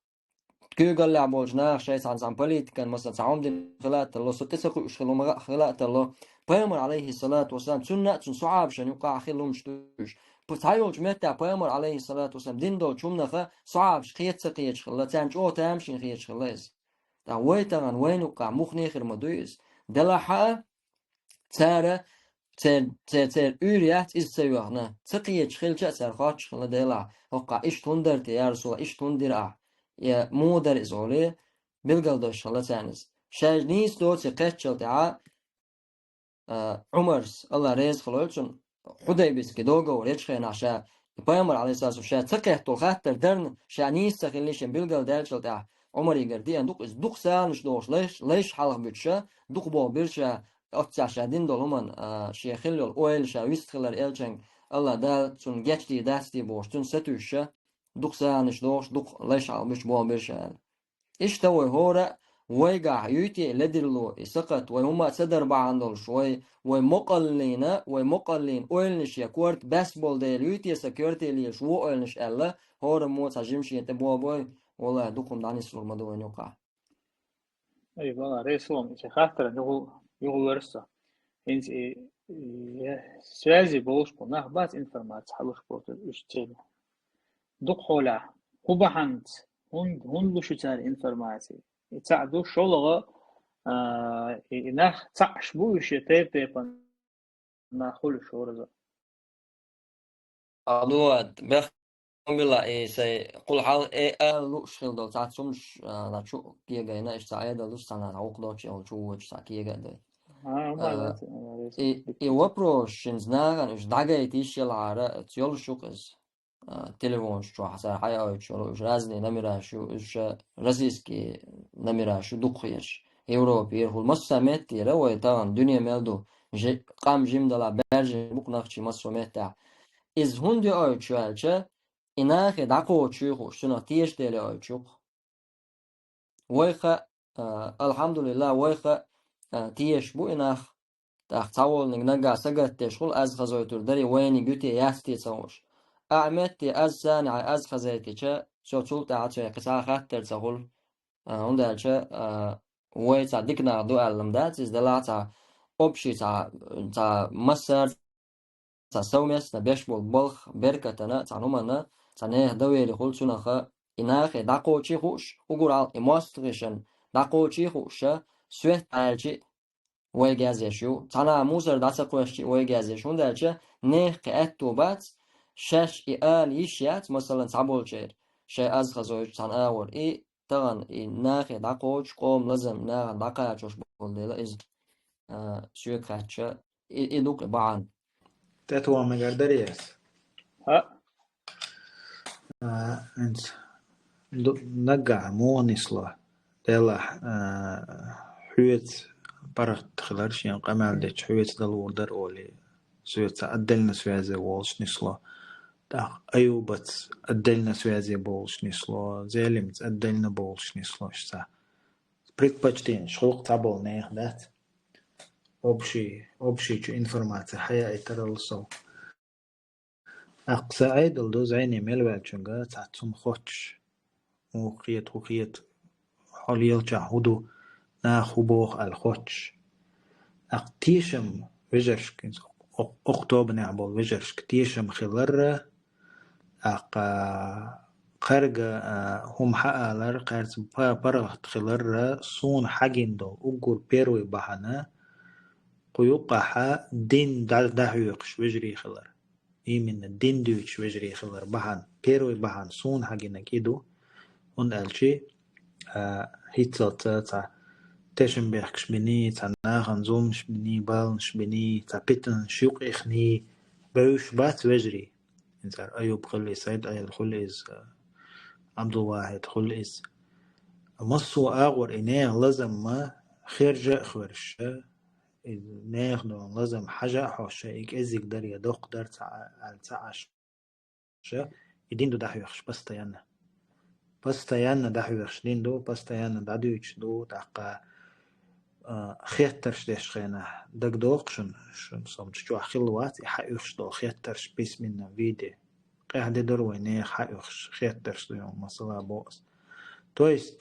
Куьйгаллехь болчу наха шайн цхьана-цхьана политикан, масала, цхьа хӀума дина хила а тарло, со тӀе ца кхуьуш хила хӀума хила а тарло. Пайхамар, алейхиссалату вассалам, цунна а, цуьнан сахьабашна юкъахь а хила хӀуманаш дуьйш. П-, цхьайолчу меттехь Пайхамар, алейхиссалату вассалам, дина долчу хӀуманаха сахьабаш кхета ца кхеташ хилла, царна чӀогӀа тамашийна хеташ хилла иза. ТӀаккха вай тахана вайна юкъахь муххале хир ма дуй иза. Делахь а, цара, цер-, цер-, церан уьйр яц иза ца йоьхна. Ца кхеташ хилча а цара хоттуш хилла делахь, хӀокхахь иштта хӀунда дара те, я Расулаллах, иштта хӀунда дира ахь? Я муха дара иза олий, билгалдош хилла царна иза. Шаьш нийса доций кхеттачул тӀаьхьа, а, Ӏумарс, Аллах реза хуьлда цунна, Хьудайбийский договор ечу хенахь ша, Пайхамар, алейхиссалату вассалам, ша ца кхетта долу хаттар дарна, ша нийса ца хилла шен билгалдаьллачул тӀаьхьа, Ӏумаригара деана ду-кх иза, дукха салонаш дохуш, лайш, лайш хьалха буьтуш, дукха боху бира ша, оццехь ша дина долу хӀуманна, а, шен хилла йолу ойла ша вистхилар элчанга, Аллах Дала цунна гечдийр дац те бохуш, цуьнан сатуьйсуш, дукха салонаш дохуш, дукха лайш хьалха буьтуш боху бира ша аьлла. Иштта вай хӀора а вайгахь юй те ледирло, и сакхат вай хӀума ца дар бахьана долуш, вай, вай мукъаллина, вай мукъаллина ойланаш я корта баьсса болу дела юй те сан коьрте лелаш ву ойланаш аьлла, хӀораммо цхьа жимашен тӀе бобой, валлахӀи, дукха хӀума дӀанислур ма ду вайн юкъахь. Ай, вала, Ресулан, и хаттаран югӀу-, югӀу верса. ХӀинца и, и связи болуш бу, нах бац информация хьалуш бу, уьш цӀена. Дукха хьолахь, хӀун бахьанца, хӀун, хӀунда луш ю цара информация? И цхьаъ ду, шолгӀа, а, и, и нах цхьаъш бу уьш, я тайп-тайпана нах хуьлуш хӀораза. Алло, бех била, и сай кхул хьал, э, а, лууш хила долу цхьацца хӀумаш, а, на чу кегайна, иштта цхьа Ӏедал ду, цхьана гӀуллакх доцуш, чу вочу цхьа кега а дай. А, А, молодец, молодец. И, и вопрос шин знаган, уж дагайта йиш ялгӀара, ца йолуш ю-кх иза. А, телефонаш чохь цара хьайойтуш йолу, уж разные номераш ю, уж ша российский номераш ю дукхахъерш. Европера хуьлу, массо а меттера вай тахана дуьне мел ду, же-, къам жимдала баьржина бу-кх нахчий массо а меттехь. Иза хӀунда йоуьйтуш ю аьлча, и нахе дӀакхочуш ю хууш, цунах теша дела йоуьйтуш ю-кх. Вайха, а, алхьамдулиллахӀ, вайха, а, тешаш бу и нах. ТӀаккха цхьаволниг наггахь сагатдеш хуьлу, аз хазойтур дарий, вайниг ю те, яц те ца хууш. Ахьа метте аз санехь, аз хазайтича, со цул тӀаьхьа цо кхин цхьа а хаттар ца хуьлу. А, хӀунда аьлча, а, вай цхьа дика нах ду аьлла ма дац, иза делахь цхьа общий, цхьа, цхьа массара цхьа совместно беш болу балх беркатана, цхьа хӀуманна, цхьа нехан доверие хуьлу цунаха, и нахе дӀакхочий хууш, уггар хьалха и мостагӀашна дӀакхочий хууша, свет аьлчи вайга язъеш ю. Цхьана мусар дӀа ца кхоьссичи вайга язъеш, хӀунда аьлча нехан кхин аьтто бац, шаьш и ала йиш яц, масалан, цхьаболчеран, шайн аз хазойтуш цхьана агӀор, и тахана и нахе дӀакхочуш, къоман лазам нахана дӀакхачош болу дела иза, а, соьга хаьттича, и, и ду-кх и бахьана. ТӀетоха мегар дарий ас? ХӀаъ. А, хӀинца ду-, наггахь муха нисло? Делахь, а, хьоьца паргӀат хилар, шен къамел дечу хьоьца далур дара олий, соьца отдельно связи волуш нисло. ТӀаккха Аюбаца отдельно связи болуш нисло, Зелимца отдельно болуш нисло, ша ца. Предпочтение, шух цхьаболу нехан дац. Общий, общий чу информация хьаяийтарал сов. ТӀаккха сан Ӏедал ду, зӀене мел ваьллачуьнга цхьацца хӀума хоттуш. Муха хета, хӀун хета, хьо лелачохь хӀун ду, наха хӀун боху аьлла хоттуш. ТӀаккха тешам вежаршка, оц-, оц-, окху тобанехь болу вежаршка тешам хиларра, тӀаккха кхаьрга, а, хӀума хьаалар, кхаьрца па-, паргӀат хиларра, суна хьагина долу уггар первый бахьана, кху юккъахьа дин дӀа-, дӀахьоьхуш вежарий хилар. Именно дин дуьйцуш вежарий хилар бахьана. Первый бахьана суна хьагинарг и ду, хӀунда аьлча, а, хӀинццалц цхьа тешам бехкаш биний, цхьа нахана зуламаш биний, баланаш биний, цхьа питанаш юкъа ихний, бевзаш бац вежарий. ХӀинца Аюб хуьлу иза, Сайд-Ӏела хуьлу иза, Ӏабдулвахьид хуьлу иза. Массо а агӀор и нехан лазам ма хержа а хьоьжуш, и нехан долу лазам хьажа а хьожуш, и кӀеззиг дара я доккха дара ца а-, аьлла ца Ӏаш, и дин ду дӀахьоьхуш постоянно. Постоянно дӀахьоьхуш дин ду, постоянно дӀадуьйцуш ду, тӀаккха, а, хеттарш деш хенахь дагадогӀу шуна, шуна со-м чохь хилла вац и хьаоьхуш долу хеттарш в письменном виде. Къаьхьа де дара вай нехан хьаоьхуш хеттарш ду, масала боху ас. То есть,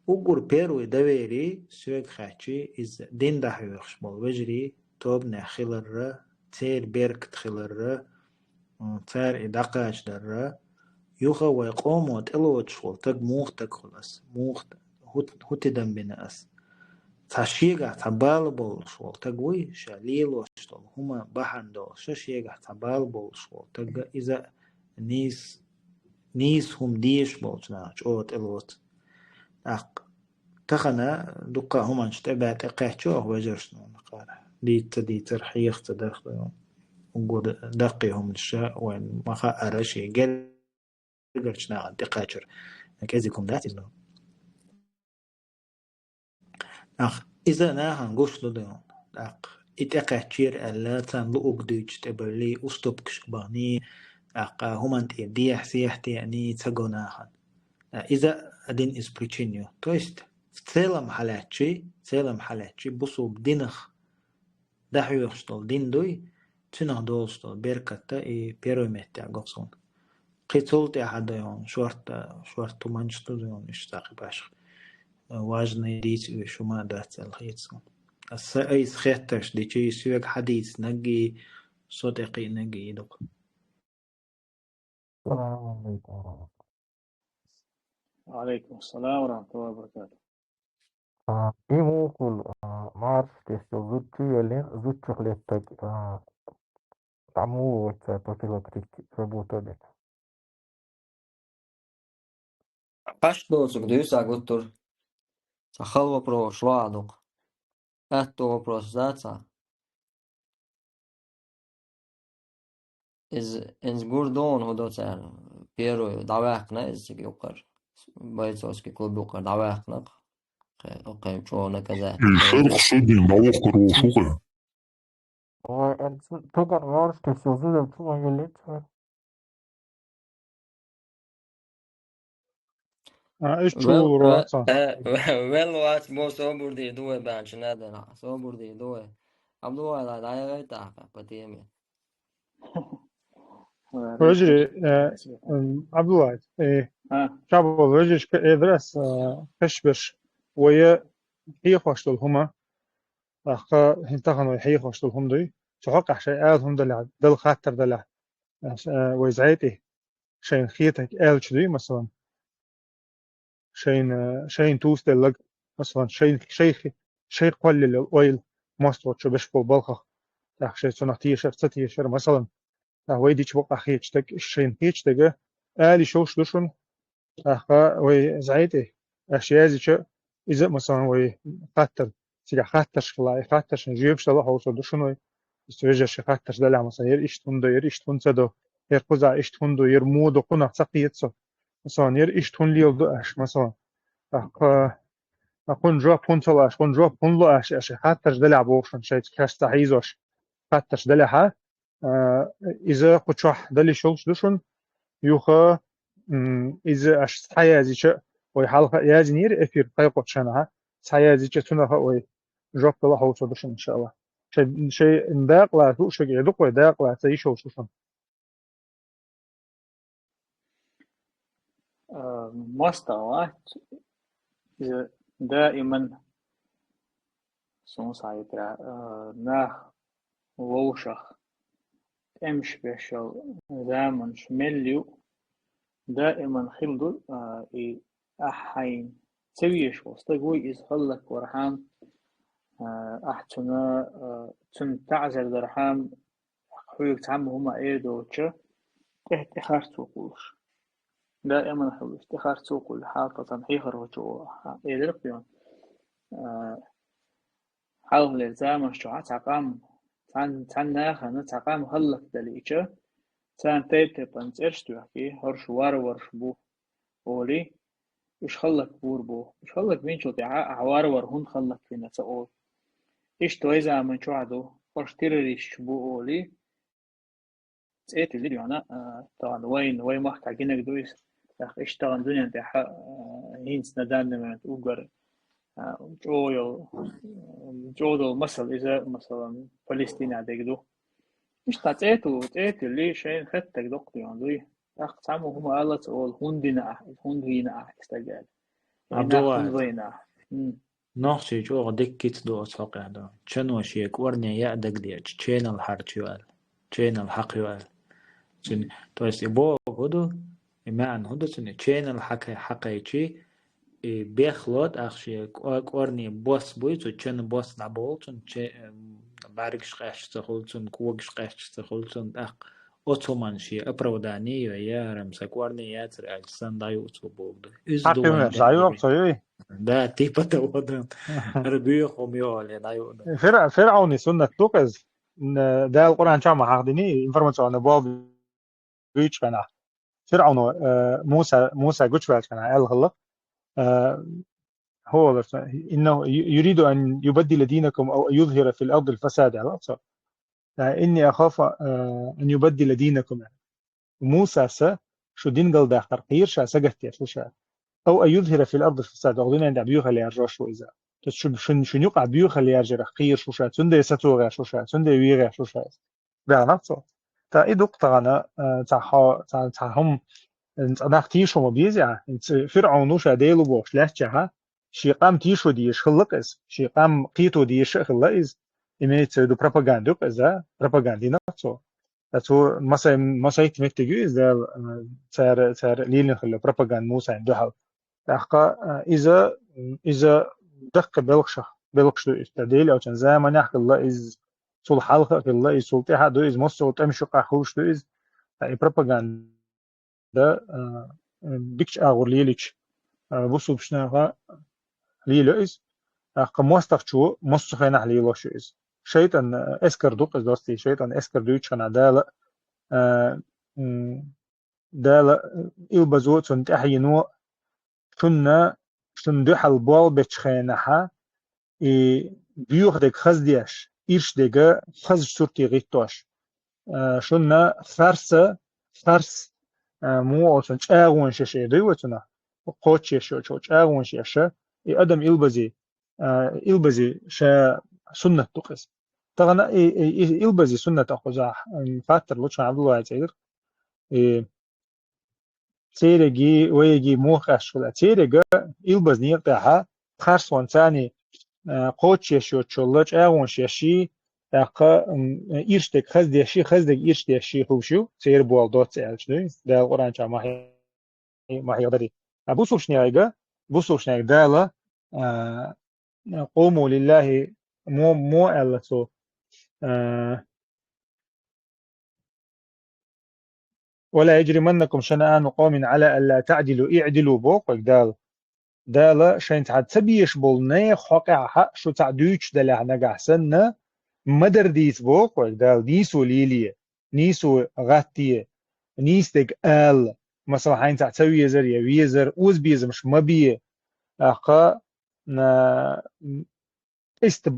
уггар первый доверие соьга хаьттича, иза дин дӀахьоьхуш болу вежарий тобанехь хиларра, церан беркат хиларра, м, цара и дӀакхачадарра, юха вай къомо тӀелоцуш волу таг муха таг хуьлу ас, муха хӀу-, хӀун тидам бина ас. Цхьа шегахь цхьа бала болуш волу таг вуй, ша лелош долу хӀума бахьана долуш, ша шегахь цхьа бала болуш волу таг, иза нийса, нийса хӀума дезаш болчу наха чӀогӀа тӀелоцу. ТӀаккха тахана дуккха хӀуманаш тӀе баьтӀе кхаьччо оха вежаршна, дийца ца дийцар, хьеха ца дарх, уггар даккхий хӀуманаш вайн ма хаара шен гергарчу нахана тӀекхачар. КӀезиг хӀума дац иза. Ах, иза нахана гуш ду ду. ТӀаккха и тӀекхаьччера аьлла, царна луург дуьйцуш тӀебевллий, уступкашка бахний, тӀаккха хӀуманна тӀера дехьа-сехьа теъний ца го нахана. Иза один из причин ю. То есть, в целом хьалаьцчи, в целом хьалаьцчи, бусулба динах дӀахьоьхуш долу дин дуй, цуьнах долуш долу беркат и первый меттехь го суна. Кхин цул тӀаьхьа ду йон, шорта, шорта туманчаш ду йон, иштта кхин башха. Важный дийца уьш хӀума дац аьлла хета суна. Аса айса хеттарш дичи, соьга хьадийцинарг и, со тӀе кхиънарг и ду-кх. Салам алейкум. Ва алейкум салам ва рахматуллахи ва баракатух. А, и муха хуьлу, а, марша тесна зудчо а йолу, зудчух леттарг, а, дӀа муха вац цара профилактика работа а бина? Къаьстина доцург дуьйцу гуттар. Цхьа хала вопрос ло а ду-кх. Аьтто вопрос дац а. Иза, иза гур ду хьуна хӀун до цара. Первый дӀаваьккхина иза цига юккъара. Бойцовский клуб юккъара дӀаваьккхина-кх. Кхе-, кхе чӀогӀа наказать. И шарх шо дин дӀавохкар волуш ву-кх. Ой, эн цу-, туган варш тесна зудчо а йолу. А, иштта чу вел, вулур ве-, вац а. Э, вел вац, бо собар де ду вай баьлча наделахь. Собар де ду вай. Абдулла, дӀаяхьайтахьа по теме. Вежарий, э, м, Абдулла, э, а, ша болу вежаршка эдара ас, э, хешбеш, вай хьехош долу хӀума, тӀаккха хӀинца тахана вай хьехош долу хӀума дуй. Цу хьокъехь шайн ала хӀума далахь, дала хаттар далахь. Ас, э, вай зӀе тӀе шайна хетарг аьлча дуй, масалан, шайна, шайна тӀе ца делларг, масалан, шайна, шай хи-, шай кхоллаелла ойла мостагӀчо беш болу балхах, тӀаккха шайн цунах тешар, ца тешар, масалан, тӀаккха вай дича бакъахь хеташ дерг, шайна хеташ дерг, ала йиш йолуш ду шуна, тӀаккха вай зӀе тӀе, аша язйича, иза а, масалан, вай хаттар, цигахь хаттарш хилла, и хаттаршна жоьпаш дала хьовсур ду шуна вай. Иштта вежарша хаттарш далахь, масалан, яра иштта хӀунда до, яра иштта хӀунда ца до, яра кхузахь иштта хӀунда ду, яра муха ду, кхунах ца кхета со. Масалан, яра иштта хӀунда леладо аша, масалан. ТӀаккха, а, кхунна жоп хӀунда ца ло аша, кхунна жоп хӀунда ло аша, аша хаттарш далахь боху шуна шайца кхаьчча хьийзош. Хаттарш далахьа, а, иза кху чохь дала йиш йолуш ду шуна, юха, м, иза аша схьаязйича, вай хьалха а яздинера эфир кхайкхочу шайнахьа, схьаязйича цунах а вай жоп дала хьовсур ду шуна, иншааллахӀ. Шай, шай дакъа лаца лууш верг а ду-кх вай, дакъа лаца йиш йолуш ду шуна. А, мостагӀа вац, иза даиман суна схьахетарехь, а, нах вовшах тӀемаш беш йолу заманаш мел ю, даиман хила ду, а, и ахь хьайна ца везаш волу стаг вуй, иза хӀаллаквархьама, а, ахь цунна, а, цунна таӀзар дархьама, хьоьга цхьамма хӀума эр доцуча, тӀе, тӀе харцо кхуллуш. Даиман хила ду, тӀе харцо кхуллу хьалха цхьана хьехархочо элира-кх, а, хьалхалера заманаш чохь цхьа къам, цхьан-, цхьана нахана цхьа къам хӀаллакдалийча, царна тайп-тайпана цӀераш тоьхкий, хӀорш варварш бу, олий, уьш хӀаллакбора боху. Уьш хӀаллакбинчул тӀаьхьа ахь варвар хӀунда хӀаллаквина ца олу. Иштта вай заман чохь ду, хӀорш террористаш бу олий, цӀе тиллира йона, а, тахана вайна, вай махкахь гинарг ду иза. ТӀаккха иштта тахана дуьнен тӀехь, а, хӀинца на данный момент уггар, а, чӀогӀа йолу, чӀогӀа долу масал иза, масалан, Палестинехь дерг ду. Иштта цӀе ту-, цӀе тилли, шайна хеттарг доккха йона дуй. ТӀаккха цхьамма хӀума ала ца олу, хӀунда дина ахь, хӀунда вийна ахь и стаг аьлла. Вайнах хӀунда вайна ахь? М. Нохчий чӀогӀа дикка кица ду оцу хьокъехь ду. Чано шен кӀорне яа дагадеача, ченал хьарчайо аьлла. Ченал хьакхайо аьлла. Цуьнан, то есть и боху хӀун ду, и маьӀна хӀун ду цуьнан, ченал хьакхай-, хьакхайчи, и бехло тӀаккха шен кӀо-, кӀорне бос буй, цу чана бос дӀаболу, цунна че-, м, бӀаьргаш къаьсташ ца хуьлу, цунна когаш къаьсташ ца хуьлу, цунна тӀаккха оцу хӀуманна шен оправдание йо, яра-м сан кӀорне яцара аьлча, сан дӀайо цо боху ду. Иза ду вайн хьакхимеш дӀайо цо, юй? Да, типа того, да. ХӀара боьха хӀума ю олий, дӀайо ду. Фир-, ФирӀавни суннат ду-кх иза. Н-, Дала Къуръан чохь ма хьахдиний, информационный болх буьйцучу хенахь. ФирӀавно, э, Муса, Муса гучуваьлчу хенахь аьлла хилла, э, хӀун олура цо, إنه يريد أن يبدل دينكم أو يظهر في الأرض الفساد аьлла цо. Э, إني أخاف, э, أن يبدل دينكم. Мусас шу дин галдаккхар кхийра ша сагатдеш шу ша. أو أن يظهر في الأرض الفساد, оаха дунен тӀа боьха лержош ву иза. То есть шун, шун, шун юкъа боьха лержарах кхийраш ву ша, цундела сацо гӀерташ ву ша, цундела ве гӀерташ ву ша иза. Баьхнах цо? ТӀаккха и ду-кх тахана, э, цхьа хьо-, цхьа, цхьа хӀума, э, цхьа нах тийша ма беза, э, ц-, ФирӀавно ша Дела ву бохуш лаьттачахьа, шен къам тийша дезаш хилла-кх иза, шен къам кхето дезаш а хилла иза, имеется в виду пропаганда ю-кх иза, пропаганда йина-кх цо. Ткъа цо масай-, масайтта меттиг ю иза Дала, э, цара, цара лелийна хилла пропаганда Мусайна дуьхьал. ТӀаккха, э, иза, иза даккхий белхашах, белхаш ду иза. Дела Элчан заманахь хилла иза, цул хьалха а хилла иза, цул тӀаьхьа а ду иза, массо а тӀемаш юкъахь хуьлуш ду иза. Ткъа и пропаганда, э, дикачу агӀор лелийча, э, бусулбачу наха лелайо иза. ТӀаккха мостагӀчо массо а хенахь лелош ю иза. ШайтӀан, э, эскар ду-кх иза, достий, шайтӀан эскар дуьйцучу хенахь Дала, э, м, Дала, э, илбазо а, цунна тӀаьхьено а, шуна, шуна дуьхьал болх бечу хенахьа, и боьха дерг хаза деш, ирча дерг хазачу сурте гӀиттош, э, шуна харса, харс, э, муха олу цунна, чӀагӀонаш еш, эр ду вай цунах, кхочуш еш йолчу чӀагӀонаш еш, и адам илбазе, э, илбазе ша суннат ду-кх иза. Тахана и, и, и илбазе суннат а кхузахь, м, хаттар лучу Ӏабдуллахьа цӀе дира. И церигий, вайгий муха къаьсташ хила? Цериг а илбаза некъа тӀехьа харсонца царний, а, кхочуш еш йоцучул а чӀагӀонаш еш, тӀаккха, м, ирча дерг хаза деш, хаза дерг ирча деш хуьлуш ю, церан болх доцца аьлча дуй, Дала Къуръан чохь ма хье-, ма хьехадарий. А бусулбачу нахе, бусулбачу нахе Дала, а, «Къуму лиллахи» мо, мо аьлла цо, а, «Ва ла яжриманнакум шанаану къавмин ала алла таъдилу, иъдилу», боху вайга Дала. Дала шайн цхьа ца безаш болу нехан хьокъехь шу цхьаъ дуьйцуш делахь нагахь санна, ма-дарра дийца боху вайга Дала, нийсо лелае, нийсо гӀаттае, нийса дерг ала, масала, хьайна цхьаъ ца везар я везар, озабезамаш ма бе, тӀаккха, а, къиста,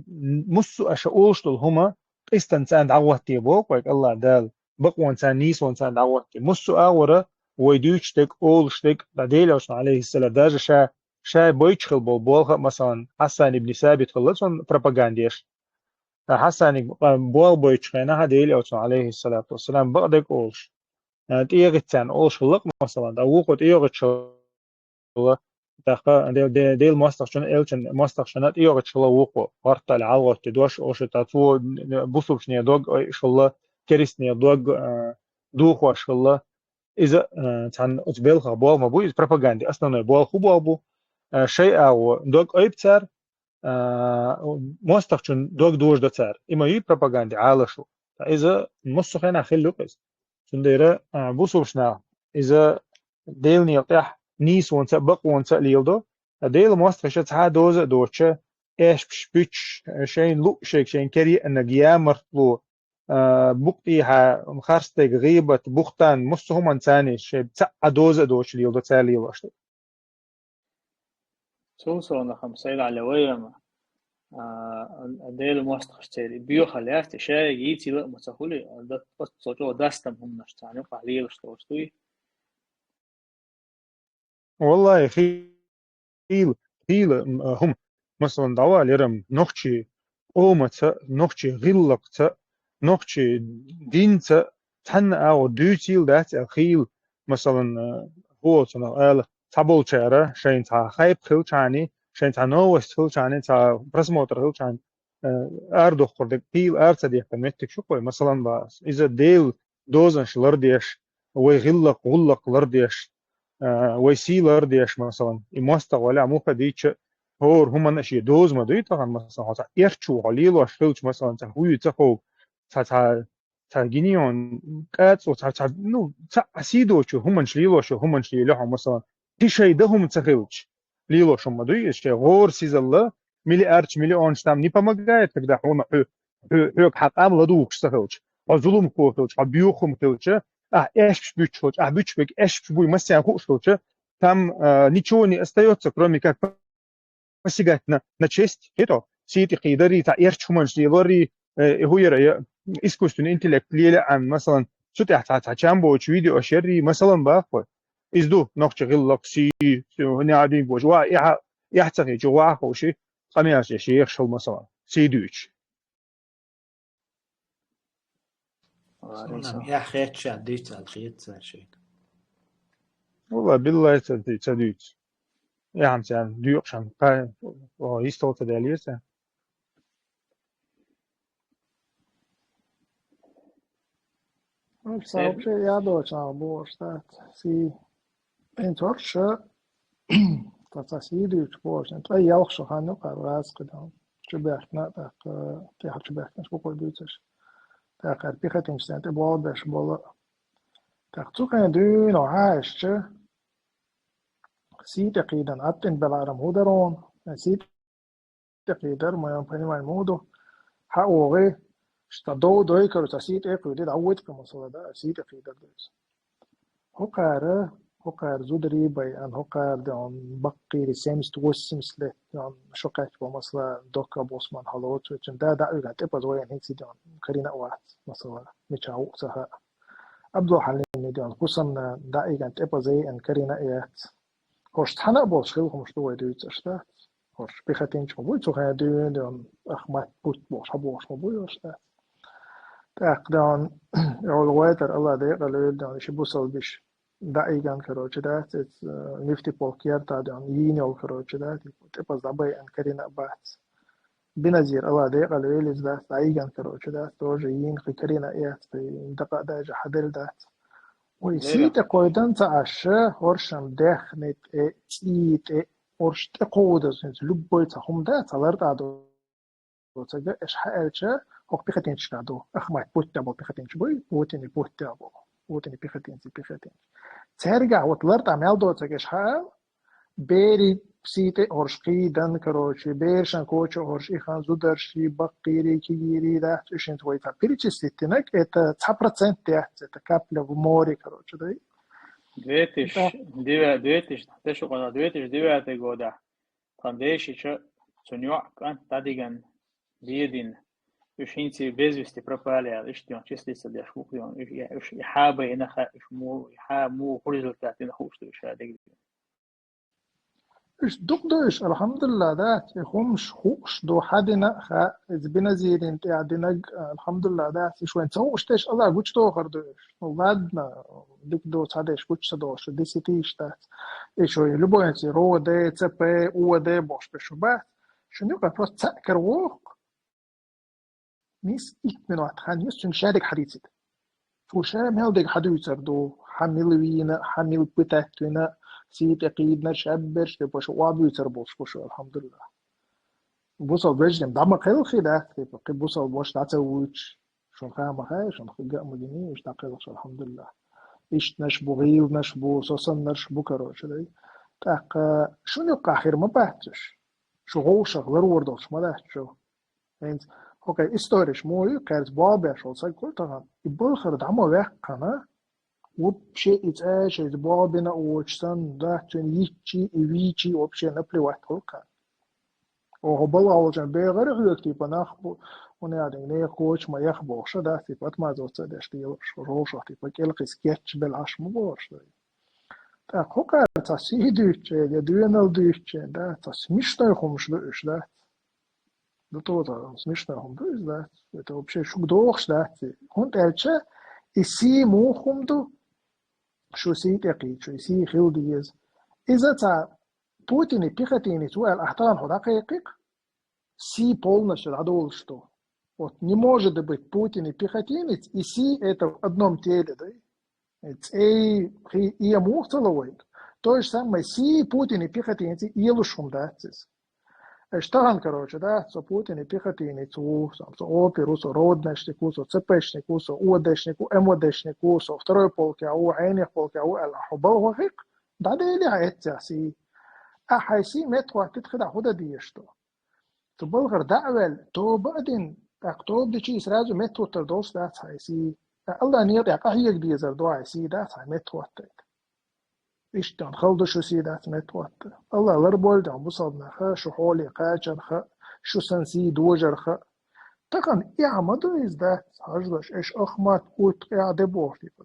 муссу аша олуш долу хӀума, къистана царна дӀагӀоттае боху вайга АллахӀ Дала, бакъонца, нийсонца дӀагӀоттае. Муссу а агӀора вай дуьйцуш дерг, олуш дерг, ткъа Делан Элчано, алейхиссалам, даже ша, ша бойтуш хила болу болх а, масалан, Хьасан ибн Сабит хилла цунна пропаганда еш. Ткъа Хьасаниг, а, болх бойтучу хенахь а Делан Элчано, алейхиссалату вассалам, бакъдерг олуш, а, тӀегӀиттина олуш хилла-кх, масалан, ткъа вукхо тӀегӀиттина хилла, тӀаккха Де-, Де-, Делан мостагӀчунна, Элчан мостагӀчунна тӀегӀиттина хилла вукхо, гӀорталла, хьалагӀоттий дош олуш, ткъа цо бусулбачу нехан дог айъуш хилла, керстанийн дог, а, дохош хилла. Иза, а, цхьана оцу белхах болх ма бу, иза пропаганда, основной болх хӀун болх бу? А, шайн агӀор дог айбу цара, а, мостагӀчун дог дожадо цара. И ма ю пропаганда, Ӏалашо. Ткъа иза массо а хенахь хилла ю-кх иза. Цундела, а, бусулбачу наха иза Делан некъа тӀехь нийсонца а, бакъонца а леладо. Ткъа Делан мостагӀаша цхьа а доза а доцуша, аьшпаш буьтуш, шайна луъу шайга, шайна кара еанарг ямартло, а, букъ тӀехьа харцдерг, гӀийбат, бухтан, массо а хӀуманца царний шайн цхьа а доза а доцуш леладо цара лелош дерг. Цул совнаха-м, сайла Ӏаьлла вай-м, а, а, Делан мостагӀаша церан боьха лаьцна, шайга йийцийла а ма ца хуьлий, а, да-, оццул чӀогӀа дастам хӀуманаш царна юкъахь лелаш долуш дуй? Валлахи, хийла, хийла, м, а, хӀума. Масалан, дӀавалийра-м нохчий къомаца, нохчий гӀиллакхца, нохчий динца, цхьанна агӀор дуьйцийла дац аьлла хийла, масалан, а, хӀун олу цунах ала, цхьаболчара шайна цхьа хайп хилчахьана, шайна цхьа новость хилчахьана, цхьа просмотр хилчахьана, э, арадоккхур дерг, хийла ара ца дехкан меттиг шу-кх вай, масалан, бах ас. Иза Делан дозанаш лардеш, вай гӀиллакх, гӀуллакх лардеш, э, вай сий лардеш, масалан, и мостагӀа валахь муха дийча, хӀора хӀуманна а шен доза ма дуй тахана, масалан, хьо цхьа эрчо хьо лелош хилча, масалан, цхьа хӀуьйца хов, цхьа, цхьа цхьа гинион кӀацо, цхьа, цхьа, ну, цхьа а сий доцу хӀуманаш лелош, хӀуманаш лело хьо, масалан, кхин шайн дан хӀума ца хилча, лелош хӀума ма дуй иза, шайн гӀора сизалла, миллиардаш, миллионаш там не помогает, когда хьуна хьо, хьо, хьоьга хьан къам ладугӀуш ца хилча, хьо зуламхо хилча, хьо боьха хӀума хилча, ахь аьшпаш буьтуш хилча, ахь буьтуш берг аьшпаш буй массарна хууш хилча, там, а, ничего не остаётся, кроме как посягать на, на честь, хӀета, сий тӀе кхийдарий, цхьа эрча хӀуманаш лелорий, э, хӀун яра, я, искусственный интеллект лелаан, масалан, цу тӀехь цхьа, цхьа чам боцуш видеош ярий, масалан, бах вай. Иза ду нохча гӀиллакх, сий, хӀуни а дуьйна божа. Ва, эхьа, эхь ца хи, чу вахховши, къамелаш деш, ехаш хила масала. Сий дуьйцу. Варисов. Эхь хетча дуьйцал хетца ши. Валла, биллай ца, ца дуьйцу. Эхьам царна дуьйкъушан, кхай, о, йистал ца даьллера царна. Ну, всё, вообще, я дочь, а, боже, да, си. Эн цорша, ца, ца сий дуьйцу, боже, эн ткъа ялх шу хан ю кхар вац кхидан. Чу бехкна, так, э, тӀехьа чу бехкна, шу кой дуьйцуш. Так, эр пехотинцаш тӀе болх беш бола. Так, цу хен дуьйна хьаьшча, сий тӀе кхийдан, аттин беларам хӀу дарон, сий тӀе кхийдар, моем понимании, муду, хьа оги, ста дов дой, короче, ца сий тӀе кхийди, да, вуйт ка масала, да, сий тӀе кхийдар дойс. ХӀокхара, хӀокхара зударий бай, ан хӀокхара де он баккхири семьдесят восемьдесят лет, он шо кхач бо масала, докка босман хало, цуцин, да, да, уган, тӀе пазоян хинци де он, карина вац, масала, мича ух цаха. Абдул Халим де он, кусамна, да, иган, тӀе пазоян карина яц. ХӀорш цхьана а болуш хила хӀумаш ду вай дуьйцуш дац. ХӀорш пехотинцаш ма буй, цу хенахь дуьйна, дуьйна, Ахмат Путь бохуш, хьан бохуш ма буй хӀорш дац. ТӀаккха даун, йолу вайтар Алла декъала вели даун, ши бусалбиш, даиган, короче, дац, эц, э, нефтеполк ярта даун, йийна йолу, короче, дац, типа, тӀепаза дӀабайан карина а бац. Биназир Алла декъала велиза дац, даиган, короче, дац, тоже йийна хи карина а яц, тхи дакъа а дажа хьаделла дац. Вай сий тӀе кхойдан ца Ӏаш, хӀоршам дехни тӀе, цӀий тӀе, хӀорш тӀе кховдаза хӀинца любой ца хӀума дац, ца лартӀа доцага, эш хьаьлча, хӀокху пехотинцашка ду. Ахмат Путь тӀе болу пехотинцаш буй, Путин и Путь тӀе болу. Путин и пехотинцы, пехотинцы. Цаьрга вот лартӀа мел доцага, эш хьаьл, бери сий тӀе хӀорш кхийдан, короче, берашан коча хӀорш, и хан зударши, баккхири, кигири, дац, уьш хӀинца вай ца перечислить динарг, это цхьа процент яц, это капля в море, короче, да? Две тысячи девятый, две тысячи, те шу къана, две тысячи девятый года. Тхан дешича, цунна йоӀ кӀант дӀадиган, дедина. Уьш хӀинца без вести пропали аьлла, иштта йон числиться деш ву, йон, уьш, уьш и хьаба и наха, уьш му, и хьа му, хӀу результат дина хууш ду уьш а дигдина. Уьш дукха ду уьш, алхьамдулилла, дац, и хӀумаш хууш ду, хьадина а хаьа, иза биназирина тӀехь динарг, алхьамдулилла, дац, и шайн ца хууш деш, Алла гучудохур ду уьш. Ну, ладно, дика ду, цхьа деш гучу ца дохуш, десятиш дац. И шу любой ЦРУ, ЦП, УВД бохуш беш шу бац. Шуна юкъа просто цхьаъ кара воху. Нис икк минот хан ю, цуьнга шадерг хьадийцийта. Цо ша мел дерг хьадуьйцур ду, хьан мила вийна, хьан мила пытать вина, сий тӀе кхийдинарш, шаберш, типа, шу охьабуьйцур болуш бу шу, алхьамдулилла. Бусалба вежарий дӀа ма кхелхи дац, типа, кхин бусалба ваша дӀа ца вуьйцуш, шуна ха ма хаьа, шуна га а ма гиний, уьш дӀакхелхаш, алхьамдулилла. Ишттанаш бу, гӀийланаш бу, сосаннарш бу, короче, дай. ТӀаккха шуна юккъахь хир ма бац уьш. Шу гӀовшах ларвар долуш ма дац шу. ХӀинца хӀокху историш муха ю, кхаьрца болх беш волу саг хуьлу тахана. И балхара дӀа ма ваьккхина, вообще и цӀа шайца болх бина а воцуш санна, да, цуьнан йиччий, и вийчий вообще наплевать хуьлу кхаьрца. Оха балха волчун бегӀара хьоьга, типа, нах бу, хӀунда аьлла, нехан коча ма яха бохуш, да, типа, отмазываться деш делаш, рогӀушах, типа, кӀелхица кечбелла Ӏаш ма бохуш, да. ТӀаккха хӀокхара цхьа сий дуьйцучу, я доьналла дуьйцучу, да, цхьа смешной хӀумаш ду уьш, да. Да то, да, смешной хӀума ду иза, да. Это вообще шуьга догӀуш дац. ХӀунда аьлча, и сий муха хӀума ду, шу сий тӀе кхийча, и сий хила деза. Иза цхьа Путин и пехотинец ву аьлла, ахь тахана хьо дӀакхайкхи-кх, сий полностью дӀадолуш ду. Вот не может быть Путин и пехотинец, и сий это в одном теле, да? ЦӀей, хи, и муха ца ло вайга. То же самое, сий Путин и пехотинец и луш хӀума дац иза. Эш тахана, короче, да, со Путин и пехотинец ву, со, со опер ву, со роднешник ву, со ЦПшник ву, со УВДшник ву, МВДшник ву, со второй полке ву, хьенех полке ву, аьлла, хьо балхо хи-кх, дӀаделахь эццехь сий. Ахь хьайн сий меттахӀоттийта хи дӀа хӀун дан дезаш ду? Цу балхара дӀа а ваьлла, тоба а дина, тӀаккха тоба дичий сразу меттахӀуттар долуш дац хьайн сий. Ткъа Аллахьан некъа тӀехь къахьега дезар ду хьайн сий дац хьайн меттахӀоттийта. Иштта хала ду шу сий дац меттахӀотта. Аллахь ларбойла дан бусалба нах, шу хьоле кхачарх, шу сан сий дожарх. Тахана эхь ма ду иза дац, хьажалаш, эш Ахмат Путь тӀехь де боху типа.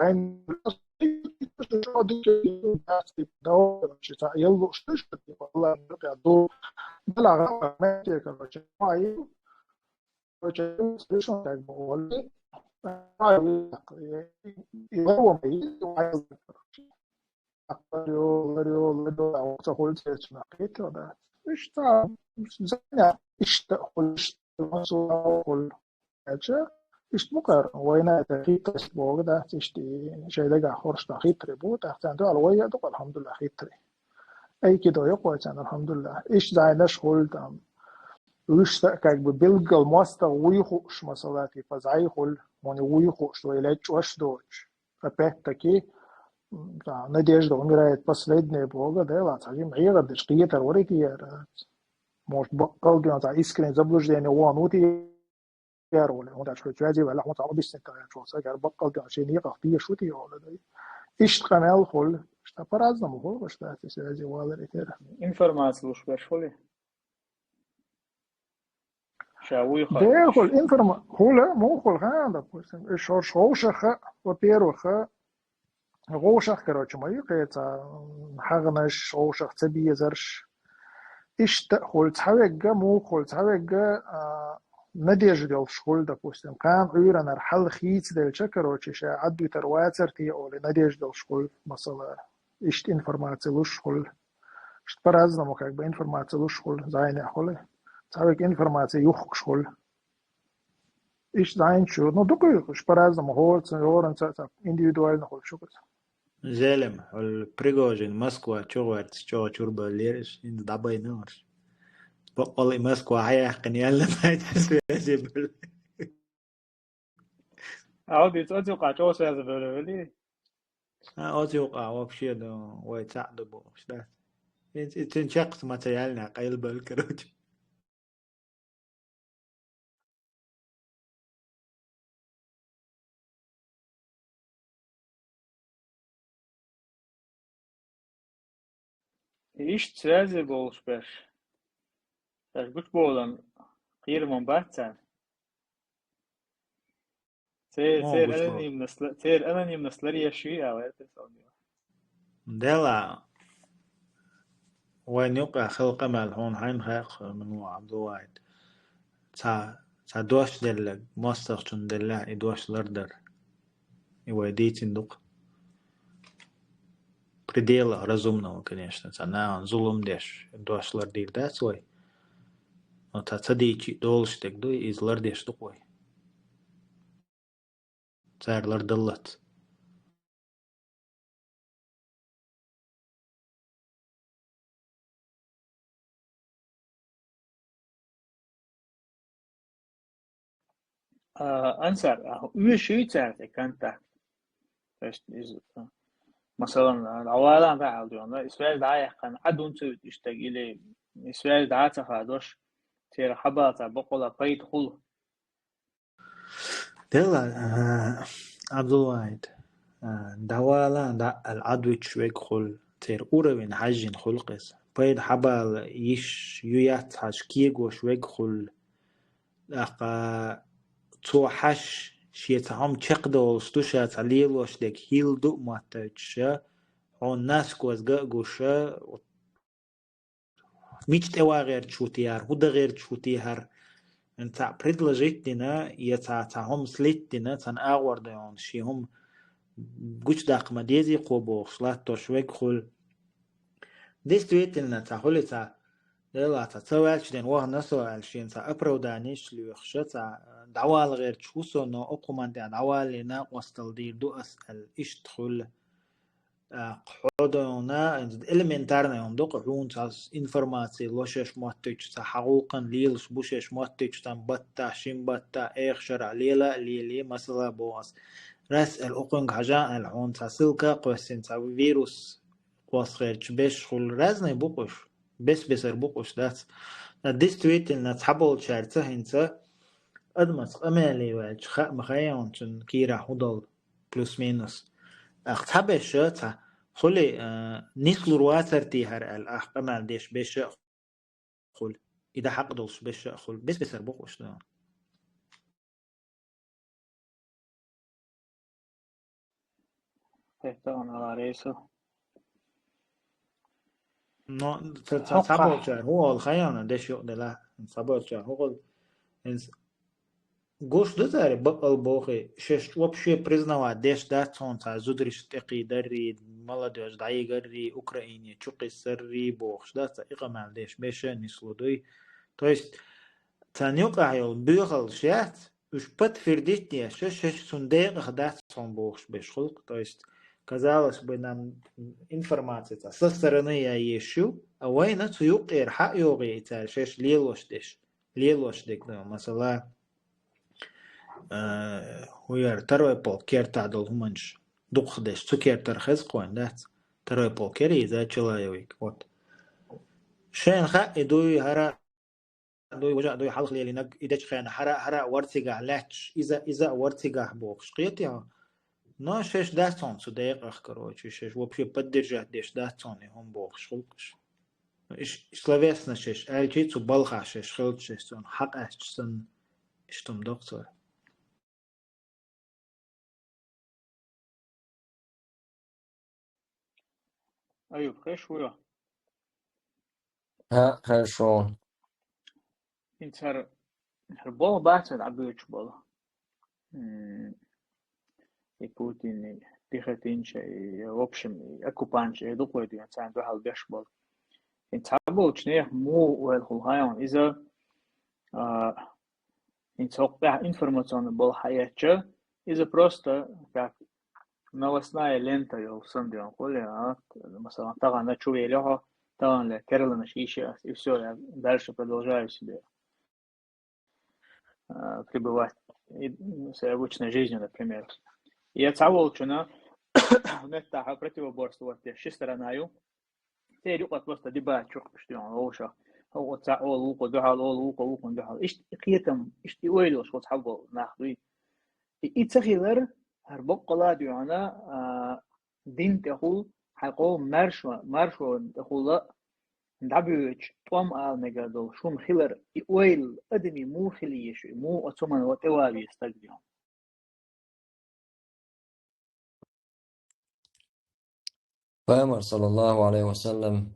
гӀайн, ши ца еллуш ду, типа, Аллах, короче, ай, короче, слышно, как бы, ай, и ларва ма йи, ай, ларё, ларё, ларё, а вот ца хуьлу цецна хетар, да. Иштта, занят, иштта хуьлу, иштта хуьлу. Аьлча, иштта ма кхара, вайна это хитрость бохург дац, иштта шайн дагахь хӀорш дан хитрый бу, тӀаккха царна дуьхьал вай а ду, алхьамдулиллахӀ, хитрый. Айкидо йоккху вай царна, алхьамдулиллахӀ. Иштта зӀанаш хуьлу там. Уьш са, как бы, билггал мостагӀа вуй хууш, масала, типа, зӀай хуьлу, хьуна вуй хууш, вай лечкъош доцуш. Опять-таки, м, да, надежда умирает последняя бога, да, ла, цхьа жим хьегӀар деш, кхетар варитияр. Может, баккъал ден, цхьа искренне заблуждение вон ути яр вале, хӀунда аьлча хӀу связи ваьлла, хӀунда объяснить даьлча, цхьа гар баккъал ден, шен никъах теша шу тӀе йола дай. Ишт къамел хул, ишта по-разному хул, ишта связи валар итер. Информация луш беш хули? Ша вуй хай. Де хул, информа-, хула, му хул, ха, допустим, иш хӀорш ховшаха, во-первых, гӀовшах, короче, ма ю кхеца, хьагӀнаш, гӀовшах ца безарш. Иштта хул цхьавегга, муха хул цхьавегга, а, надежда йолуш хул, допустим, кхана Ӏуьйранара хьал хийцаделча, короче, ша Ӏадвитар вацар те олий, надежда йолуш хул, масала, иштта информация луш хул. Иштта по-разному, как бы, информация луш хул, зайнехь хул. Цхьавегга информация юхкуш хул. Иштта зайнчу, ну, дукха юхкуш, по-разному, хӀора ца, хӀоранца а ца, индивидуально хул шу кхуза. Зелем, хӀул Пригожин Москва чу гӀоьрташ чӀогӀа чуьра бевллера, иш хӀинца дӀабайна варш. Баккъалла и Москва хьаяьккхина яьлла, связи бевлла. Ауди, оцу юкъа чӀогӀа связи бевлла вели? А, оцу юкъа вообще, ну, вай цхьаъ ду бохуш, да? ХӀинца и цуьнан чекхца ма ца яьллина, къайлабевлла, короче. Иштта связи болуш берш. Шаьш гучубовлан кхерам бац царна. Цер-, Мо цер гучубовла. Анонимность ла-, цер анонимность ларъеш ю, а, ваьртес алгӀа. Дела, вайн юкъа хила къамел хьуна хьайна хаьа, мила ву Абдулвахьид. Ца, ца дош деллаг, мостагӀчунна деллехь и дош лардар. И вай дийцина ду-кх. Пределах разумного, конечно, ца нахана зулам деш, дош лардийр дац вай. Но ца ца дийчи долуш дерг ду, иза лардеш ду-кх вай. Цара лардаллац. А, Ансар, а, оьшуй цара тӀе контакт? То есть, из-, а, масалан, а, дӀавала а баьхьал дуьйна, и связь дӀа а яьккхина, Ӏа дун ца вуьту иштаг, или и связь дӀа а ца хадош, церан хьабалца бакъала пайда хула? Дела, а, Абдулвахьид, а, дӀавала а дӀа аьлла Ӏадвуьтуш вег хула, церан уровень хьаьжжина хула-кх иза. Пайда хьабала йиш ю-яц хьажа кегош вег хула. ТӀаккха цо хьаьжча, шен цхьа хӀума чекхдолуш ду, ша цхьа лелош дерг хилла ду а моттуьйтуш, хьуна насквозь га а гуш, мича тӀе ван гӀерташ ву те хӀара, хӀун дан гӀерташ ву те хӀара. Цхьаъ предложить дина, я цхьа, цхьа хӀума слить дина, цхьана агӀор дан йолуш шен хӀума гучудаккха ма дезий-кх бохуш латтош вег хула. Действительно, цхьа хуьлий цхьа, Дела, цхьа ца ваьлча ден вахана со аьлла, шена цхьа оправданиеш лоьхуш, цхьа дӀавала гӀерташ ву со, но окху хӀуманна тӀехь дӀавалале накъосталла дийр ду ас аьлла, иштта хуьлу. ТӀаккха хьо дона, элементарно хӀума ду-кх, хьуна цхьа информаци ло шаьш моттуьйтуш, цхьа хьан гӀуллакхана лелаш бу шаьш моттуьйтуш, там батта, шин батта, эха шарахь лела а лелий, масала боху ас. Рас аьлла, укхуьнга хьажа аьлла, хьуна цхьа ссылка а кхоьссина, цхьа вирус кхосса гӀерташ беш хуьлу, разный бу-кх уьш, бес-бесар бу-кх уьш, дац. Ткъа действительно, цхьаболчаьрца хӀинца адамаца къамеле ваьлча, хаа ма хаьа хьуна цуьнан кийрахь хӀун долу, плюс-минус. ТӀаккха цхьаберш цхьа хуьлий, а, нислур вацара те хӀара аьлла, ахь къамел деш берш а хуьлу. И дан хьакъ долуш берш а хуьлу. Бес-бесар бу-кх уьш, да. ХӀетта а ала рейсу. Но ца, ца, хӀокху цхьаболчара хӀун олу хаьа хьуна, деш юкъаделахь, цхьаболчара хӀун олу? ХӀинца гуш ду цара бакъал бохий, шаьш вообще признавать деш дац хьуна цхьа зударшна тӀекхийдаррий, молодёжь дӀайигаррий, Украине чукхиссаррий бохуш дац, цхьа и къамел деш берш а нислур дуй. То есть, царна юкъахь йолу боьхаллаш яц, уьш подтвердить деш, шаьш цунна декъах дац хьуна бохуш берш хуьлу-кх. То есть, казалось бы, нам информация цхьа со стороны ян езаш ю, а вайна цу юккъера хьа а йогӀий цара шаьш лелош деш, лелош дерг, ну, масала, э, хӀун яра, второй полк кертахь долу хӀуманаш. дукхахдеш, цу кертара хеза кхойн, дац? Второй пол кера иза человек. Вот. Шайна хаьа, и дуй хӀара, дуй важа, дуй хьалха лелийнарг, и дечу хенахь хӀара, хӀара вара цигахь лаьтташ, иза, иза а вара цигахь бохуш, кхетий хьо? Но шаьш дац хьуна цу декъах, короче, шаьш вообще поддержать деш дац хьуна и хӀума бохуш гӀуллакхаш. Иш-, словесно шаьш аьлчи, цу балхахь шаьш хилча, шаьш цунах хьакъаьсташ санна, иштта хӀума доккху цара. Аюб, хеш вуй? ХӀаъ, хеш ву. ХӀинца хӀара, хӀара болх бац хӀара дӀабоьдуш болу. М, и Путин, и пехотинча, и, в общем, и оккупантча, и дукха вай дуьйна царна дуьхьал беш болу. ХӀинца цхьаболчу нехан муха ойла хуьлу хаьий хьуна иза, а, хӀинца хӀокху тӀехь информационный болх хьаэцча, иза просто как новостная лента йолу санна дуьйна хуьлу, а, масалан, тахана чу вели хьо, тахана ле керланаш йиш яц, и всё, я дальше продолжаю себе, а, пребывать и, м, своей обычной жизнью, например. Я цхьаволчунна меттахь противоборство вот те ши сторона ю, церан юкъа просто дебат чу кхуьуш дуьйна вовшах. ХӀокхо цхьаъ олу, вукхо дуьхьал олу, вукхо вукхунна дуьхьал. Иштта и кхетам, иштта и ойла йолуш ву цхьаболу нах дуй. И, и ца хилар, хӀара боккъала дуьйна, а, дин тӀехула, хьайн къоман маршо-, маршонан тӀехула дӀабоьдучу тӀом ала мегар долу шуна хилар, и ойла адамийн муха хила еза, и муха оцу хӀуманна тӀе ван веза стаг дуьйна. Пайхамар, саллаллаху алейхи ва саллям,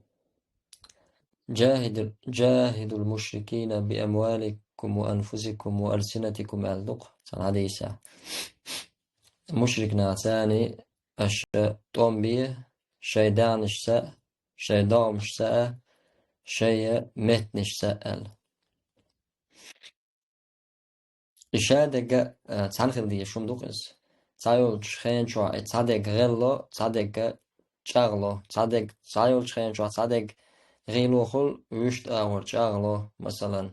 «Джахиду-, джахидул мушрикина би амваликум ва анфусикум ва алсинатикум», аьлла ду-кх цхьана хьадисехь. Мушрик нахацани аша тӀом бе шайн даьӀнашца а, шайн догӀмашца а, шайн меттанашца а аьлла. И шадерг а, а, цхьаьна хила дезаш хӀума ду-кх иза. Цхьайолчу хенан чохь и цхьа дерг гӀелло, цхьа дерг чӀагӀло, цхьа дерг, цхьайолчу хенан чохь цхьа дерг гӀийло хуьлу, вуьшта агӀор чӀагӀло, масалан.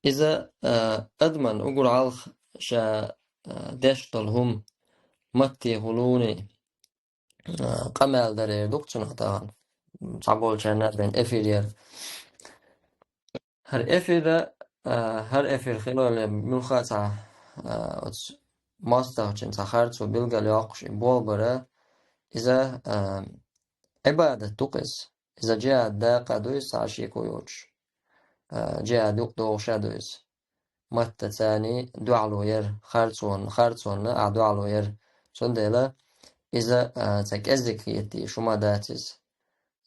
Иза, а, адаман уггар хьалха ша, а, деш долу хӀума матте хуьлуний, а, къамел дарера ду-кх цунах тахана. Цхьаболчарна бен эфир яра. ХӀара эфира, а, хӀара эфир хилале муьлхха а цхьа, а, оцу мостагӀчун цхьа харцо билгалйоккхуш и болх бара, иза, а, Ӏибадат ду-кх иза. Иза джихӀад дакъа ду иза, цхьа шеко йоцуш. А, джихӀад юкъадогӀуш а ду иза. Маттаца а дуьхьало яра, харцонна, харцонна а дуьхьало яра. Цундела иза, а, цхьа кӀеззиг хеташ хӀума дац иза.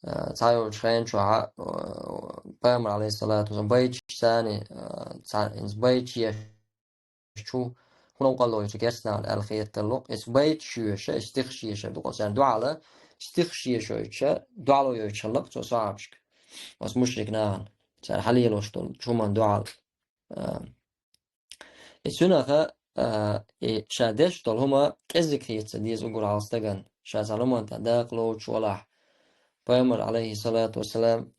А, цхьайолчу хенан чохь, а, Пайхамар, алейхиссалату вассалам, байташца а, цхьа, иза байташ еш чу, хӀун новкъарло ю цу керстанал аьлла хеталло-кх. Иза байташ йоьшу, иза стихаш йоьшу ду-кх царна дуьхьал, стихаш йоьшуьйтуш, дуьхьало йойтуш хилла-кх цо сахьабашка. Оцу мушрик нахана, цара хьалелош долу хӀуманна дуьхьал. А, и цуьнан, а, и ша деш долу хӀума кӀеззиг хета ца деза уггар хьалха стагана, ша цхьана хӀуманна тӀехь дакъа лоцуш валахь. Пайхамар, алейхиссалату вассалам,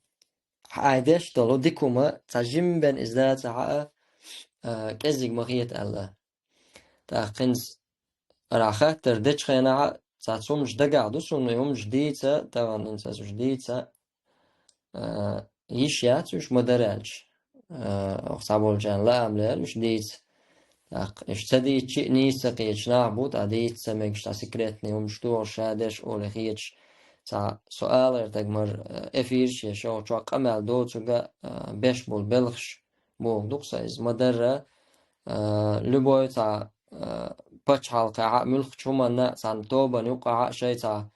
хьайн деш долу дика хӀума цхьа жимма бен иза дацахь а, а, кӀеззиг ма хета аьлла. ТӀаккха хӀинца ара хаттар дечу хенахь а цхьацца хӀуманаш дагахь ду суна, и хӀуманаш дийца, тахана хӀинца аса уьш дийца, а, йиш яц уьш ма-дарра аьлча. А, оха цхьаболчарна лаам лаьара уьш дийца. ТӀаккха уьш ца дийцча а нийса ца кхеташ нах бу, тӀаккха дийца ца мегаш, цхьа секретный хӀуманаш дохуш, ша деш олий хеташ. Цхьа со алар дага мара, а, эфираш еш, шо чохь къамел доцург а, а, беш болу белхаш боху ду-кх сан иза. Ма-дарра, а, любой цхьа, а, пачхьалкхехь а, муьлххачу хӀуманна а, цхьана тобанна юккъехь а шайн цхьа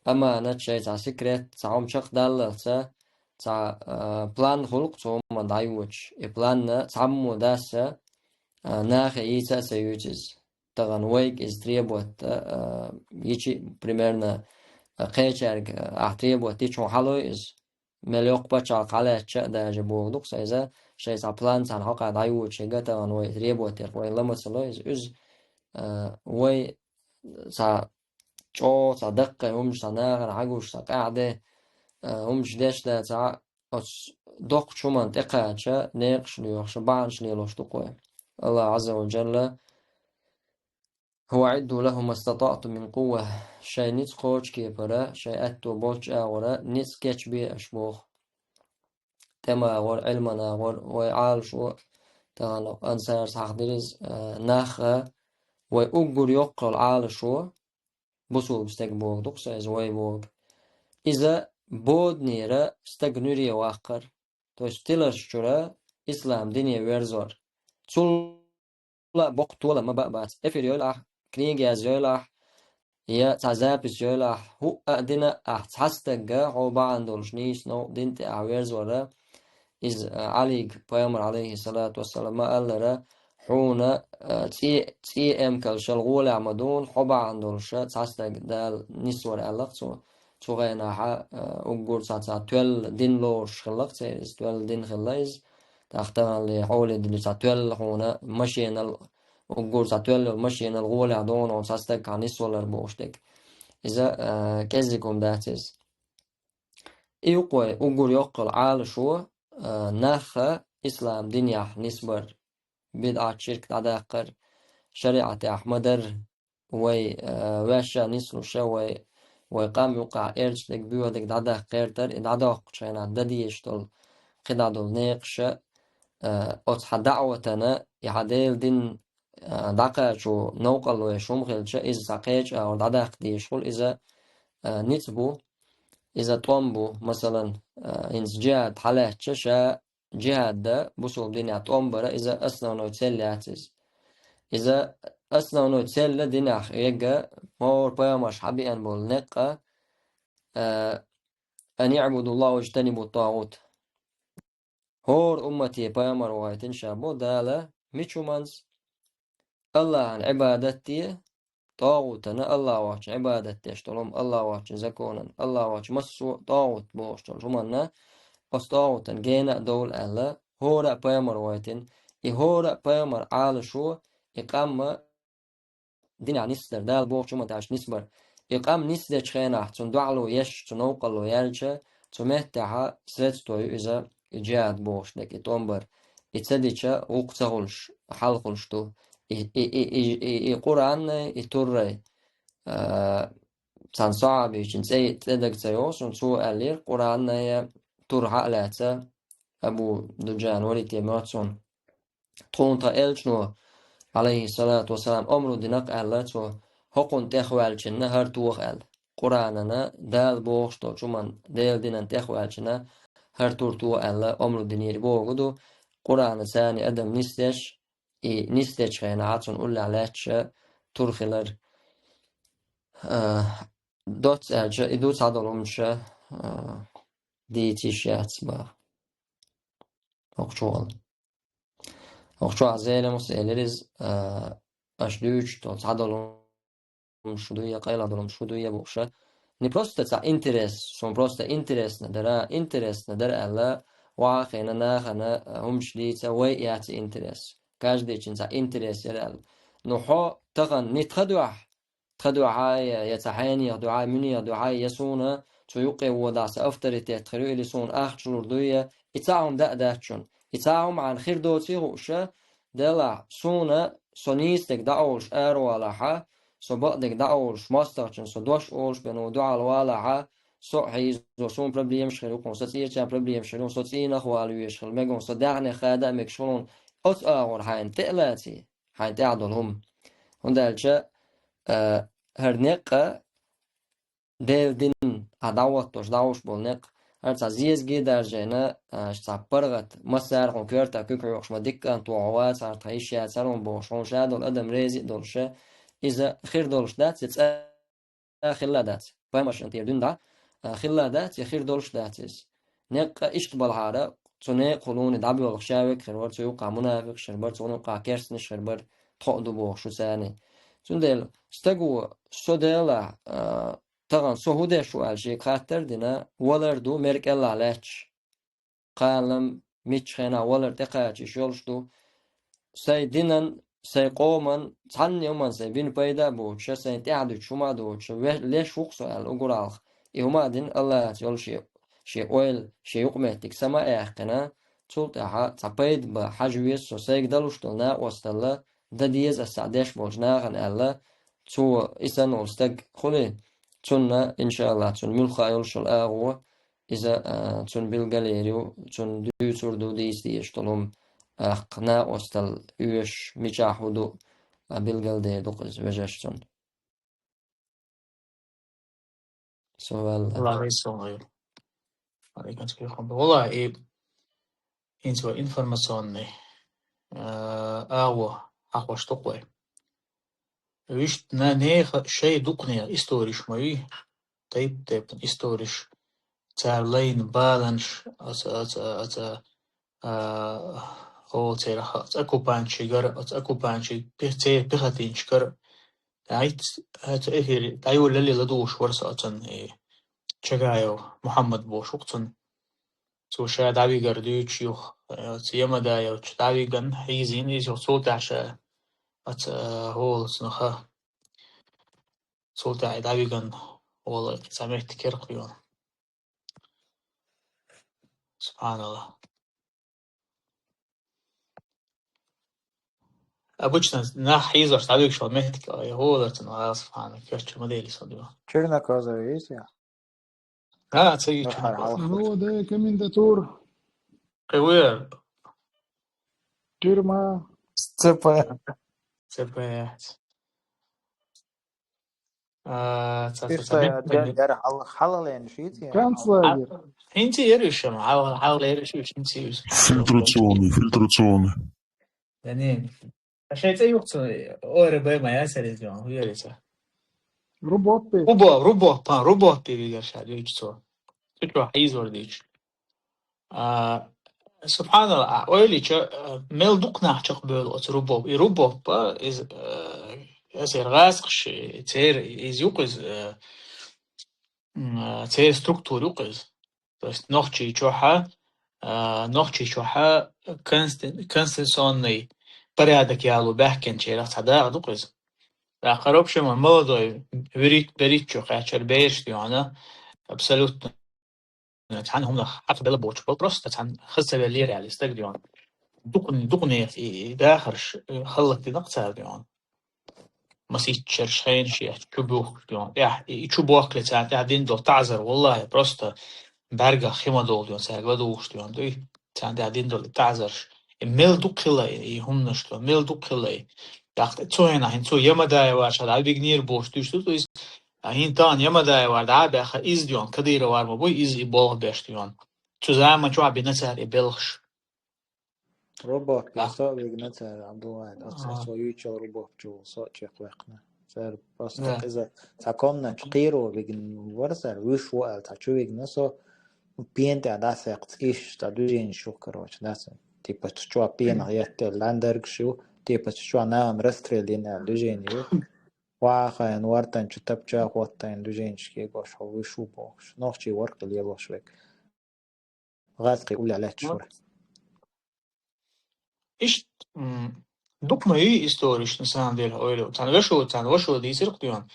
аманат, шайн цхьа секрет, цхьа хӀума чекхдаллалца, цхьа, а, план хуьлу-кх цу хӀуманна дӀайоьдуш. И планна цхьаммо дас а, а, нахе йийца а ца юьйцу иза. Тахана вайга иза требовать, а, а, йичи, примерно, а, кхечаьрга, а, ахь требовать йича хьуна хьалой иза. Мел йоккха пачхьалкх хьалаьцча а даже боху ду-кх сан иза, шайн цхьа план цхьана хьокъехь дӀайоьдуш, и гатагӀан вай требовать дерг вайн ла ма ца ло иза. Иза, а, вай цхьа чӀогӀа цхьа даккхий хӀуманаш, цхьа нахана хьагуш, цхьа къаьхьа де, а, хӀуманаш деш дацахь а, оцу доккхачу хӀуманна тӀекхача, некъаш лоьхуш, бахьанаш лелош ду-кх вай. АллахӀ Ӏазза ва Джалла «وأعدوا لهم ما استطعتم من قوة». Шайн ницкъ кхочу кепара, шайн аьтто болчу агӀора ницкъ кечбе аша боху. ТӀеман агӀор, Ӏилман агӀор, вай Ӏалашо, тахана ансарца хьахдира иза, а, нах а, вай уггар йоккхал Ӏалашо, бусулба стаг боху дукха сан иза вай боху. Иза боданера стаг нуьре ваккхар. То есть тиларш чуьра ислам дине верзор. Цул а боккха толам ма баа бац. Эфир йойла ахь, книга яз йойла ахь, я цхьа запись йойла ахь, хӀуъа а дина ахь цхьа стагга хьо бахьана долуш нийса новкъа дин тӀе ахь верзора, иза, а, Ӏалига пайхамар, алейхиссалату вассалам, ма-аллара, хьуна, а, цӀе, цӀе эмкалшал гӀолехь ма дуна, хьо бахьана долуша цхьа стаг Дала нисвар аьллакх цо. Цу гӀайнахьа, а, уггар цхьа, цхьа тоьлла дин лоруш хиллакх церан иза, тоьлла дин хилла иза. ТӀаккха таханле хьоле дили цхьа тоьлла хьуна машенал, уггар цхьа тоьлла йолу машенал гӀолехь дуна хьуна цхьа стаг хьан нисвалар бохуш дерг. Иза, а, кӀеззиг хӀума дац иза. И юкъой уггар йоккхал Ӏалашо, а, нахха ислам динехь нисбар, бидӀат, ширк дӀадаккхар, шариӀатехь ма-дарра, вай, а, ваьшша нислуша, вай, вай къам юкъахь эрча дерг, боьха дерг дӀадаккха гӀертар, и дӀадоккхучу хенахь дан дезаш долу, кхидӀа долу некъаша, а, оцу хьан даӀватана, и хьан Делан дин, а, дӀакхачо новкъарло еш хӀума хилча, иза цхьа кхечу агӀор дӀадаккха дезаш хуьлу, иза, а, ницкъ бу, иза тӀом бу, масалан, а, хӀинца джихад хьалаьцча, ша джихад дан, бусулба динехь тӀом бара, иза основной цель яц иза. Иза основной цель динехь ерг, хӀора пайхамарш хьан биъна болу некъ а, а, «أن اعبدوا الله واجتنبوا الطاغوت». ХӀора уммате пайхамар вахийтина ша бо Дала мича хӀуманца? Аллахьан Ӏибадат де, тӀагӀутана, Аллахь воцчун Ӏибадат деш долу хӀума, Аллахь воцчун законан, Аллахь воцчу массо а тӀагӀут бохуш долу хӀуманна, оцу тӀагӀутан гена а довла аьлла, хӀора а пайхамар вайтина, и хӀора а пайхамар Ӏалашо, и къамма динехь нисдар, Дала бохучу хӀуманна тӀехь нисбар. И къам нисдечу хенахь, цунна дуьхьало еш, цу новкъарло яьлча, цу меттехьа средство ю иза, и джихад бохуш дерг, и тӀом бар. И ца дича, вукху ца хуьлуш, хьал хуьлуш ду. И, и, и, и, и, и Къуръаннай, и туррай, а, цхьана сахьабичун цӀе, цӀе дага ца йогӀу суна, цо аьллера, Къуръаннай, тур хьа а лаьца, Абу Дуджан валийте моьтту суна. Тхуна тхан элчано, алейхиссалату вассалам, омра динарг аьлла цо, хӀокхунна тӀехваьллачунна хӀара тоха аьлла. Къуръанана, Дала бохуш долчу хӀуманна, Делан динан тӀехваьллачунна хӀара тур тоха аьлла, омра динера бохург ду, Къуръана царна адам нисдеш, и нисдечу хенахь цунна уллехь лаьтташ тур хилар. А, доцца аьлча, и ду цхьадолу хӀуманаш, а, дийца йиш яц боху. ХӀокху чу вала. ХӀокху чохь Зеламхас элира иза, а, аша дуьйцуш долу цхьадолу хӀуманаш ду я, къайладолу хӀуманаш ду я бохуша. Не просто цхьа интерес, суна просто интересно дара, интересно дара аьлла, вахана, нахана, а, хӀуманаш дийца, вай яц интерес. Каждыйчун цхьа интерес яра аьлла. Ну хьо тахана не тхан дуьхьа, тхан дуьхьа я, я цхьа хьенех дуьхьа, муьнех дуьхьа, я суна цу юккъе водахь сан авторитет хир ю, или суна ахча лур ду я, и цхьа хӀума даа дац шуна. И цхьа хӀума хьайна хир доций хууша, делахь, суна со нийса дерг дӀаолуш аравалахьа, со бакъдерг дӀаолуш, мостагӀчун со дош олуш бен ву дуьхьал валахьа, со а хьийзо, суна проблемаш хир ю хьуна, со цӀерачарна проблемаш хир ю, со цӀийнах вала везаш хила мега хьуна, со даьхнех хада а мегаш хила хьуна, оцу агӀор хьайна тӀе а лаций, хьайна тӀехь долу хӀума. ХӀунда аьлча, а, хӀара некъа Делан дин а дӀахӀоттош, дӀахьуш болу некъ, хӀара цхьа зезаге а даржийна, а, цхьа паргӀат, массара а хьуна коьрта куьг хьоькхуш ма дика кӀант ву хьо вац, хӀара тхан йиш яц хӀара хӀума бохуш, хьуна ша долу адам реза а долуша, иза хир долуш дац, я цӀа хилла дац. Пайхамаршна тӀера дуьйна дӀа, а, хилла дац, я хир долуш дац иза. Некъа иштта балхьара, цу некъа хӀулуне дӀабоьлхуш ша верг хир вара, цу юккъахь мунафикъаш хир бара, цу юккъахь керстанаш хир бара, тхо а ду бохуш шу царний. Цундела стаго со делахь, а, тахана со хӀун деш ву аьлла шега хаттар а дина, валар ду мера кӀелахь лаьтташ. Кхалам миччу хенахь валар тӀекхача йиш йолуш ду. Сайн динан, сайн къоман, цхьанне хӀуман сайн бина пайда а боцуша, сайн тӀаьхьа дуьтуш хӀума а доцуша, ве-, леш ву-кх со аьлла угуралха. И хӀума а дина Аллахьаца йолу шен, шен ойла, шен юкъаметтиг сама а яьккхина, цул тӀаьхьа цхьа пайда бан хьажа веза со, сайга далуш долу накъосталла, дан деза аса цхьа деш болчу нахана аьлла, цо и санна волу стаг хуьлий, цунна, иншааллахӀ, цунна муьлхха а йолуш йолу агӀо, иза, а, цунна билгал йийр ю, цунна дуьйцур ду дийца дезаш долу хӀума, тӀаккха накъосталла оьшуш мичахь хӀун ду, а, билгалдер ду-кх иза вежаршна цунна. Со ваьлла. Аллах реза хуьлда. Алейкум салам. Валла, и хӀинца вай информационный, а, агӀо хьахош ду-кх вай. Вуьшта на-, нехан шайн дукха нехан историш ма юй, тайп-тайпана историш, цара лайна баланаш, аца, аца, аца, а, хӀо церан ха-, оцу оккупанташкара, оцу оккупанташка пих-, церан пехотинчашкара. Ай, ц-, ай, цу эфире дӀайолале ладугӀуш вара со оцунна, и Чагаев Мухьаммад бохуш ву-кх цунна. Цо ша дӀавигар дуьйцуш юха, э, оцу Ямадаевчу дӀавигна, хьийзийна иза юха, цул тӀаьхьа ша оцу, э, хӀолацунах а, цул тӀаьхьа дӀавигна, хӀола цхьа меттиг кхерхойо. Субханалла. Обычно нах хьийзош дӀавигаш ван меттиг, ой, хӀола цунах а, субхана, кечча ма дели со дуьйна. Чернокожая есть я? А, ца Ну, йича хьан хьалха. Ну, да, комендатура. Кхин вер. Тюрьма. Ц П. Ц П. А, ца, ца, ца, Ишта мет-, яра, мет-, яра хьал-, хьалха лен шийтий? Концлагерь. ХӀинца яра уьш, ма, хьал-, хьалха лен уьш, хӀинца уьш. Фильтрационный, фильтрационный. Да не. А шайн цӀе юха цо, О Р Б ма яцара иза, хӀун яра иза? Рубоппи. Рубо-, Рубоппа, Рубоппи вигар ша дуьйцу цо. Цу чохь хьийзор дуьйцу. А, субханалла, а, ойла йича, а, мел дукха нах чекхбевлла оцу Рубоп-, и Рубоппа, иза, а, эсера гӀазкхаш, церан иза ю-кх иза, а, м, а, церан структура ю-кх иза. То есть Нохчийчохь а, а, Нохчийчохь а консти-, конституционный порядок яло баьхкинчарах цхьа дакъа ду-кх иза. ТӀаккха, в общем, молодой, вуьрхӀитта-берхӀитта чу кхаьчнера бераш дуьйна, абсолютно цхьана хӀуманах хьакхабелла боцуш болу, просто цхьана хаза ца веллера аьлла и стаг дуьйна. Дукха, дукха нехан и, и дахарш, э, хӀаллакдина-кх цара дуьйна. Масийтта шераш хенаш еш, чу буьхкуш дуьйна. ТӀехь, и, и чу бохкале царна тӀехь дина долу таӀзар, валлахӀи, просто бӀаьргах хи ма долу дуьйна, цаьрга ладугӀуш дуьйна дуй. Царна тӀехь дина долу и таӀзарш. И мел дукха хилла и, и хӀуманаш дуьйна, мел дукха хилла и. ТӀаккха цу хенахь, хӀинца цо Ямадаеваша дӀавигнера бохуш дуьйцу, то есть, а, хӀинца тахана Ямадаевара дӀа а баьхна, иза дуьйна, Кадыровар ма буй, иза и болх беш дуьйна. Цу заман чохь бина цара и белхаш. Рубоппе А. со а вигна цара, Абдулла, оцу А. со юьйцу Рубоппе чу со а чекхваьккхина. Цара просто Да. иза цхьа комнаташ кхийро вигна вара цара, вуьш ву аьлла, цхьа чу вигна со, пена тӀехь дӀасаьккхина, иштта цхьа движенеш ю, короче, да, цхьа. Типа, цу чохь пенах еттелла ландергаш ю, типа, цу чохь нахана расстрел йина аьлла движени ю. Вахана, вартан чу тапча хӀоттайна движенеш кегош, хьо вуьш ву бохуш. Нохчий вара-кх лелош век. ГӀазкхий уллехь лаьтташ вара. Иштта, м, дукха ма юй историш, на самом деле, ойла. Цхьана вешо, цхьана вашо дийцира-кх дуьйна.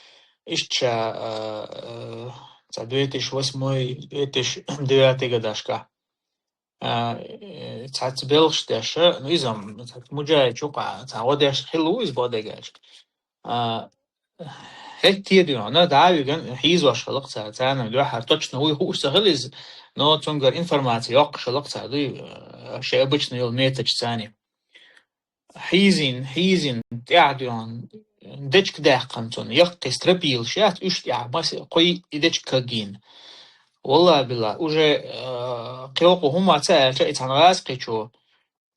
Иштта ша, а, а, цхьа две тысячи восьмой, две тысячи девятый годашка. А, э, цхьацца белхаш деш, а, ну, иза, м, цхьацца муджахӀид чу кху, цхьа гӀо деш хилла ву иза бакъдерг аьлча. А, хӀетте дуьйна, дӀа а вигна, хьийзош хилла-кх цара, царна дуьхьара точно вуй хууш ца хилла иза, но цуьнгара информаци йоккхуш хилла-кх цара, дуй, а, шайн обычно йолу методчу царна. Хьийзийна, хьийзийна, тӀаьхьа дуьйна, дечка даьккхина цунна, яккхий стропилаш яц, уьш тӀехь масе кхуьй и дечка кагйина. Валлахи биллахи, уже, а, кхин кху хӀума ца аьлча, и цхьана гӀазкхичо,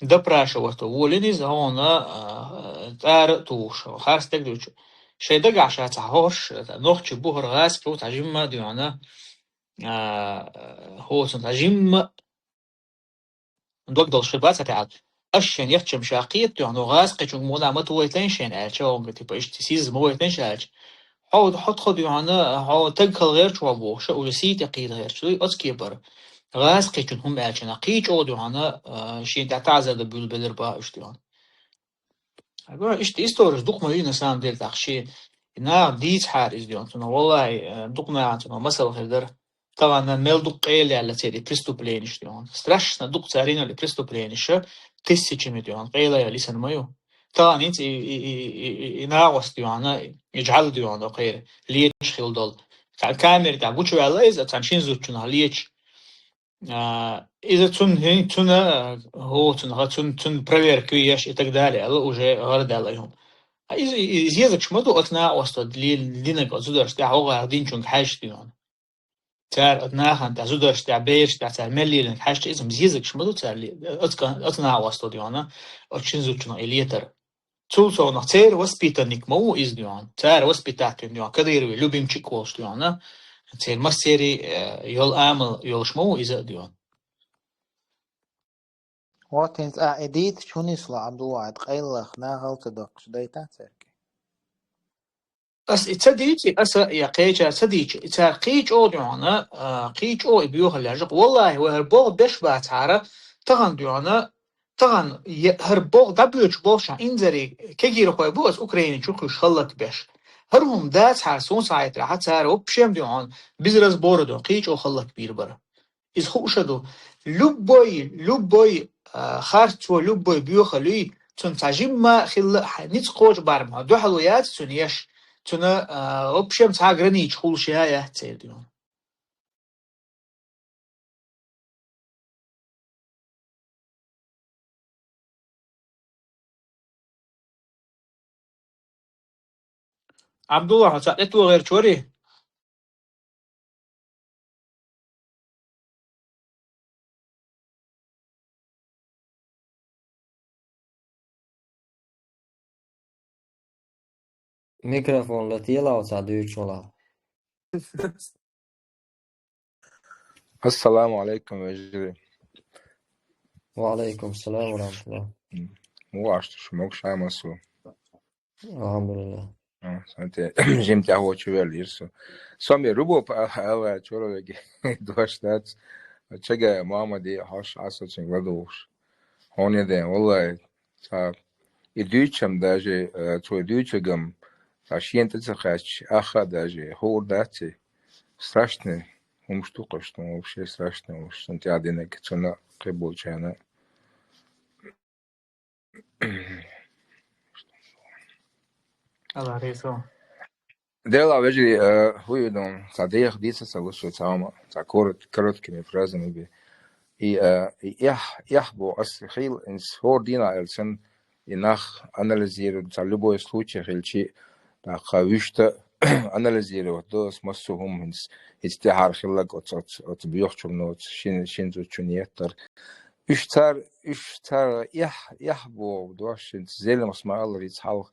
допрашивать волийна иза, хьуна, а, тӀара а тухуш, харц дерг дуьйцуш. Шайн дагахь ша цхьа хӀорш, нохчи бу хӀара гӀазкхи ву, цхьа жимма а дуьйна, а, хӀоцун цхьа жимма а дог долуш хир бац хӀара аьлла. Аш шен ехчам ша кхета дуьйна, но гӀазкхичунга муна ма товайталайн шен аьлча, хьуна, типа, иштта сиза ма вайталайн ша аьлча. Хьо, хьо тхо дуьйна, хьо таг хала гӀерташ ву бохуш, уже сий тӀе кхийда гӀерташ дуй, оцу кепара. ГӀазкхичун хӀума аьлча, кхин чӀогӀа дуьйна, а, шен тӀехь таӀзар дан буьйлабелира бах уьш дуьйна. Ага, иштта историш дукха ма юй, на самом деле, тӀаккха шен наха дийцахьара иза дуьйна. Цунах, валлахи, а, дукха наха цунах масал хир дара. Тахана мел дукха къела яьлла церан и преступлениш дуьйна. Страшно дукха цара йина и преступлениш, тысячами дуьйна, къела яьлла йисина ма ю. Тахана хӀинца и, и, и, и, и, и накъост ду хьуна, и жӀалла ду хьуна, кхера, леташ хила долу. Цхьана камера тӀехь гучуваьлла иза, цхьана шина зудчунах леташ. А, иза цунна, хӀин-, цунна, а, хӀо, цунна, ха, цунна, цунна проверка ю еш и так далее, аьлла, уже гӀарадаьлла и хӀума. А иза, и, и зезагаш ма ду оцу накъосто ле-, динарг оцу зударшна тӀехь, хӀокху динчуьнга хьаьжча ду хьуна. Цара оцу нахана тӀехь, зударшна тӀехь, берашна тӀехь цара мел лелийнарг хьаьжча, иза-м зезагаш ма ду цара ле-, оцу кан-, оцу накъосто ду хьуна, оцу шина зудчунах и летар. Цул совнах церан воспитанник ма ву иза ду хьуна, цара воспитатель ду хьуна, Кадыровый любимчик волуш ду хьуна, церан массерий, э, йолу амал йолуш ма ву иза а ду хьуна. Вот хӀинца ахь и дийцича, хӀун нисло, Абдулла, хьан къайлаха нахала ца доккхуш дайта цаьрга? Ас и ца дийци, аса я кхечара ца дийци, и цара кхин чӀогӀа ду хьуна, а, кхин чӀогӀа и боьхалла яжакъ. Валлахьи, вай хӀара боху беш бацахьара, тахана ду хьуна, тахана е-, хӀара боху дӀабоьдуш болуш хьан инзаре кегийрхой бу аса Украине чу кхуьйсуш хӀаллакбеш. ХӀара хӀума дацахьара, суна схьахетарехь, цара вообще ду хьуна, без разбора ду хьуна, кхин чӀогӀа хӀаллакбийр бара. Иза хууш а ду. Любой, любой, а, харцо, любой боьхалла юй, цунна цхьа жимма а хилла а, хьайн ницкъ кхочу барам хьо дуьхьало яц цуьнан еш, цуьнан, а, вообще цхьа граница хуьлуш я яц церан ду хьуна. Абдулла, хьо цхьаъ тӀетоху гӀерташ варий? Микрофон латийла, цхьа дуьйцуш валахь. Ассаламу алейкум, вежарий. Ва алейкум салам ва рахматуллах. М, муха ду шу, могуш-ма ду шу? Алхьамдулиллах. А, сан те, жим тӀаьхьо чу ваьлла йира со. Со ма рубо па-, ала, чоровеги дош дац. Чага Мухаммади хьош Ӏасо цуьнга ладугӀуш. Хьуна ден, валлай, цхьа и дуьйцу-м даже, э, цо и дуьйцург-м, цхьа шена тӀе ца кхаьчча, ахха а даже хуур дац и. Страшный хӀумаш ду-кх уьш, ну, вообще страшный хӀумаш, цунна тӀаьхьа динарг, цунна кхин болчарна. Ала, резо. Дела, вежарий, э, хӀун ю дан, цхьа деха дийца ца луш, цхьа хӀума, цхьа корот-, короткими фразами бен. И, э, и эхь, эхь боху ас хила, инс хӀора дийнахь аьлла санна, и нах анализируют, цхьа любой случай хилчи, тӀаккха вуьшта анализировать до ас массо а хӀума хӀинца, хӀинца тӀаьхьара хилларг оцу, оцу, оцу боьхачунна, оцу шин, шин зудчунна еттара. Уьш цара, уьш цара эхь, эхь боху дош, хӀинца Зелимхас ма-аллара, хӀинца хьалха,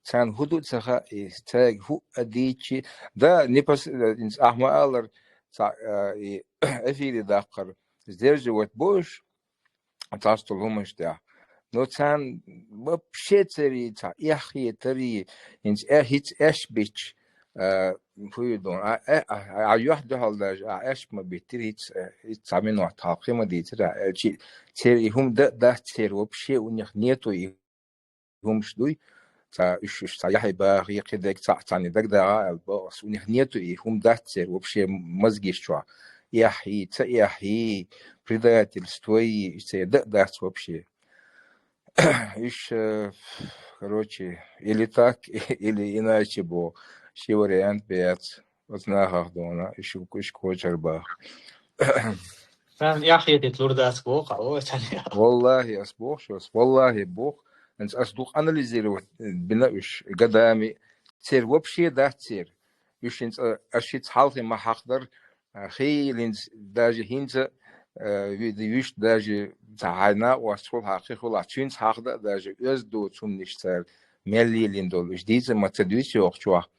царна хӀун ду ца хаьа, и цаьрга хӀуъа дийцчи, да, непос-, хӀинца ахь ма-аллара, цхьа, а, и эфире даккхар, сдерживать бо уьш, цхьацца долу хӀуманаш тӀехь. Но царна вообще церий цхьа эхь хетарий, хӀинца э-, хӀинца эш бича, а, хӀун ю дан, а, э, а, а, юьхь дуьхьал даже, а, эш ма биттира, хӀинца, э, хӀинца цхьа минот хьалха кхин ма дийцира, аьлчи, церан и хӀума дан а дац церан вообще, у них нету и хӀумаш дуй, цхьа уьш, уьш цхьа яхье баха, кхидерг цхьаъ царна дагадагӀа аьлла боху ас, у них нету и хӀума дац церан вообще мозгаш чохь. Эхь хьий, ца эхь хьий, предательство йий, уьш церан дан а дац вообще. Уьш, э, короче, или так, или иначе бо, ши вариант бац. Оцу нахах дуьйна, уьш, уьш кочара баха. Сан яхъетийта лур дац боху, алло, сан я. Валлахи, ас боху шуьга, ас валлахи боху, хӀинца ас дукха анализировать бина уьш, годами, церан вообще дац церан. Уьш хӀинца, ас шица хьалхе ма хьахдара, а, хийла хӀинца, даже хӀинца, а, ви-, вуьшта даже цхьа хьайн накъосташхула хьан кхин хуьлахь, цуьнца хьахда а даже оьзда доцу хӀуманаш цара мел лелийна долу, уьш дийца а ма ца дуьйцу йохучохь.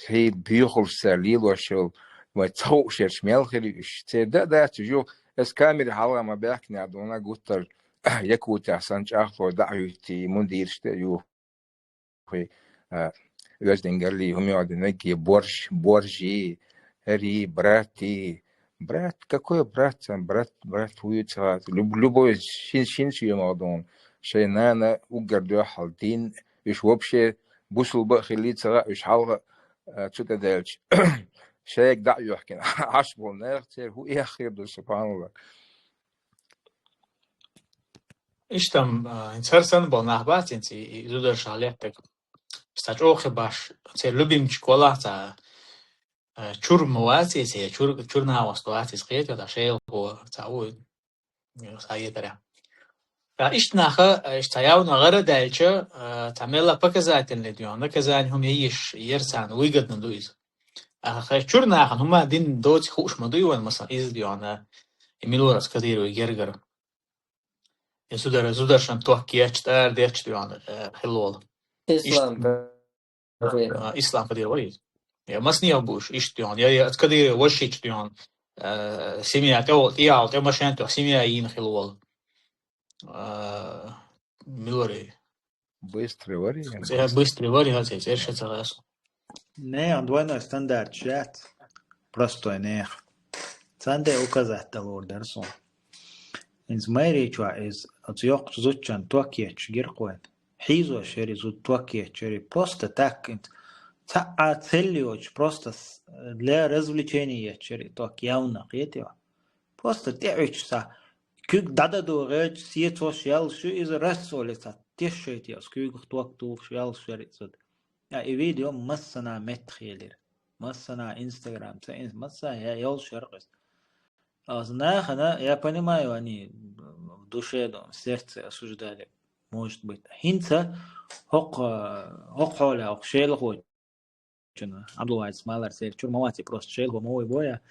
Хье буьйхалш цара лелош йолу, вай ца хууш ерш мел хир ю уьш. Церан дан а дац уьш юха. Ас камери хьалха ма баьхкинехь дуьйна гуттар, Якутехь санна чӀагӀлой дӀа а хӀуьттий, мундираш тӀе а юхий, а, оьздангаллий, хӀума йоӀ динаргий, борщ, боржий, хӀерий, братий. Брат, какой брат, сан брат, брат вуй ца хаьа. Люб-, любой шин, шин шен ма дуьйна. Шайн нана уггар дуьхьал дин, уьш вообще бусулба а хилли ца хаьа, уьш хьалха, а, цу тӀе даьлча. Шайга дӀа а йоьхкина, Ӏаш болу нах церан хӀун эхь хир ду, субханаллах. Иштта, а, хӀинца хӀара санна бола нах бац хӀинца и, и зударшах леттарг. Цхьа чӀоагӀа баш, церан любимчик валахь цхьа, а, чур ма вац иза, церан чур, чур нахаста вац иза, кхетий, цхьа шелхо, цхьа ву, схьаэтарехь. Ткъа иштта наха, иштта цхьа явно гӀара даьлча, а, цхьа мелла показательный дийна, наказание хӀума йиш яр царна, выгодно ду иза. А хай чур нахана хӀума дина доций хууш ма дуй вайна, масала, иза дийна, и милорас Кадыровс гергара. Я зудар-, зударшна ток еча, тӀара деча дийна, э, хилла вола. Ислам Иш-, Кадыров. А, Ислам Кадыров вай. Я массанех бу уж, иштта дийна. Я, я Кадыров вашича дийна. Э, семья, тӀе вол-, тӀе ял, тӀе машен, тӀе семья йийна хилла вола. А, милорий. Быстрый вари, я Цхьа быстрый вари, хӀа, цхьа цӀерша ца гӀасу. Нехан двойной стандарт шац. Простой нехан. Царна тӀе указать далур дара суна. ХӀинца майричо иза, оцу йоккхачу зудчун ток ечаш гира кхойна. Хьийзош яри зуда ток ечаш яри. Просто так, хӀинца цхьа а цель йоцуш, просто с-, для развлечения ечаш яри ток, явно, кхетий. Просто тӀеӀуьттуш цхьа куьг дӀададо гӀерташ, сецош яллаш ю иза, рассолица тешшайтехь, оцу куьйгах ток тухуш яллаш яри зуда. А и видео массанхьа меттахъелира. Массанхьа Instagram, ца инс-, массанхьа я-, йолуш яра иза. Аса нахана, я понимаю, они в душе, там, в сердце осуждали, может быть. ХӀинца хӀокху, хӀокху хьолехь, хӀокху шелахочун, Абдулвахьида Смайлера церан чур ма вац и, просто шелахо ма вуй боя.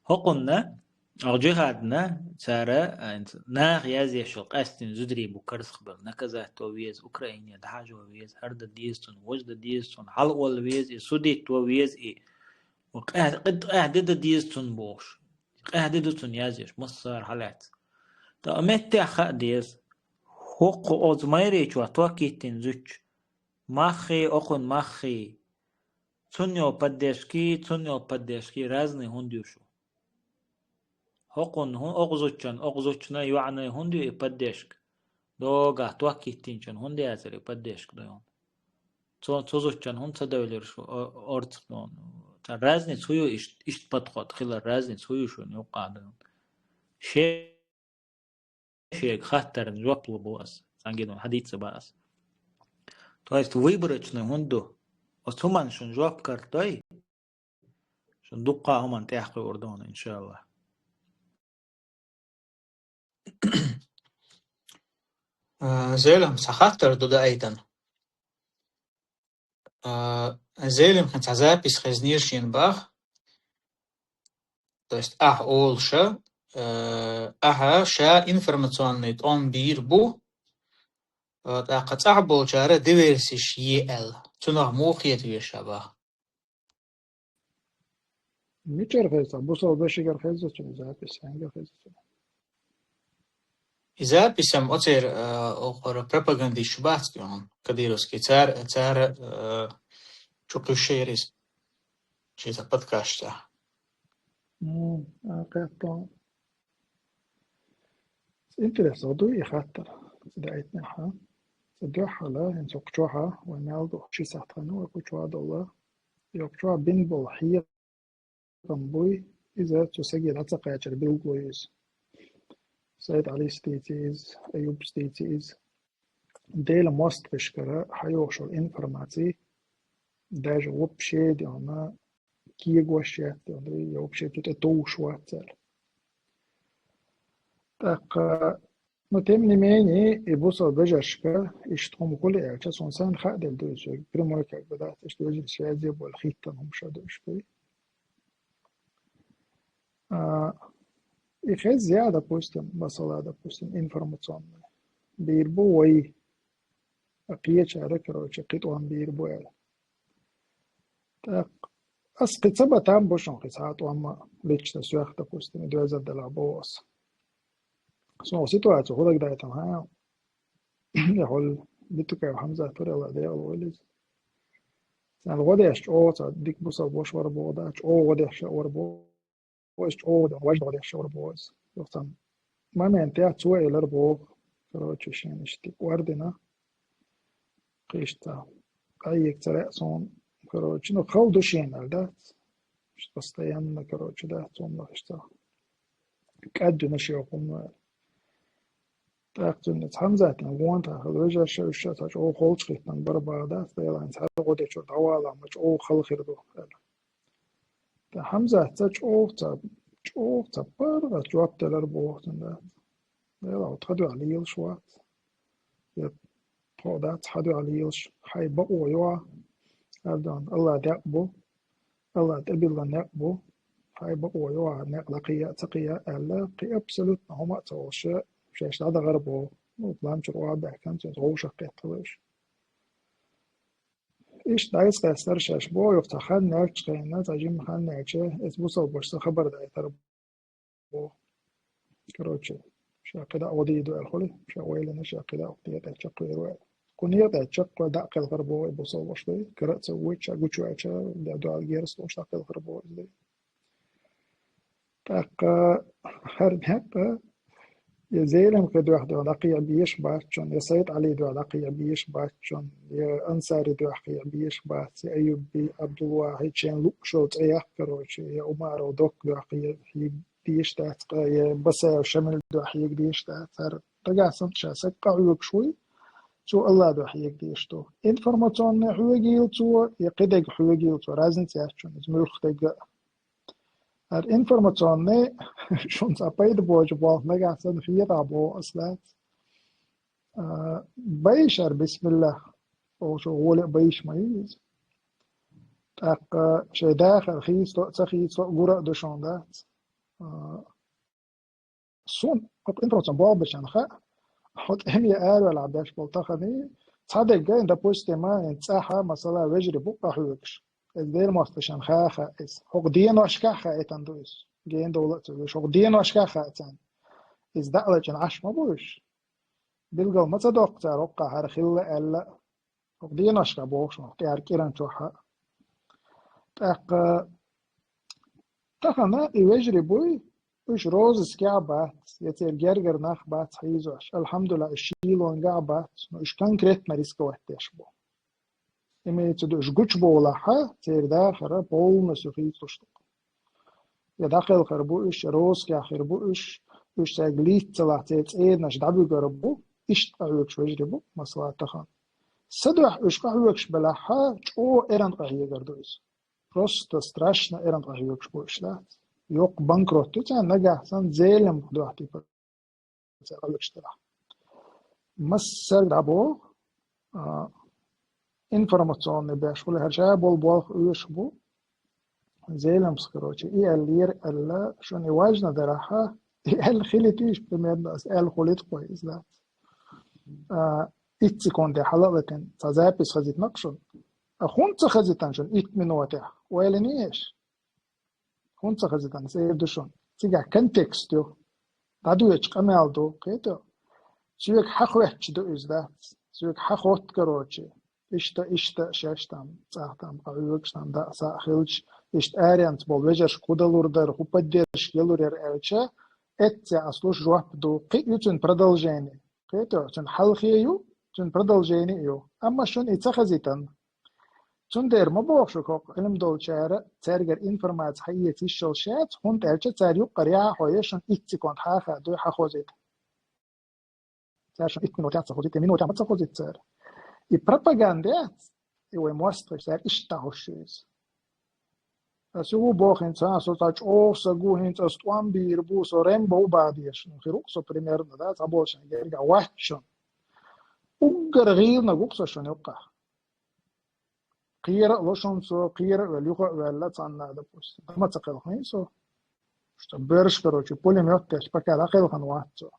ХӀокхунна, хӀокху джихадна цара, а, наха язъеш йолу къаьсттина зударий бу карзахбевлла, наказать до веза, Украине дӀахьажо веза, хӀара дан деза цунна, важа дан деза цунна, хьалаолла веза и, судить до веза и. Къаьхьа, къаьхьа де дан деза цунна бохуш. Къаьхьа де ду цунна язъеш, массара хьалаьцна. ТӀаккха меттехь хаа деза. ХӀокху оцу майричо ток йиттина зудчун маххий, окхун маххий. Цунна йолу поддержки, цунна йолу поддержки разный хӀунда ю шу. ХӀокхун хӀун-, окху зудчун, окху зудчунна йоӀана хӀунда ю и поддержка? Догахь ток йиттинчун хӀунда яцара и поддержка дойун? Цо, цу зудчун хӀунда ца девлира шу о-, орцах дойун? Цхьа разница хӀун ю ишт-, иштта подход хилар, разница хӀун ю шуна юккъа дойун? Ше-, шега хаттарна жоп лур бу ас, цхьаьнгге хьадийца бан ас. То есть выборочный хӀунда ду? Оцу хӀуманна шуна жоп карадой, шуна дуккха а хӀуманна тӀехь кхуьур ду хьуна, иншаллахӀ. А, Зелим, цхьа хаттар ду даийтан. А, Зелим, хӀинца цхьа запись хезнера шена бах. То есть ахь олуша, а, ахьа ша информационный тӀом бийр бу, а, тӀаккха цӀахь болчара диверсиш е аьлла. Цунах муха хета веза ша бах? Мичара хеза? Бусалба вешигара хеза цуьнан запись, хьаьнгара хеза цуьнан? И запись-м оцеран, а, охура пропагандисташ бац тӀехьа, кадыровский, цара, цара, а, чу кхуьссуш яра иза. Ши цхьа подкаст чохь. М, а, кхетта. Интересно ду и хаттар. Ца даийтинехь, а? Ца дуьххьала, хӀинца кху чохь а, вай мел ду, ши сахьт хан вай кху чохь а долла. Йоккхачохь бина болу хьехам буй, иза цу саге дӀа ца кхачар билгало ю иза. Сайд-Ӏалис дийци иза, Аюбс дийци иза. Делан мостагӀашкара хьайогӀуш йолу информаци, даже вообще дийна кегош яц, я вообще тӀе товш вац аьлла. ТӀаккха, но тем не менее, и бусалба вежаршка иштта хӀума хуьлу аьлча, суна сайна хааделла ду иза, прямой как бы, да, иштта вежарий связи болу хӀиттана хӀума ша ду иштта. А, и хеза я, допустим, масала, допустим, информационный. Бийр бу вай, а кхечара, короче, кхин тӀом бийр бу аьлла. ТӀаккха ас кхин ца бан там бу шуна кхин цхьа а тӀом лично соьх, допустим, и доьзал делахь боху ас. Суна ситуацию хӀун дагадаийтина хьан, я хьол Битукаев Хьамзат вара, Алла декъала войла иза. Царна гӀо деш чӀогӀа цхьа дика бусалба ваша вара боху, да, чӀогӀа гӀо деш вара боху. Иза чӀогӀа деш, важа гӀо деш вара боху иза. Юха цхьана моментехь цо элира боху, короче, шена иштта дика ор дина. Кхишта, къаййиг ца реа суна, короче, ну, хала ду шена аьлла дац. Постоянно, короче, дац, цунах иштта. КӀаддуьнуш йохуна. ТӀаккха цуьнца Хьамзатан гӀонтахь хила вежарша, уьш ша цхьа чӀогӀа холчу хӀиттина бара бахьа дац, Делан цхьа гӀо дечуьра дӀавала ма чӀогӀа хала хир ду аьлла. ТӀаккха Хьамзат ца чӀогӀа ца, чӀогӀа ца паргӀат жоп делар боху цунна дац. Дела, хьо тхан дуьхьа лелаш вац. Я тхо дац хьан дуьхьа лелаш, хьайн бакъо йо, аьлла, Алла декъ бу, Алла тӀебилла некъ бу, хьайн бакъо йо, некъ дӀакхия а, ца кхия а аьлла, кхин абсолютно хӀума а ца олуш, шаьш дӀадахар боху. Ну, ламчура охьабаьхкина, цуьнца вовшах кхеттала уьш. Иштта дӀайса кхестара шаьш боху, юха цхьа хан яьлча хенна, цхьа жимма хан яьлча, эца бусалбаш ца хабар дайтар боху. Короче, ша кхидӀа а гӀо дийр ду аьлла хуьлу, ша ойла йина, ша кхидӀа а дӀа тӀе чекхвер ву аьлла. Кху некъа тӀе чекхвер дӀа а кхелхар боху и бусалбаш дай, кара а ца вуьйча, гучуваьлча, да дуьхьал герз луш дӀа кхелхар боху иза дай. ТӀаккха хӀара некъ, я Зелимхи дуьхьа дуьхьа дӀакхехьа безаш бац шуна, я Сайд-Ӏали дуьхьа дӀакхехьа безаш бац шуна, я Ансари дуьхьа кхехьа безаш бац, я Айюби, Абдулвахьид, шен луъушал цӀе яккха, короче, я Умаров Док дуьхьа кхехьа безаш дац, я Басаев Шамил дуьхьа кхехьа безаш дац. ХӀара дагахь санна ша саг къахьоьгуш вуй, цо Алла дуьхьа кхехьа безаш ду. Информационный хьоьгийла цо, я кхидерг хьоьгийла цо, разница яц шуна, иза муьлхха дерг а. ХӀара информационный шуна цхьа пайда боцуш болх нагахь санна хетахь боху ас дац. А, байша хӀара, бисмиллах, оха шу гӀоле а байша ма ю иза. ТӀаккха шайн дахар хийцало а, ца хийцало а гур а ду шуна дац. А, Суна хӀокху информационный болх бечарна хаьа, хьо тӀеман араваьлахь беш болу тахана, цхьа дерг, допустим, хӀинца цӀахь, масала, вежарий бу къахьоьгуш. Иза Делан мостагӀашна хаьа, хаьа иза. ХӀокху деношкахь хаийтина ду иза. Гена довла а ца веш, хӀокху деношкахь хаьа царна. Иза дӀа а лачкъийна Ӏаш ма бу уьш. Билгал ма ца доккху цара хӀокхахь хӀара хилла аьлла. ХӀокху деношкахь бохуш, хӀокху тӀаьхьара кӀиран чохь а. ТӀаккха тахана и вежарий буй, уьш розыскехь а бац, я церан гергара нах бац хьийзош. Алхьамдулиллах, уьш шийлонгахь а бац, но уьш конкретно рисковать деш бу. Имеется в виду, уьш гучубовлахь а, церан дахар полностью хийцалуш ду. Я дӀакхелхар бу уьш, я розыскехь хир бу уьш, уьш цаьрга лийца ца лахь, церан цӀераш дӀабуьгур бу, иштта къахьоьгуш вежарий бу, масала, тахана. Сан дуьхьа уьш къахьоьгуш белахь а, чӀогӀа эрна къахьегар ду иза. Просто страшно эрна къахьоьгуш бу уьш, дац. Йоккха банкрот ю царна, нагахь санна Зелимха дуьхьа, типа, цара къахьоьгуш делахь. Массаьрга дӀабоху, а, информационный беш хуьлу, хӀара ша болу болх оьшуш бу. Зелимхас, короче, и аьллера аьлла, шуна и важно дарахь а, и аьлла хилийта уьш, примерно, ас аьлла хуьлийта кхо иза, дац. А, итт секунде хьала а латина, цхьа запись хазийтина-кх шуна. А хӀунда ца хазийтина шуна итт минотехь? Ойла йиний аш? ХӀунда ца хазийтина, ас эр ду шуна. Цигахь контекст ю. ДӀадоьдучу къамел ду, кхетий? Соьга хьан хоьттуш ду иза, дац? Соьга хьан хотту, короче. Иштта, иштта, шаьш там, цӀахь там, къахьоьгуш там, даа схьа а хилча, иштта аренца болу вежаршка хӀун далур дара, хӀун поддержка ялур яра аьлча, эццехь ас луш жоп ду, кхин а ю цуьнан продолжение. Кхетий, цуьнан хьалхе ю, цуьнан продолжение а ю. Амма шуна и ца хазийтина. Цундела ма боху шуьга хӀокху Ӏилма долчара, цаьргара информаци хьаэца йиш йолуш яц, хӀунда аьлча цара юккъара яхьа хьо я шуна итт секунд хьан а хаьа дуй хьан хозийта. Цара шуна итт минот яц ца хозийта, минот яц ца хозийта цара. И пропаганда яц, и вай мостагӀаш цара иштта дӀахьуш ю иза. Ас юха боху хӀинца, а, со цхьа чӀогӀа саг ву, хӀинца ас тӀом бийр бу, со Рэмбо ву баха дезаш. Ну, хир ву-кх со примерно, да, цхьаболчарна гергахь вац шуна. Уггар гӀийланиг ву-кх со шуна юккъахь. Кхера а ло шуна со, кхера а ваьлла, юха а ваьлла, цхьанна, допустим. Ма ца кхелхина со. Что берш, короче, пулемёт тӀехь пока дӀакхелхина вац со.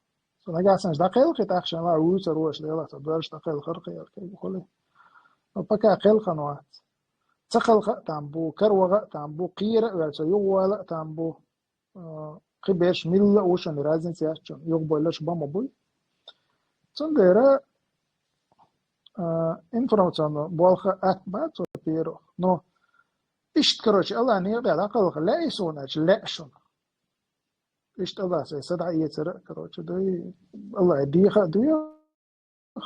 Со нагахь санна дӀакхелхи, тӀаккха шайн ла вуьйцур ву аша лела, со берш дӀакхелхар кхера, кхин а хуьлий. Но пока кхелхина вац. Ца кхелха а там бу, кара ваха а там бу, кхера а ваьлла, со юхавала а там бу. А, кхин берш милла а ву шуна, разница яц шуна, юхабевлларш бан ма буй. Цундела, а, информационный болх атта бац, во-первых. Но иштта, короче, Аллахьан некъа тӀехь дӀакхалха лаьий суна аьлча, лаьа шуна. Иштта Аллахьа сайн са дӀаэцар а, короче, дуй, Аллахьа деха а дуй,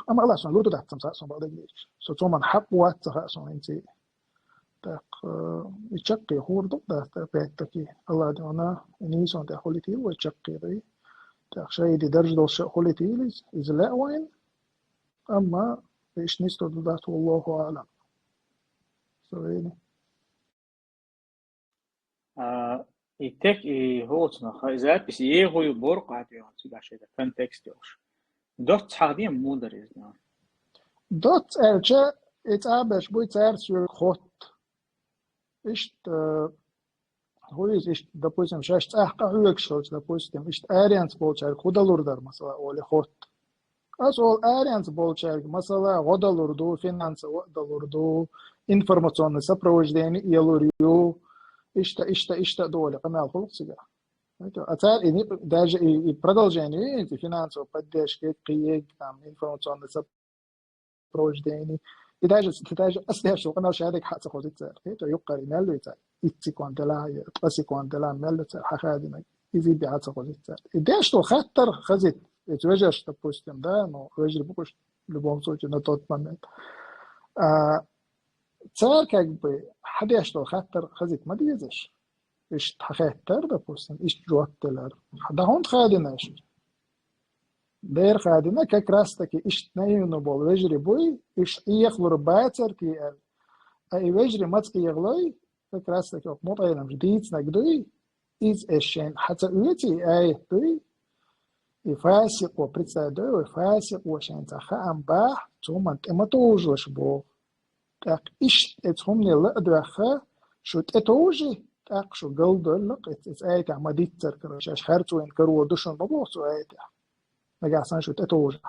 амма Аллахьа суна лур ду дац-м цхьаъ суна бакъдерг дийцича. Со цу хӀуманна хьакъ вац ца хаьа суна хӀинца. ТӀаккха, э, и чаккхе хӀора ду-кх дац, опять-таки, Аллахьа дуьхьа, и нийсонан тӀехь хуьлуьйтийла вай чаккхе дай. тӀаккха шахӀиди даржа долуш а хуьлий-те иза, иза лаьа вайна, амма иштта нисдо ду дац, валлаху аӀлам. Со вейна. А, и тек, и хӀоцунах, и запись егӀуй бору къа тӀехь, цигахь шайга контекст йолуш. Доцца хьахдема муха дара иза? Доцца аьлча, и цӀа а берш буй, цара соьга хотту. Иштта, хӀу иза, иштта, допустим, шаьш цӀахь къахьоьгуш хилча, допустим, иштта аренца болчаьрга хӀу далур дара, масала, олий хотту. Ас олу аренца болчаьрга, масала, гӀо далур ду, финансово а далур ду, информационный сопровождение а елур ю, иштта, иштта, иштта а ду олий къамел хуьлу-кх цигахь. А цара и ни-, даже и, и продолжение ю, и финансовая поддержка, кхин, там, информационный сопровождение. И даже, и даже ас деш долу къамел шадерг хьа а ца хозуьйту цара. Хета, юккъера и мел ю цара. Итт секунд делахь, я ткъа секунд делахь мел ю цара хьахадинарг. Иза бен хьа а ца хозуьйту цара. И деш долу хаттар хазийта. Эца вежарш, допустим, да, ну, вежарий бу-кх уьш, в любом случае, на тот момент. А, цара, как бы, хьан деш долу хаттар хазийта ма дезаш. Иштта хьан хеттара, допустим, иштта жоп делара. Хьан дан хӀунда хадина аша? Дера хадина, как раз-таки иштта наивно болу вежарий буй, уьш Ӏехалур бацара те аьлла. А и вежарий маца Ӏехалой, как раз-таки окху мутаӀеламчу дийцинарг дуй, иза эшшен хьан ца оьций, аят дуй, и фасикъо, представь, дуй, вай фасикъо шайн цхьа хаам бахь, цу хӀуманна тӀе ма товжалаш боху. ТӀаккха иштта эца хӀумане ла а доьхха, шу тӀетовжий, тӀаккха шу галдоллакх, эца, эца аятехь ма-диццара каро, шаьш харцо йина каро ду шуна ма боху цу аятехь. Нагахь санна шу тӀетовжахь.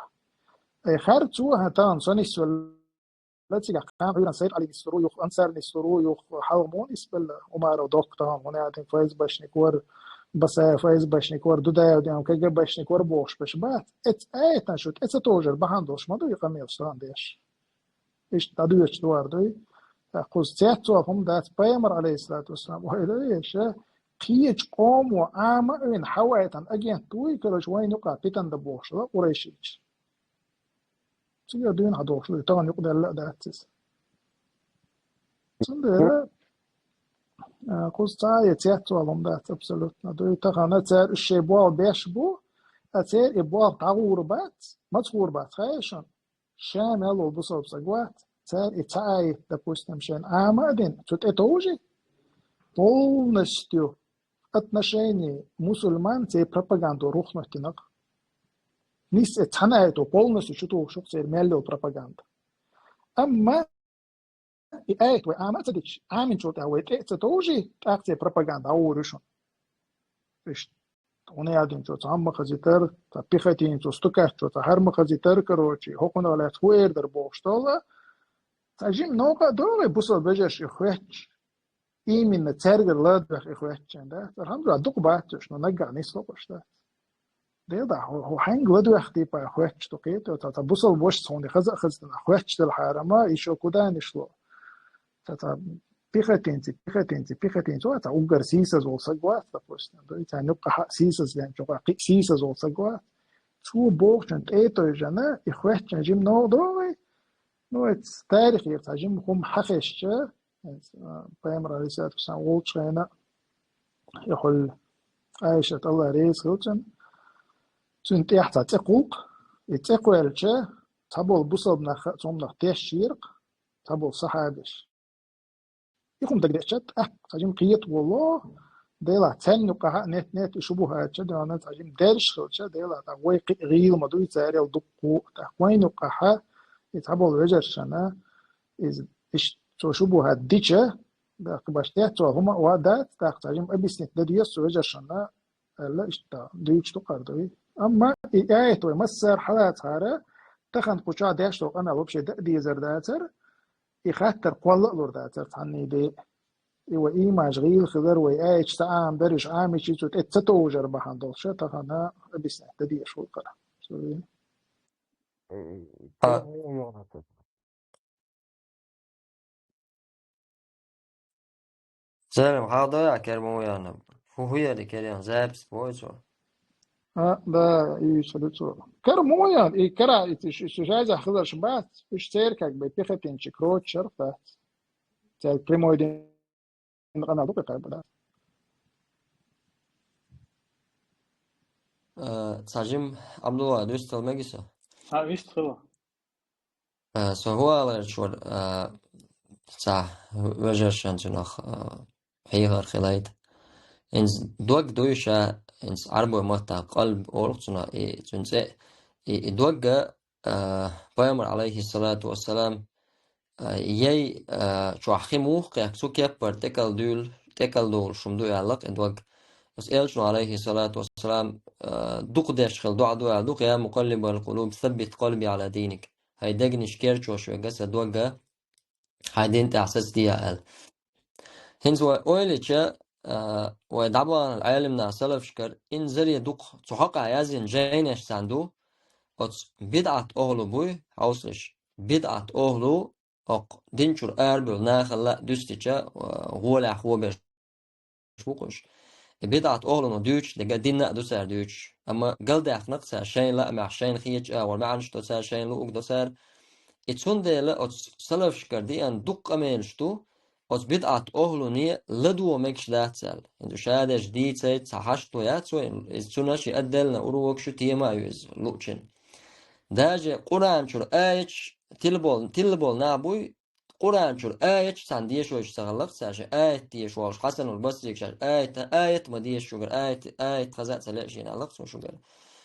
Ай харцо, хьан тахана со нисвелла цигахь, кхана Ӏуьйранна Сайд-Ӏали нислур ву, юха Ансар нислур ву, юха хьалха муха нисбелла, Умаров доккха тахана, хӀунда аьлча ФСБшник вара, Басаев ФСБшник вара, Дудаев ден КГБшник вара бохуш берш бац. Эца аятан шу тӀе ца товжар бахьана долуш ма ду и къамелаш тахана деш. Иштта дӀадоьдуш догӀар дуй. ТӀаккха кхуза цецвала хӀума дац, пайхамар, алейхиссалату вассалам, ойла а еш, кхечу къомо Ӏама а вина, хьавайтан агент вуй, короче, вайна юкъа питан дан бохуш вара къурайшича. Цига дуьйна хьан дохуш вуй, тахана юкъадаьлла а дац иза. Цундела, а, кхуза цхьа а цецвала хӀума дац абсолютно. Дуй, тахана цара уьш шайн болх беш бу, а церан и болх дӀагӀур бац, маца гӀур бац, хаьий шуна? Ша мел волу бусалба стаг вац, цара и цхьа аят, допустим, шайна Ӏама а дина, цу тӀе товжий, полностью отношение мусульман церан пропагандо рухнуть дина-кх. Нийсса цхьана аято полностью чу тухуш ю-кх церан мел йолу пропаганда. Амма и аят вай Ӏама а ца дича, Ӏаминчул тӀаьхьа вай тӀе а ца товжий, тӀаккха церан пропаганда дӀагӀур ю шуна. Иштта, хӀунда аьлла динчо цхьамма хазийтар, цхьа пехотинцо, стукаччо, цхьа хӀара ма хазийтар, короче, хӀокхунах лаьцна хӀун эр дара бохуш долу, цхьа жима новкъа а догӀий бусалба вежарша и хоьттуш, именно цаьргара ладоьгӀна и хоьттуш, да? Цара хӀунда дукха бац уьш, но наггахь нисло уьш, да? Дела, хьо, хьо хьаьнга ладоьгӀна типа хоьттуш ду кхета, цхьа, цхьа бусалба вашас хьуна хаза а хазийтина хоьттуш делахьара ма, и шо куда нисло. Цхьа, цхьа пехотинцы, пехотинцы, пехотинцы, цхьа уггар сийсаз волу саг вац, допустим, да, цхьа юккъахь а сийсаз вен чохь, кхин сийсаз волу саг вац. Цо бохучун тӀе а тевжина, и хоьттучун жима новкъа догӀий, ну, эцу тарихера цхьа жима хӀума хьахезча, эцу, а, пайхамар, алейхиссалату вассалам, волчу хенахь, и хуьлу Айшат, Аллах реза хила цунна, цуьнан тӀехь цхьа цӀе кхуллу-кх, и цӀе кхоьллича, цхьаболу бусалба нах а цомнах тешчийра-кх, цхьаболу сахьабаш. И хӀума дагадеъча, тӀаккха цхьа жима кхета волу, Делахь, царна юккъахь а нет-нет и шубухӀаташ а доьгӀна, цхьа жима даьржаш хилча, Делахь, тӀаккха вай кхин а гӀийла ма дуй царел дуккха а, тӀаккха вайна юккъахь а и цхьаболу вежаршна, иза, иштта цо шубухӀат дича, тӀаккха баш тӀе а цо хӀума а вадац, тӀаккха цхьа жима объяснить дан деза цу вежаршна, аьлла, иштта дуьйцуш ду-кх хӀара дуй. Амма и аят вай массара хьалацахьара, тахана кху чохь деш долу къамел вообще дан а дезар дацара, и хаттар кхолла а лур дацара цхьанний де. И вай ийманаш гӀийла хилар, вай аяташ ца Ӏамадар, уьш Ӏамийча цу тӀе ца товжар бахьана долуш, тахана объяснять дан дезаш ву-кх хӀара. Sorry. А. Зарим хьалдой а Кермояна. ХӀун, хӀун яра Кермоян, запись бой цо? А, да, и ца ду цо. Кермоян, и кара, и ш-, ш-, шайза хиларш бац, уьш церан как бы пехотинчик, короче, шарх дац. Церан прямой дин къамел ду кхайкхар бац. А, цхьа жим, Абдулла, дуьстал меги со? А, вист хила. А, со хӀуаларчур, а, цхьа вежаршан цунах, а, хьехар хилайта. Инс дог дуй ша, инс Ӏарбой матта къалб олу цунах, и цун цӀе, и, и догга, а, пайхамар, алейхиссалату вассалам, а, яй, а, чохь хи мух кхехка, цу кеппара тӀекал дуьйла, тӀекал долуш хӀума ду аьлла-кх и дог. Ас элчано, алейхиссалату вассалам, а, дукха деш хила доӀа ду аьлла ду-кх: «Я мукъаллибал къулуб, саббит къалби Ӏала диник». ХӀай дегнаш керчош верг, сан догга хьайн дин тӀехь сацаде аьлла. ХӀинца вай ойла йича, а, вай дӀабаханал Ӏелимнах салафашкара инзаре дукха цу хьокъехь яздина жайнаш цхьаьна ду, оцу бидӀат охӀлу буй, хьовсалаш, бидӀат охӀлу, окху дин чуьра арабевлла нахала а дуьстича, а, гӀолехь хӀо берш бу-кх уьш. И бидӀат охӀлуно дуьйцуш дерг динна а ду цара дуьйцуш. Амма галдаьккхина-кх цара шайн лаамехь, шайна хетачу агӀор маьӀнаш до цара, шайна луург до цара. И цундела оцу салафашкара деана дукха къамелаш ду, оцу бидӀат охӀлуне ладогӀа мегаш дац аьлла. ХӀинца ша дерш дийцайта цхьа хьашт яц вайн, иза цунна шен отдельно урок ю, тема а ю иза луучун. Даже Къуръан чуьра аяташ тилла болу, тилла болу нах буй, Къуръан чуьра аяташ цхьаьна дешош ца хилла-кх цара, шен аят дешош волуш, Хьасанул Басрис шаьш аят, аят ма деша шуьгара, аят, аят хаза а ца леа шена аьлла-кх цо шуьгара.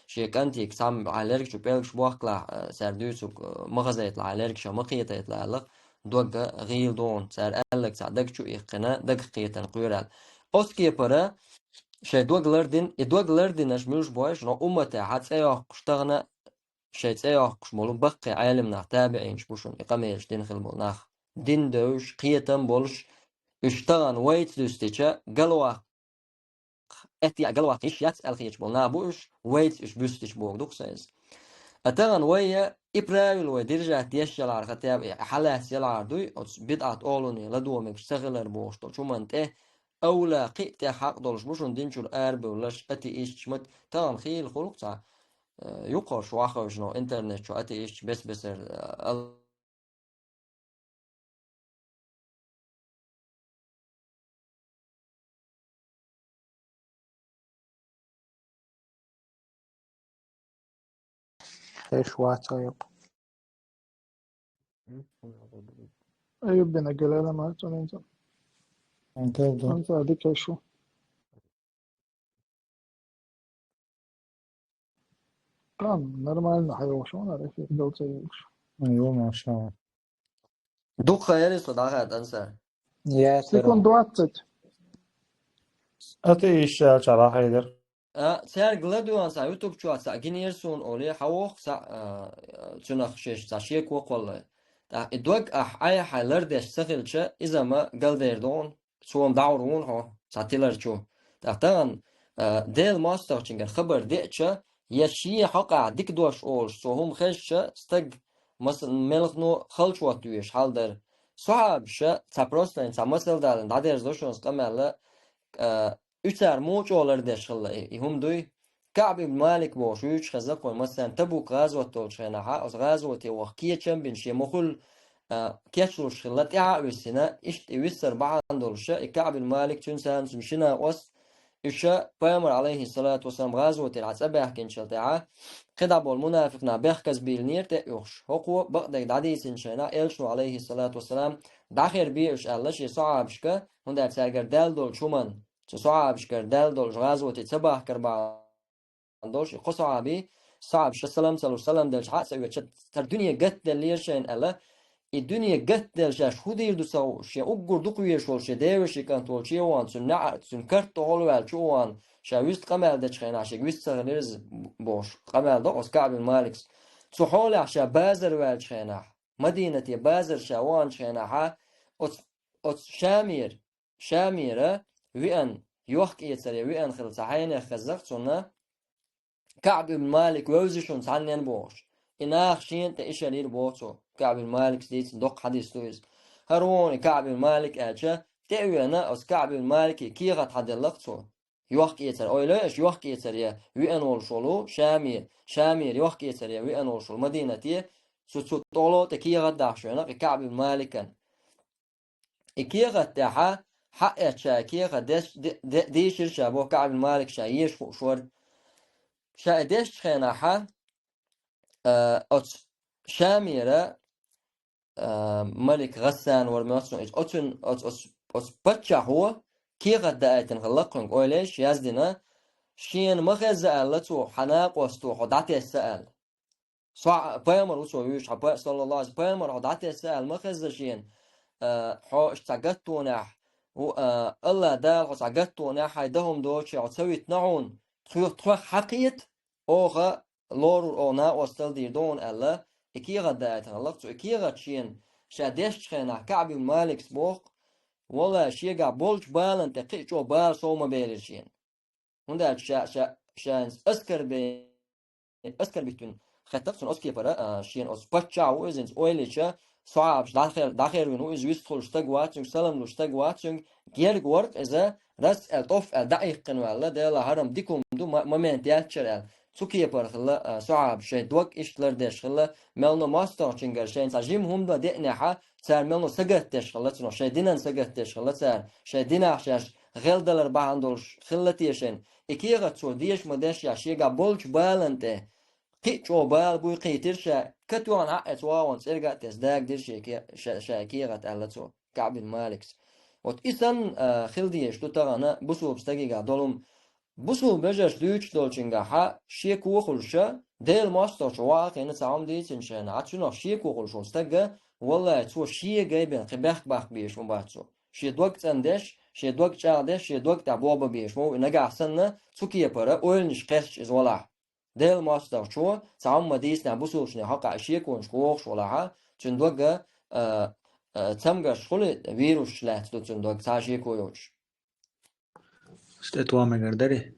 Шен кӀантига цхьамма хьан лерг чу пӀелгаш бохкалахь, а, цара дуьйцург, а, ма хазайталахь, лерг ша ма кхетайталахь аьлла-кх, догга гӀийла догӀу, цара аьлларг цхьа даг чу иккхина, дагах кхетан кхоьрал. Оцу кепара шайн дог лардина, и дог лардинарш муьлш бу аьлча, но умматехь цӀе йоккхуш тахана шайн цӀе йоккхуш болу баккхий Ӏелимнах, табиӀинаш бу шуна, и къамелаш дина хила болу нах. Дин девзаш, кхетам болуш, уьш тахана вайца дуьстича, галваккха, эттеӀа галваккха йиш яц аьлла хеташ болу нах бу уьш, вайца уьш буьстича бохург ду-кх сан иза. А тахана вай я и правила вай держать деш ялахьара, хотя бы и хьалаьцна ялахьара дуй, оцу бидӀат охӀлуне ладогӀа мегаш ца хилар бохуш долчу хӀуманна тӀе, авла кхин а тӀех хьакъ долуш бу шуна дин чуьра арабевлларш, атеисташ, мат-, тахана хийла хуьлу-кх цхьа, э, юккъерш ваховшано интернет чу атеисташ бес-бесара, э, ал- Хеш вац Айюб. Айюб бина гелела ма цунинца. Анкел ду. Анца дикешу. Там нормально хьайогӀуш ван, ара, эфир дал ца йогӀуш. Айо, машалла. Дукха яри со дӀахаьа, Ансар? Я, Секунд двадцать. Атеисташ аьлча дӀахьедира. А, цаьрга ладугӀан цхьа YouTube чохь цхьа гинера суна олий, хьан воху цхьа, а, цунах шеш цхьа шеко кхоллай. ТӀаккха и дог ахь Ӏай хьайн лардеш ца хилча, иза ма галдер догӀун. Цо-м дӀахьур вуна хьо цхьа тилар чу. ТӀаккха тахана, а, Делан мостагӀчуьнгара хабар деача, я шен хьокъехь дика дош олуш цо хӀума хезча, стаг маса-, мелхано халчо тоьшуш хьал дара. Сохьабаша цхьа просто цхьа масал далийна дӀадерзадо шуна аса къамел, а, уьш цара муха чӀогӀа лардеш хилла и, и хӀума дуй. КаӀб ибн Малик бохуш вуьйцуш хезна-кх вайн массарна, Табук гӀазот долчу хенахьа, оцу гӀазоте ваха кечам бина шен мухӀал а, кечлуш хилла, тӀаьхьа а виссина, иштта и виссар бахьана долуша, и КаӀб ибн Малик, цуьнан царна цуьнан шина къост, уьша пайхамар, алейхиссалату вассалам, гӀазотера цӀа баьхкинчул тӀаьхьа, кхидӀа болу мунафикъ нах бехказбийлинера тӀе а юхуш. ХӀокхо бакъдерг дӀадийцинчу хенахь, элчано, алейхиссалату вассалам, дӀахербе уьш аьлла шен сохьабашка, хӀунда аьлча цаьргара даьлла долчу хӀуманна, цу сохьабашкара даьлла долчу гӀазоте ца бахкар бахьана долуш, и кхо сохьаби, сохьабаша салам ца луш, салам делча хьа а ца оьцуш, цара дуьне гатделлера шайна аьлла, и дуьне гатделла шаьш хӀун дийр ду ца хууш, шен уггар дукха везаш волу шен девешин кӀант волчу а вахана, цуьнан неӀ-, цуьнан карт тӀехула ваьллачу а вахана, ша вист къамел дечу хенахь шега вист ца хилира иза бохуш, къамел до оцу КаӀб ибн Маликс. Цу хьолехь ша базар ваьллачу хенахь, Мадинате базар ша ваханчу хенахьа, оцу, оцу Шамера, Шамера веана, йохк-эцаре веана хилла цхьа хьенех хезна-кх цунна, КаӀб ибн Малик вевза шуна цхьаннен бохуш. И наха шена тӀе ишар йира боху цо. КаӀб ибн Маликс дийцина доккха хьадис ду иза. ХӀара вон и КаӀб ибн Малик аьлча, тӀе а веана, оцу КаӀб ибн Малике кехат хьаделла-кх цо. Йохк-эцар, ойла аша, йохк-эцаре веана волуш волу Шаме, Шамера йохк-эцаре веана волуш волу Мадинате, цу, цу тӀоло тӀе кехат дахьаш веана-кх и КаӀб ибн Маликан. И кехат тӀехьа, хьаэцча кехат деш-, де-, де-, дийшира ша боху КаӀб ибн Малик ша еша хууш вара. ша и дешчу хенахьа, а, оцу Шамера, а, Малик Гъассан вара моьтту, оцун, оцу, оцу, оцу паччахьо кехат даийтина хилла кхуьнга, ойла еш, яздина, шена ма хезза аьлла цо, хьан накъосто хьо дӀатесса аьлла. Со пайхамар ву цо вуьйш, хьан па-, саллаллаху алейхи, пайхамар хьо дӀатесса аьлла ма хезза шена, а, хьо иштта цхьа гаттонехь, ву, а, Аллах Дала хьо цхьа гаттонехь, хьайн дан хӀума доцуш хьо ца витина хьуна, тхоьх, тхоьх хьакхета, оха лорур, оха накъосталла дийр ду хьуна аьлла, и кехат даийтина хилла цо, и кехат шена, ша дешчу хенахь Каъб ибн Маликс боху, валлай, шегахь болчу баланна тӀе кхин а чӀогӀа бала сов ма белира шена. ХӀунда аьлча ша, ша, шайна аскар бе-, аскар биттина хеттарх цунна оцу кепара, а, шена оцу паччахь ву иза, ойла йича, сахьабаш дӀахер-, дӀахервина ву иза, вистхуьлуш стаг вац цуьнга, салам луш стаг вац цуьнга, герга вара-кх иза, раз аьлла, тӀоффа аьлла, дӀаихкина ваьлла, Делан хьарам дика хӀума ду, ма-, момент яьлчара аьлла. Цу кепара хилла, а, сахьабаш шайн дог иштта лардеш хилла, мелхо мостагӀчуьнгара шайна цхьа жима хӀума дан деънехьа, цара мелхо сагатдеш хилла цунах, шайн динан сагатдеш хилла цара, шайн динах шаьш гӀелдалар бахьана долуш хилла те шайна. И кехат цо деша ма дешшехь, шегахь болчу баланна тӀе кхин а чӀогӀа бала буй кхийтира ша, катоьхна хьаъ эца вагӀон цӀерга а тесна, дагадира шен ке-, ша, ша кехат аьлла цо, Каъб бин Маликс. Вот и санна, а, хила дезаш ду тахана бусулба стагигахь долу хӀума. Бусулба вежарш дуьйцуш долчуьнгахьа шеко хуьлуша, Делан мостагӀчо ваха а хиъна цхьа хӀума дийцинчу хенахь, цуьнах шеко хуьлуш волу стагга, валлай, цо шен гай бен кхин бехк баккха безаш ма бац цо. Шен дог цӀандеш, шен дог чӀагӀдеш, шен дог тӀехь бобан безаш ма ву и нагахь санна, цу кепара ойланаш кхерчча иза валахь. Делан мостагӀчо цхьа хӀума ма дийцинехь бусулбанийн хьокъехь и шеконашка вогӀуш валахьа, цуьнан дога, а, а, цамгарш хуьлий, вирусаш лаьцна ду цуьнан дога, цхьа а шеко йоцуш. Стет ван мегар дарий?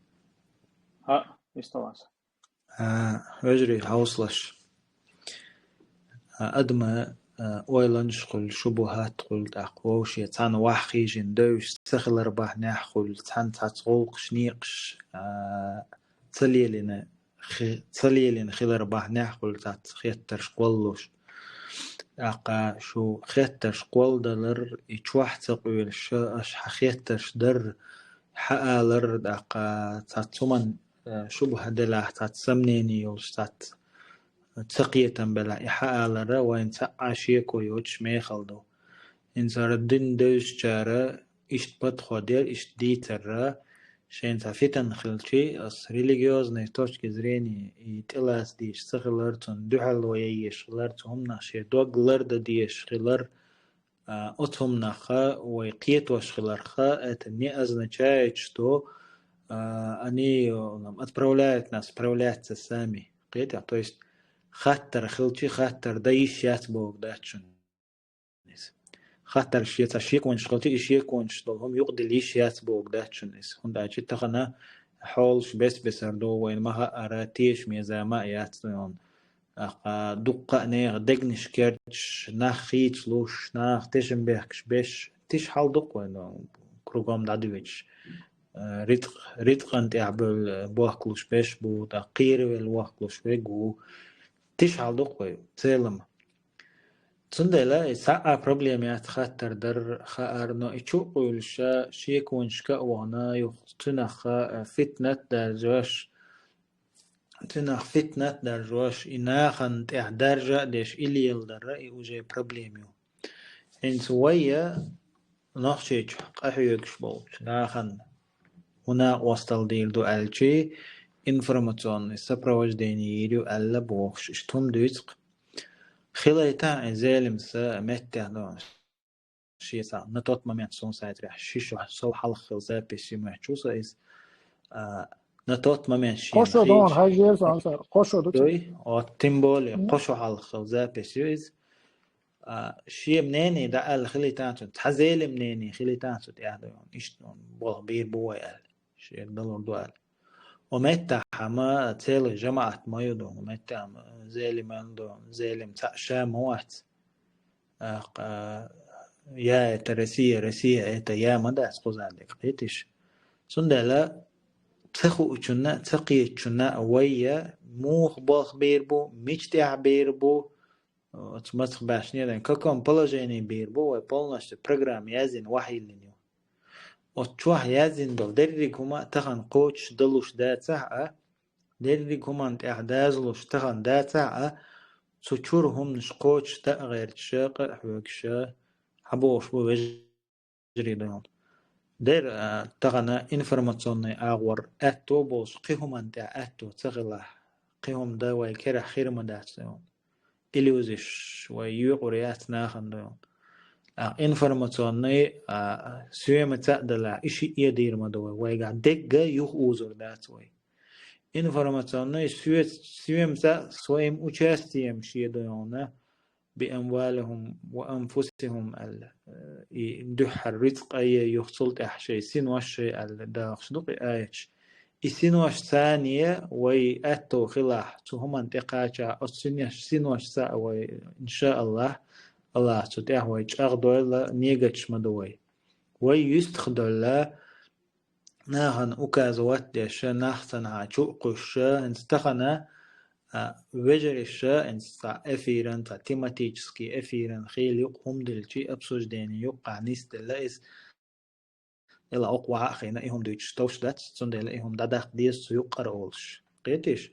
ХӀаъ, вистхуьлуш. А, вежарий, хьовсалаш. А, адма, а, ойланаш хуьлу, шубухӀат хуьлу, тӀаккха вовшийн цхьаьна ваьхьа хьийжина девзаш ца хилар бахьанехь хуьлу, цхьаьна цхьацца гӀуллакхаш, некъаш, а, ца лелийна хи-, ца лелийна хилар бахьанехь хуьлу цхьацца хеттарш кхоллалуш. ТӀаккха шу хеттарш кхолладалар, и чохь ца къуьйлуш, аша хьан хеттарш дар, хьан алар, тӀаккха цхьацца хӀуманна, э, шубухӀа делахь, цхьацца сомнение йолуш, цхьацца ца кхетам белахь, и хьан алара вайна цхьа а шеко йоцуш мехала ду. ХӀинца хӀара дин девзачара иштта подход яр, иштта дийцарра, шайна цхьа фитан хилчий, ас религиозной точки зрения и тӀелаца дезаш ца хилар, цунна дуьхьал вай еш хилар, цу хӀуманах шен дог лардан дезаш хилар, а, оцу хӀуманах вай кхетош хиларх, это не означает, что, а, они, м, отправляют нас справляться сами. Кхетий? То есть хаттар хилчий, хаттар дан йиш яц бохург дац шуна иза. Хаттарш я цхьа шеконаш хилча, и шеконаш долу хӀума юкъадила йиш яц бохург дац шуна иза. ХӀунда аьлча тахана хьолаш бес-бесара ду, вайна ма хаъара, тешаме зама а яц вайна. ТӀаккха дуккха а нехан дегнаш керчаш, нах хийцалуш, нах тешнабехкаш беш, тиша хьал ду-кх вайна, кругом дӀадоьдуш. Э, рицкъ-, рицкъан тӀехь бевлла бохкалуш беш бу, тӀаккха кхеравелла вохкалуш верг ву. Тиша хьал ду-кх вай, в целом. Цундела и цхьа а проблема яц хаттар дар, хаар, но и чу а къуьйлуш, шеконашка а вахана, юха цуьнах, э, фитнат а даржош, цуьнах фитнат а даржош, и нахана тӀехь даржа а деш, и леладара, и уже проблема ю. ХӀинца вай а Нохчийчохь къахьоьгуш болчу нахана хӀун накъосталла дийр ду аьлчий, информационный сопровождение йийр ю аьлла бохуш, иштта хӀума дуьйцу-кх. Хилайта и Зелимса меттехь ду, шен цхьа на тот момент суна сайтарехь ши шо сов хьалха хилла запись ю моьтту со иза. А, на тот момент шена кхо шо ду хьуна, хьажжера сан сар, кхо шо ду. Дуй? О, тем более, кхо шо хьалха хилла запись ю иза. А, шен мнение дан аьлла хилийтан цунна, цхьа Зелим мнение хилийтан цу тӀехь ду, иштта болх бийр бу вай аьлла, шега далур ду аьлла. О меттахь хьама целый жамаӀат ма ю ду, о меттахь хьама Зелим аьлла ду, Зелим цхьаъ ша ма вац. А, кха-, я это Россия, Россия это я ма дац кхуза дерг, кхетиш. Цундела ца хуучунна, ца кхетачунна вай я муха болх бийр бу, мича тӀехь бийр бу, оцу мацах баьшне дайн, каком положении бийр бу, вай полностью программа яздина, вахьйиллина ю. Оцу чохь яздина долу дерриг хӀума а тахана кхочуш далуш дацахь а, дерриг хӀуманна тӀехь дазалуш тахана дацахь а, цу чура хӀуманаш кхочушдан а гӀерташ, къа а хьоьгуш, хьабохуш бу вежарий дайна. Дера, а, тахана информационный агӀор аьтто болуш, кхин хӀуманна тӀехь аьтто ца хилахь, кхин хӀума дан вай керахь хир ма дац дайна. Иллюзеш вай юкъур яц нахана дайна. А, информационный, а, соьмаца а далахь, и шиъ а дийр ма ду вай. Вайгахь дегга юха узур дац вай. Информационный соьца, соьмаца своим участием шен дайна, بأموالهم وأنفسهم аьлла. Э, и дуьххьара рицкъ а е юха цул тӀаьхьа шайн синош шайн аьлла дахаш ду-кх и аяташ. И синош царна е вай аьтто хилахь, цу хӀуманна тӀекхача, оцу синош, синошца а вай, иншааллахь, АллахӀа цу тӀехь вай чӀагӀдойла, негаташ ма ду вай. Вай юьстахдойла, нахана указывать деш, нах санна чу а кхуьссуш, хӀинца тахана, а, вежарий, хӀинца цхьа эфиран, цхьа тематический эфиран хийла юкъа хӀума диллича, обсуждение юкъахь нисделла иза. Ила окху ваха а хиъна, и хӀума дуьйцуш товш дац, цундела и хӀума дӀадаккха деза цу юкъара олуш. Кхетий шу?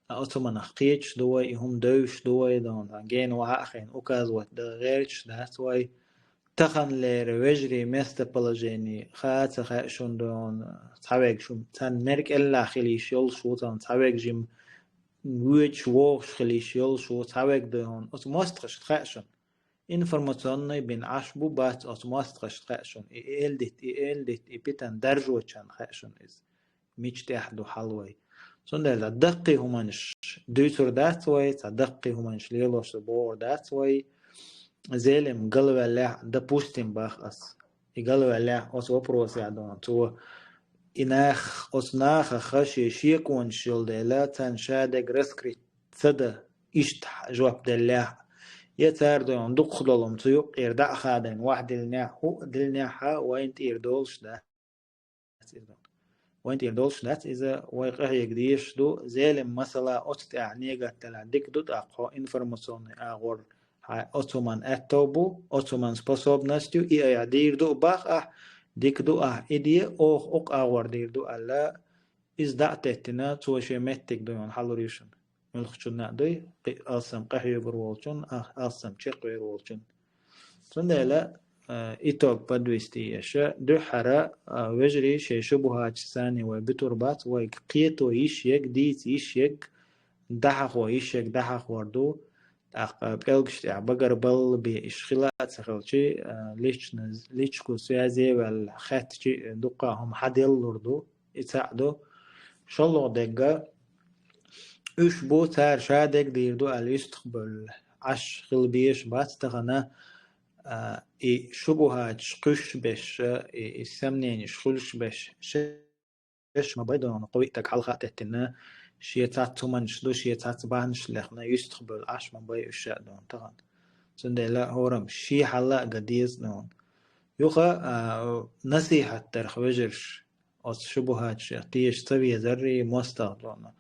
Ткъа оцу хӀуманах кхеташ ду вай, и хӀума девзаш ду вай, дона, гена ваха а хиъна, указывать дан гӀерташ дац вай. Таханлера вежарий местоположение ха а ца хаьа шуна, дона, цхьаверг шуна, царна мер кӀеллахь хила йиш йолуш ву, цхьаверг жима воьдуш, вогӀуш хила йиш йолуш ву, цхьаверг, дона, оцу мостагӀашна хаьа шуна. Информационный бина Ӏаш бу, бац, оцу мостагӀашна хаьа шуна. И элдитта, и элдитта, и питана даржочарна хаьа шуна иза. Мича тӀехь ду хьал вай. Цундела даккхий хӀуманаш дуьйцур дац вай, цхьа даккхий хӀуманаш лелош ду бохур дац вай. Зелим галваьллехь, допустим, бах ас. И галваьллехь, оцу вопросехь, дона, цо, и нах, оцу нахах шен шеконаш йолу дела, царна ша дерг раскрыть ца дан, иштта жоп деллехь а, я цара, дона, дукхах долу хӀума цу юккъера дӀа а хадийна, ваха диллинехь, хӀуъа диллинехь а, вайна тӀера долуш дац иза. Вайна тӀера долуш дац иза, вай къахьега дезаш ду. Зелим масала оцу тӀехь негатделахь дика ду, тӀаккха хьо информационный агӀор хьан оцу хӀуманна аьтто бу, оцу хӀуманна способность ю, и айхьа дийр ду, бах ахь, дика ду ахь, и де, оха окху агӀор дийр ду аьлла, иза дӀа а теттина, цо шен меттиг, дона, хьалур ю шуна. Муьлххачунна а дуй, кхин алсам къахьоьгур волчун, а, алсам чекхвер волчун. Цундела, а, итог подвести еш, дуьххьара, а, вежарий шайн шубухаташ санна вай буьтур бац, вайга кхето йиш ерг, дийца йиш ерг, дӀахьахо йиш ерг дӀахьахор ду, тӀаккха пӀелгаш тӀехь багарбалла бен иш хила а ца хилчи, а, лична, личку связе ваьлла хаьттичи, дуккха хӀума хьаделлур ду. И цхьаъ ду. ШолгӀа дегга, уьш бу, цара ша дерг дийр ду аьлла юьстахбевлла Ӏаш хила безаш бац тахана, а, и шубухаташ кхуьссуш беш, и, и сомненеш хуьлуш беш, шеш ма бай, дона, кхо-виъ стаг хьалха а теттина, шен цхьацца хӀуманаш ду, шен цхьацца бахьанаш лехна, юьстахбевлла Ӏаш ма бай уьш а, дона, тахана. Цундела хӀораммо шен хьал а ган деза, дона. Юха, а, насихьат дарх вежарш, оцу шубухаташех теша ца везаррий, мостагӀа, дона,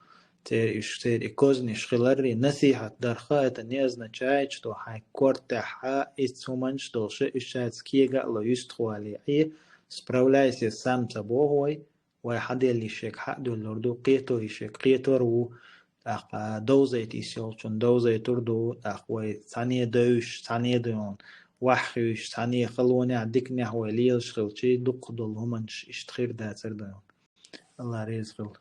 церан уьш, церан и козниш хиларрий, насихьат дарх, это не означает, что хьайн кортехь а иза хӀуманаш долуш, уьш шайца кега а ло, юьстахвале, Ӏе, справляйся сам ца боху вай, вай хьаделла йиш ерг хьа а дуьллур ду, кхето йиш ерг кхетор ву, тӀаккха довзайта йиш йолчун довзайтур ду, тӀаккха вай цхьаьна девзаш, цхьаьна, дона, ваьхьа хьуьйсуш, цхьаьна халонехь, диканехь вай лелаш хилчи, дукхах долу хӀуманаш иштта хир дацара, дона. АллахӀ реза хуьлда.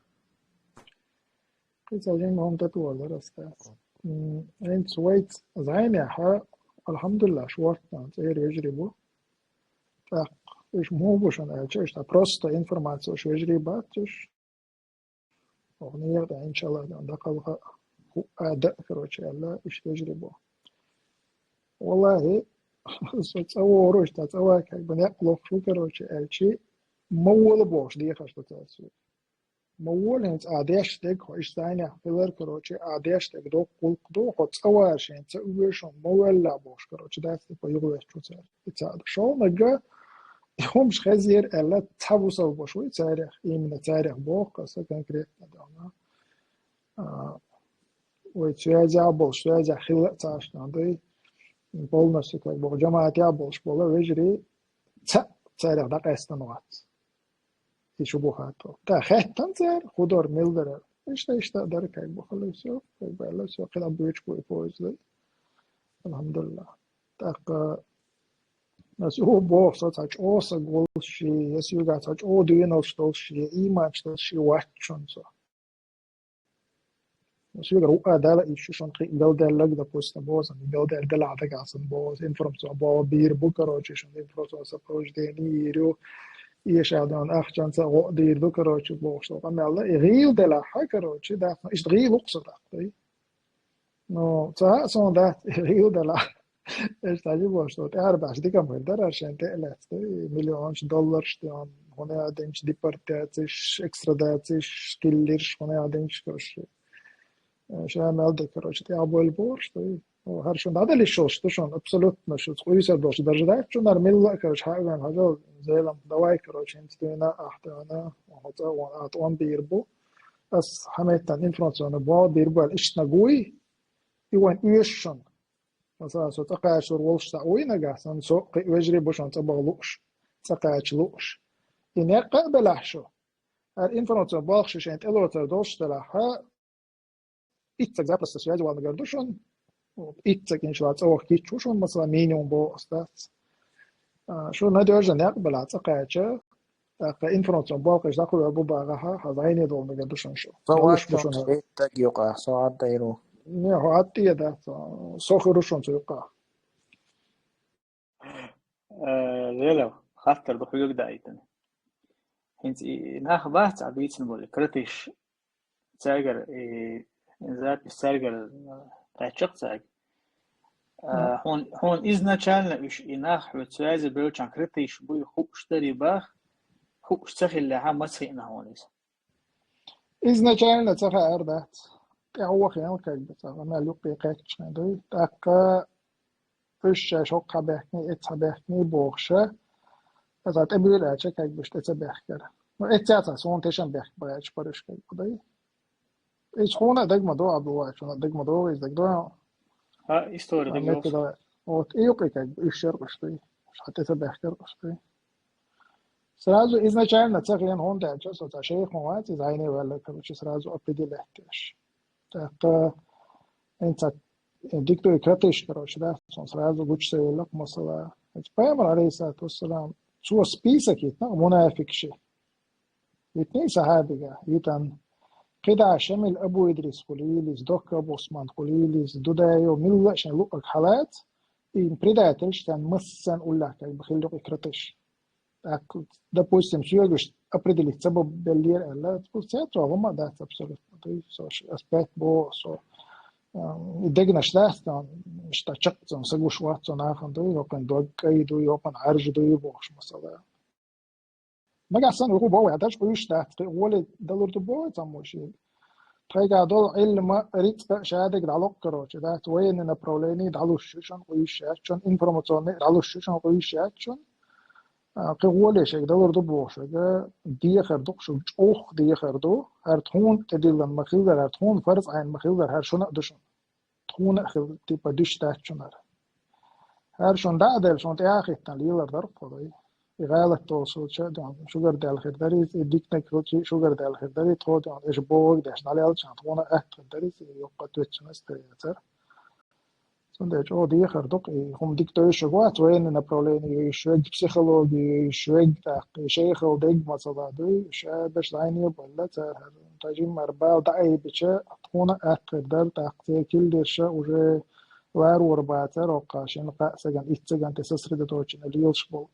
Кхин цхьа жимма хӀума тӀетоьхур дара аса. М, хӀинца вайца зӀенехь, алхьамдулиллахӀ, шортта цӀера вежарий бу. ТӀаккха уьш муха бу шуна аьлча, уьш просто информаци, уьш вежарий бац уьш. Оха некъа тӀехь, иншаллахӀ, дӀакхалха, хӀуъа а дан, короче, аьлла, уьш вежарий бу. ВаллахӀи, со цӀа вогӀур ву, иштта цӀа ваьхьа, как бы, некъ лохуш ву, короче, аьлчи, ма вола бохуш дехаш ду цара соьга. Ма вола, хӀинца ахь деш дерг, хьо иштта зӀенехь хилар, короче, ахь деш дерг доккха гӀуллакх ду, хьо цӀа вар шена, ца оьшу, ма воьлла бохуш, короче, дац, типа, юхаветташ ву цара. И цхьаъ ду. ШолгӀаниг, и хӀумаш хезира аьлла, цхьа бусалба ваша вуй царех, именно царех боху аса конкретно, дона. А, вай связехь болуш, связехь хилла а ца Ӏаш, дуй, полностью, как бы, жамаӀатехь болуш болу вежарий цхьаъ царех дӀакъаьстина вац. И шубухат. ТӀаккха хаьттина цара, хӀун дара, мила дара. Иштта, иштта дара, как бы, хала всё, как бы, аьлла, всё, кхин а буьйцуш бу и поезд. Алхьамдулиллахь. ТӀаккха ас юха боху со, цхьа чӀогӀа саг волуш шен, я соьгахь цхьа чӀогӀа доьналш долуш шен, я ийманаш долуш шен вац шуна со. Соьгара вуа Дала иза шу шуна кхин галдаьлларг, допустим, боху сан, галдаьлла делахь дагахь сан боху, информационный болх бийр бу, короче, шуна информационный сопровождение йийр ю, эшадон ахчанца гӀо а дийр ду, короче, бохуш долу къамел. И гӀийла делахь, короче, дац, иштта гӀийла ву-кх со тӀаккха. Ну, ца а суна дац, гӀийла делахь. Иштта хьажа бохуш долу, тӀаьхьара баьхьаш дика ма хир дара, шайн тӀе а лаьцна, и миллионаш долларш, тӀе хӀун а динчу депортацеш, экстрадацеш, киллирш, хӀун а динчу, короче. Ша мел де, короче, тӀехь а бойла бохуш ду. ХӀара шуна дӀадала йиш йолуш ду шуна, абсолютно шу къуьйсур долуш даржа дац шуна, хӀара милла а, короче, хьа а вен хьажал, Зелам, давай, короче, хӀинца дуьйна ахь дуьйна, хьо цӀа а вон, а тӀом бийр бу. Ас хьан меттан информационный болх бийр бу аьлла, иштта нагуй, и вайн оьшу шуна. Масала, со цӀа кхачалур волуш цхьаъ вуй нагахь, сан со кхин вежарий бу шуна цӀа баха лууш, цӀа кхача лууш. И некъ а белахь шу, хӀара информационный болх шу шайн тӀелоцур долуш делахь, итт саг запросто связи валанагар ду шуна. Итт саг, иншалла, цӀа ваха кийча ву шуна, масала, минимум боху ас дац. А, шу надежно некъ белахь цӀа кхача, тӀаккха информационный болх иштта дӀакхуьур бу бахахь, хьан зӀене доланагар ду шуна шу. Со Далуш бу вац шуна. Итт саг юкъа, со Ӏадда йир ву. Не, хьо Ӏадда тӀе дац, со хир ву шуна цу юкъа. Э, Велев, хаттар ду хьоьга даийтина. ХӀинца и нах бац Ӏа дийцина болу, критиш цаьргара, и запись цаьргара, э, кхаьчча-кх цаьрга. Э, хьуна, хьуна изначально уьш и нах хьоьца связи бевлчахьана критиш буй хууш дарий бах, хууш ца хиллехьа, маца хиъна хьуна иза? Изначально ца хаьара дац. ТӀаьхьо хиъна, как бы, цхьа мел юккъе кхаьчча хиъна дуй. ТӀаккха уьш шаьш хӀокху хьан баьхкиний, эццахь баьхкиний бохуша, аса тӀебуьйла аьлча, как бы, уьш тӀе ца баьхкара. Ну, эццахь цхьа суна тешан баьхка баьча паруьш, как бы, дай. Иза хьуна а дага ма до, Абдулла, хьуна а дага ма до, иза дага до. А, история А, дага метта йогӀуш. Давай. Вот, и юкъе, как бы, уьш яра къуьш дуй. Уьш хьан тӀе ца баьхкара къуьш дуй. Сразу изначально ца хиъна, хӀунда аьлча со цхьа шайх ма вац, иза хьайне а ваьлла, короче, сразу определять деш. ТӀаккха хӀинца дика дуй критиш, короче, да, сон сразу гучу ца елла-кх масала. Хьинца Пайхамар, алейхиссалату вассалам, цо список йитина мунафикъаши. Йитний сахьабига, йитан. КхидӀа Шамил Абу Идрис хуьлийла иза, Докка Абу Усман хуьлийла иза, Дудаев, милла а шайн луъург хьалаца, и предательш царна массарна уллехь, как бы, хилла-кх и критиш. ТӀаккха, допустим, соьгаш определить ца бо-, беллера аьлла, цо цхьа хӀума а дац абсолютно. Дуй, со ш-, ас пять бо, со, а, и дегнаш дац, там, иштта чаккхе цунна са гуш вац цу нахана, дуй, йокъан дог кӀай дуй, йокъан Ӏаьржа дуй бохуш, масала. Нагахь санна вуьгу бо вай, даш къуьйсуш дац, кхин гӀоле далур ду бо вай цхьаммо шега. Тхайгахь долу Ӏилма, рицкъа а шадерг дӀалоккхур, короче, дац, военный направление дӀалуш ю шуна, къуьйсуш яц шуна, информационный дӀалуш ю шуна, къуьйсуш яц шуна. А, кхин гӀоле шега далур ду боху шега, дехар ду-кх шуьга, чӀогӀа дехар ду, хӀара тхуна тӀедиллина ма-хиллара, хӀара тхуна фарз Ӏайна ма-хиллара, хӀара шуна а ду шуна. Тхуна а хила, типа, дуьш дац шуна хӀара. ХӀара шуна дӀа а делла, шуна тӀе а хӀиттина лелар дара-кх хӀара. И гӀалат долчу, шугара даьлла хир дара иза, и диканиг хилча шугара даьлла хир дара иза, тхо, дон, эша бохург деш дӀалелчахьана, тхуна а атта хир дара иза, и юккъе тоьттина ас тӀе яцара. Цундела чӀогӀа дехар ду-кх, и хӀума дика девзаш вац, военный направление йовзаш верг, психологи йовзаш верг, тӀаккха и шайхал дерг, масала, дуй, ша берш зӀене а баьлла, цара хӀара режим мара бала дӀаайбича, тхуна а атта хир дара, тӀаккха церан киллерша уже ларор бацара, хӀокху шина-кхаа сагана, итт сагана тӀе сосредоточенно лелаш болу.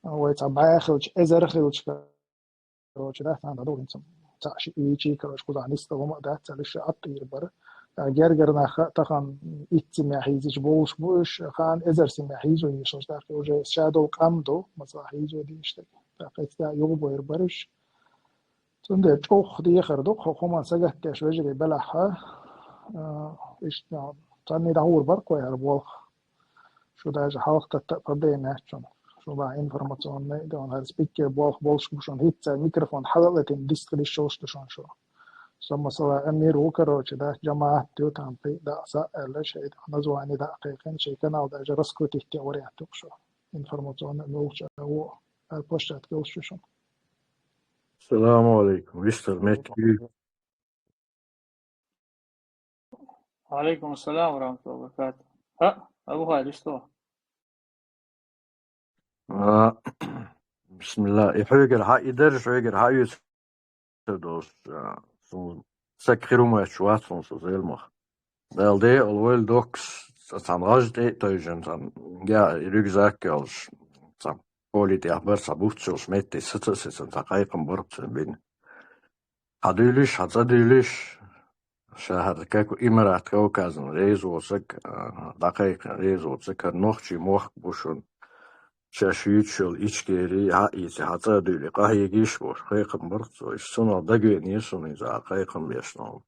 Вай цхьа бӀе хилча, эзар хилча, короче, да, цхьаьна дӀадолу хӀинца. Цхьаъ шиъ вийчий, короче, кхузахь нисдала хӀума а дац, цхьа лиша а тӀера бара. А, гергара нах а тахана итт цӀа мел хьийзича болуш бу уьш, хаана эзар цӀа мел хьийзо йиш йолуш, тӀаккха уже ша долу къам ду, масала, хьийзо дийша дерг. ТӀаккха эццахь юха бойр бара уьш. Цундела чӀогӀа дехар ду, хӀокху хӀуманна сагатдеш вежарий белахь, а, иштта, царний дӀахьур бара-кх вай хӀара болх. Шу даже хьалха тата а проблема яц шуна. Шу бахьа информационный, дон, хӀара спикер болх болуш бу шуна. ХӀинца микрофон хьала а латийна, дистхила йиш йолуш ду шуна шу. Со, масала, Амир ву, короче, да, жамаӀат ю, там, пхи, да, са аьлла, шайн название дӀа а кхайкхина, шайн канал даже раскрутить деш вариант ю-кх шу. Информационный болча, во, хӀара площадка йолуш ю шуна. Салам алейкум. Вистар меттиг. وعليكم السلام ورحمة الله وبركاته. ها، أبو خالد، إيش تو؟ А, бисмилла. И хьоьгара хьа, и дарж хьоьгара хьаоьцур долуш, а, суна саг хир хӀумач вац суна со зеламах. Дала декъала войла доккхас, цхьана гӀаж тӀе а тевжина, цхьана, я, рюкзак йолуш, цхьа поле тӀехь бара, цхьа буц йолуш метте саца а сецна, цхьа кхайкхам бара цунна бина. Хьан дуьйлиш, хьан цӀа дуьйлиш, ша хӀара как Имарат Кавказан реза воцург, а, дӀакхайкхина реза воцург, хӀара нохчий мохк бу шуна. Шаьш юьйцуш йолу Ичкери, хьаийци, хьан цӀа а дуьйли, къахьегийша бохуш, кхайкхам бара цо. Иштта цунах дагавеанера суна иза, а, кхайкхам беш нахана.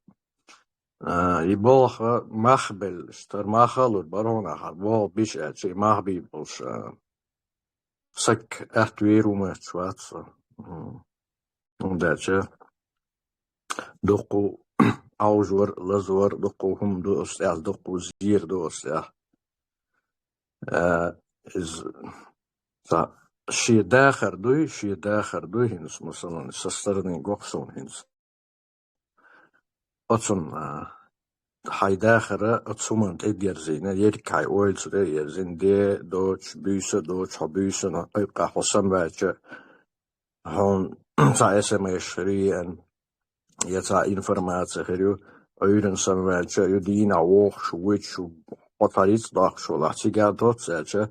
А, и болх мах беллаш, тара мах а лур бара хьуна, хьан болх беш аьлча, и мах бийр болуш, а, саг атта вер ву моьттуш вац со. М. ХӀунда аьлча дуккха Ӏовжор, лазор, дуккха хӀума ду оцу тӀехь, дуккха зер ду оцу тӀехь. Э, иза, цхьа, шен дахар дуй, шен дахар дуй хӀинца, масалан, со стороны го-кх суна хӀинца. Оцунна, а, хьайн дахар оцу хӀуманна тӀедерзийна, ерриг хьайн ойла цу тӀе а ерзийна, де доцуш, буьйса а доцуш, хьо буьйсанна, кхайкхахь хьо самаваьлча, хьуна цхьа эс эм эс хир ю еана, я цхьа информаци хир ю, Ӏуьйранна самаваьлча а ю, дийнахь вогӀуш ву, воьдуш ву, хьо цхьа рицкъ доккхуш волахь, цигахь доцца аьлча,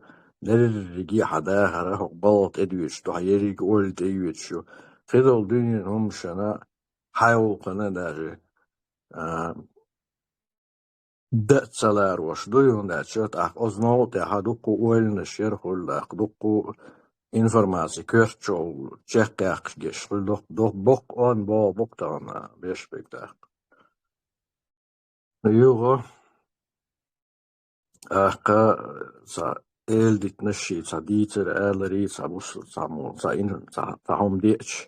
дерриге а хьан дахар хӀокху балха тӀедоьдуш ду, хьан ерриг ойла тӀеоьцуш ю. Кхидолу дуьненан хӀуманашна, хьайн гӀуллакхана даже, а, дан а ца ларош ду, хӀунда аьлча тӀаккха оцу новкъа тӀехь дуккха ойланаш яра хуьлу, тӀаккха дуккха информаци коьртачу чекхъяьккхаш геш хуьлу, дуккха, дуккха боккха онда богӀу бу-кх тахана беш берг тӀаккха. Юха, тӀаккха, цхьа эладитанаш ший, цхьа дийцар аларий, цхьа бус-, цхьа мо-, цхьа ин-, цхьа, цхьа хӀума деача,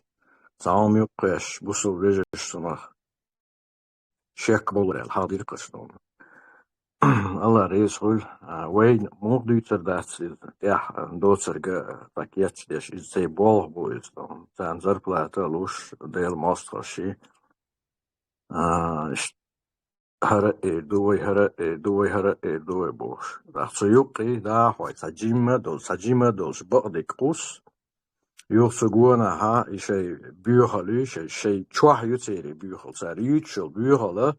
цхьа хӀума юккъеш, бусул вежарш цунах шек болур аьлла, хьалдира кхача дона. Алла реза хуьлу, а, вайна муха дуьйцур дац иза, тӀехь, а, доцург, а, цхьа кечдеш, иза цай болх бу иза, царна зарплата а луш, Делан мостагӀаша. А, ш-, хӀара а эр ду вай, хӀара а эр ду вай, хӀара а эр ду вай бохуш. ТӀаккха цу юккъе дахьа хьой, цхьа жимма а долуш, цхьа жима а долуш, бакъдерг кхус, юха цу гонахьа и шайн боьхалла, шайн, шайн чохь ю церан боьхалла. Цара юьйцуш йолу боьхалла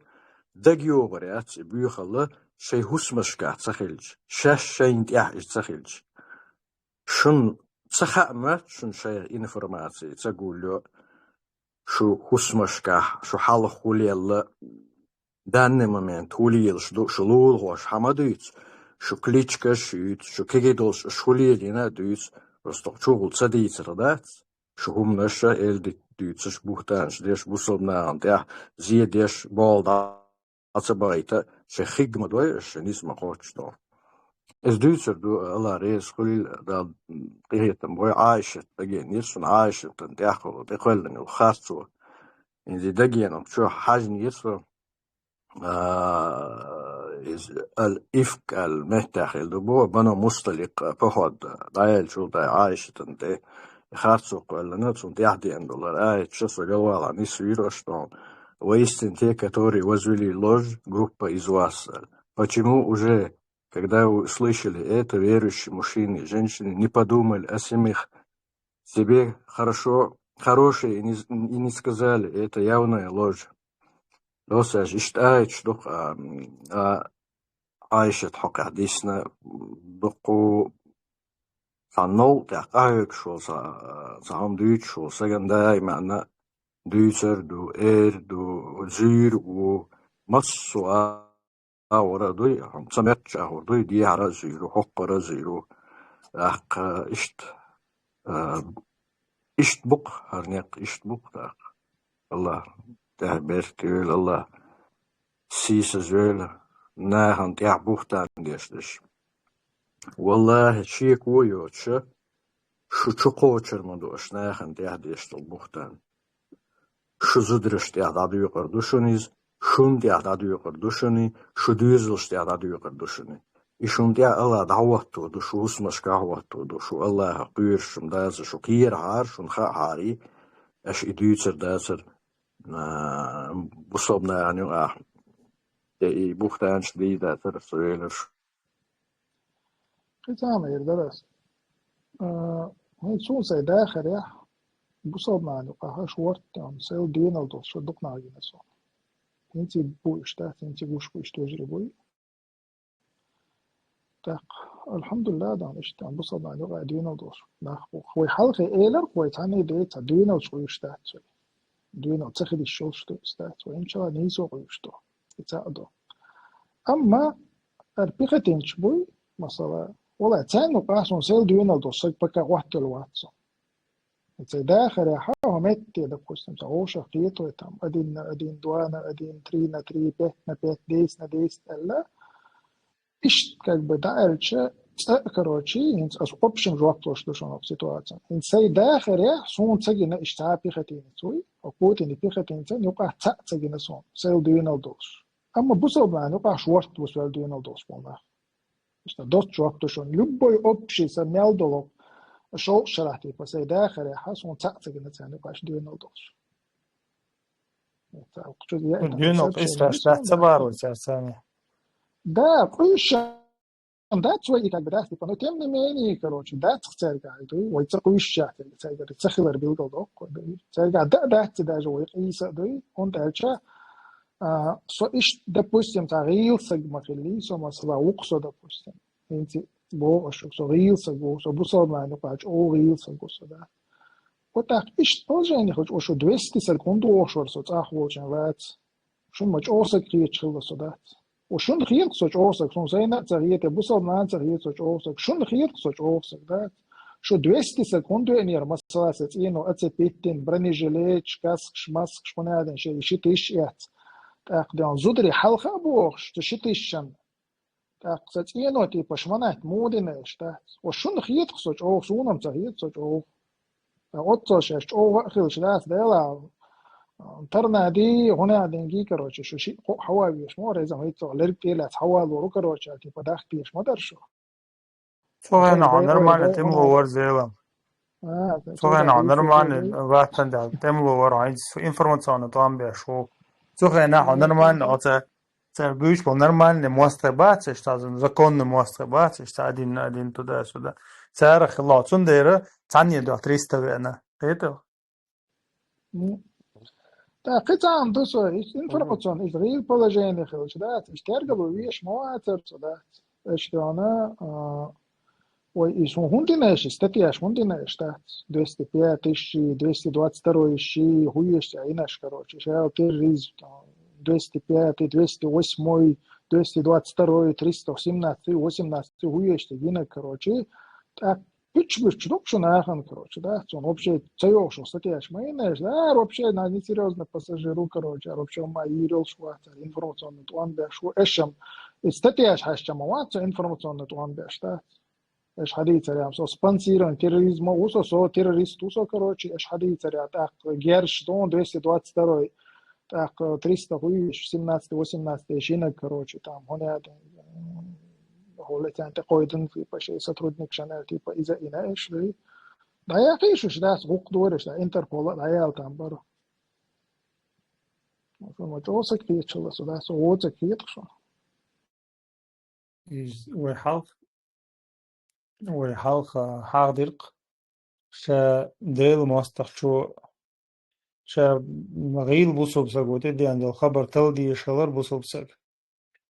дагайогӀур яц, и боьхалла шайн хӀусамашкахь ца хилча, шаьш шайна тӀехь иза ца хилча. Шуна ца хаьа моьтту шуна шайх информаци ца гулйо, шу хӀусамашкахь, шу хьалха хӀу лелла, данный момент хӀу лелаш ду, шу лулахоша хьан ма дуьйцу, шу кличкаш а юьйцу, шу кегий долуш аша хӀу лелийна а дуьйцу, просто чухула ца дийцар дац, шу хӀуманаш а, эладита дуьйцуш, бухтанаш деш, бусалба нахана тӀехь зе деш, болу дӀа ца бахийта, шайн хиг ма дой аша, шайн низ ма кхоччу доху. Иза дуьйцур ду, Алла реза хуьлийла, Дала къинхетам бойла, Ӏайшат дагенера суна, Ӏайшатан тӀехь тӀекхоьллина йолу харцо. Иза дагенарг чохь хьаьжнера со, а, иза Ал-Ифк аьлла меттехь хилла ду боху, Бану Мусталикъ поход дӀаяьллачул тӀаьхьа Ӏайшатан тӀе харцо кхоьллина, цунна тӀехь деана долу аяташ со галвала нисвийра аша тхьуна. Воистину те, которые возвели ложь, группа из вас. Почему уже, когда вы услышали это, верующие мужчины и женщины не подумали о семьях, себе хорошо, хорошее и не, и не сказали, это явная ложь. Досаш иштта аяташ ду-кх, а, а, Ӏайшат хьокъехь дисна, дуккху цхьа новкъа тӀехь къахьоьгуш волу, цхьа, цхьа хӀума дуьйцуш волу сагана даиманна дуьйцур а ду, эр а ду, зуьйр а ву, массо а агӀор а дуй, хӀума ца моьттуш агӀор дуй, дехьара а зуьйр ву, хӀокхара а зуьйр ву. ТӀаккха иштта, а, иштта бу-кх хӀара некъ, иштта бу-кх тӀаккха. Аллах тӀехь беркате йойла, Аллах сийсаз йойла нахана тӀехь бухтан деш дерш. Валлахи, шеко а йоцуша, шу чу кхочур ма ду аша нахана тӀехь деш долу бухтан. Шу зударшна тӀехь дӀадоькъур ду шуна иза, шуна тӀехь дӀадоькъур ду шуна, шу доьзалшна тӀехь дӀадоькъур ду шуна. И шуна тӀехь Аллах дӀахӀотто ду, шу хӀусамашкахь хӀотто ду, шу Аллаха кхоьруш шуна дацар, шу кхерахьара, шуна хаахьара, аша и дуьйцур дацар, а, бусалба нахана юкъахь Э, и бухтанаш дийдацар со велаш. Кхы цхьа ма эр дара ас. А, хӀинца суна сай дахарехь, бусалба нахана юкъахь шортта, сел доьналла долуш шу дукха нах гина со. ХӀинца и бу иштта, хӀинца и гуш бу иштта вежарий буй. ТӀаккха, алхьамдулиллахӀ, дан иштта, бусалба нахана юкъахь доьналла долуш нах бу. Вай хьалхе элира, вай цхьанне а дайца, доьналлаш къуьйсуш дац вай. Доьналла ца хилийта йолуш ду, дац вай. Иншалла, нийсо къуьйсуш ду. И цхьаъ ду. Амма ара пехотинцаш буй, масала, валлахӀи, царна юкъахь суна сел доьналла долуш саг пока гӀоттаелла вац со. Цай дахарехь хӀокху метте, допустим, цхьа вовшах кхетавой там, один на один, два на один, три на три, пять на пять, десять на десять аьлла, иштта, как бы, дӀааьлча, цкъа а, короче, хӀинца ас общем жоп луш ду шуна оцу ситуацин. ХӀинца сай дахарехь суна ца гина иштта цхьа а пехотинец вуй, оцу Путинан пехотинцан юкъахь цхьаъ ца гина суна, сел доьналла долуш. Амма бусалба нахана юкъахь шортта бу сел доьналла долуш болу нах. Иштта доцца жоп ду шуна. Любой общий сан мел долу шовкъ шарахь, типа, сай дахарехь суна цхьаъ ца гина царна юкъахь доьналла долуш. Доьналла къуьйсуш дац ца бахарой цара царна? Да, къуьйсуш дац вай и, как бы, дац, типа, но тем не менее, короче, дац цаьрга, ду, вай ца къуьйсуш яц цаьрга, ца хилар билгал доккху, ду. Цаьрга да а дац даже вай къийса а дуй, хӀунда аьлча, а, со иштта, допустим, цхьа гӀийла саг ма хиллий, со, масала, ву-кх со, допустим. ХӀинца боху аш шуьга, со гӀийла саг ву, со бусалба нахана юкъахь чӀогӀа гӀийла саг ву со, да. Вот так, иштта положение хилча, шу двести саг хӀунда вохуш вара со, цӀахь волчун вац? Шуна ма чӀогӀа саг кхеташ хилла со, дац? Ва шуна хета-кх со чӀогӀа саг, суна сайна а ца хета, бусалба нахана а ца хета со чӀогӀа саг. Шуна хета-кх со чӀогӀа саг, дац? Шу двести саг хӀунда веанера, масала, сан цӀено оцепить дина, бронежилеташ, каскаш, маскаш, хӀунда аьлла шайн ши тысяча эцна. ТӀаккха ден зударий хьалха а бохуш, цу ши тысячан. ТӀаккха сан цӀено, типа, шманат муха дина аьлла, дац? Ва шуна хета-кх со чӀогӀа, суна-м ца хета со чӀогӀа. Ткъа оццо шаьш чӀогӀа а хилча, дац, Дела, торнадо, хӀунда аьлла, короче, шу шиъ-кхоъ хьаван везаш ма вара, реза хӀинца лерг тӀе а лаьцна хьавалор ву, короче, типа, дахка дезаш ма дара шу. Цу хенахь хьо нормально тӀемало вара, Зелам. Цу хенахь хьо нормально ваттан даьлла тӀемало вара, хьо хӀинца информационно тӀом беш ву. Цу хенахь хьо нормально оцу цара буьйцуш болу нормальный мостагӀий бац, иштта, законный мостагӀий бац, иштта, один на один туда-сюда. Царах хилла, цундела цхьанне дуьхьа триста веана. Кхетий? Ну, да, кхин цхьа хӀума ду со, иштта информационно, иштта гӀийла положение хилча, дац, иштта тергало везаш ма вацара со, дац. Иштта хьуна, а, Ой, и суна хӀунда дина аьлла, статьяш хӀунда дина аьлла, дац? Двести пятый ши, двести двадцать второй ши, хӀун еш цӀе йина аьлла, короче, ша терроризм, там, двести пятый, двести восьмой, двести двадцать второй, триста семнадцатый, восемнадцатый, хӀун еш цӀе йина, короче. Так, пуьчмуьрч ду-кх шу нахана, короче, да? Суна вообще ца йогӀуш статьяш ма йина аьлла, да, вообще, на, несерьёзно пассажир ву, короче, вообще ма йийр йолуш вац, информационный тӀом беш ву, эшам. И статьяш хьаьжча ма вац, информационный тӀом беш, да? Эш хьадийцарехь, со спонсирование терроризма ву со, со террорист ву со, короче, эш хьадийцарехь, тӀаккха герш ду двести двадцать второй, тӀаккха триста хӀун еш, семнадцатый, восемнадцатый шинаг, короче, там, хӀун яа, хӀула царна тӀе кхойдан, типа, шайн сотрудник шана, типа, иза йина эш, да? ДӀаяхийша уьш, дац, гӀуллакх дора уьш, да, Интерпола дӀаяла там бара. Шу ма чӀогӀа саг кхеташ хилла со, да, со вон саг кхета-кх шуна. Иза вай хьалха, вай хьалха хьахдира-кх, ша Делан мостагӀчо, ша гӀийла бусалба саго тӀедеана долу хабар талла дезаш хилар бусалба саг.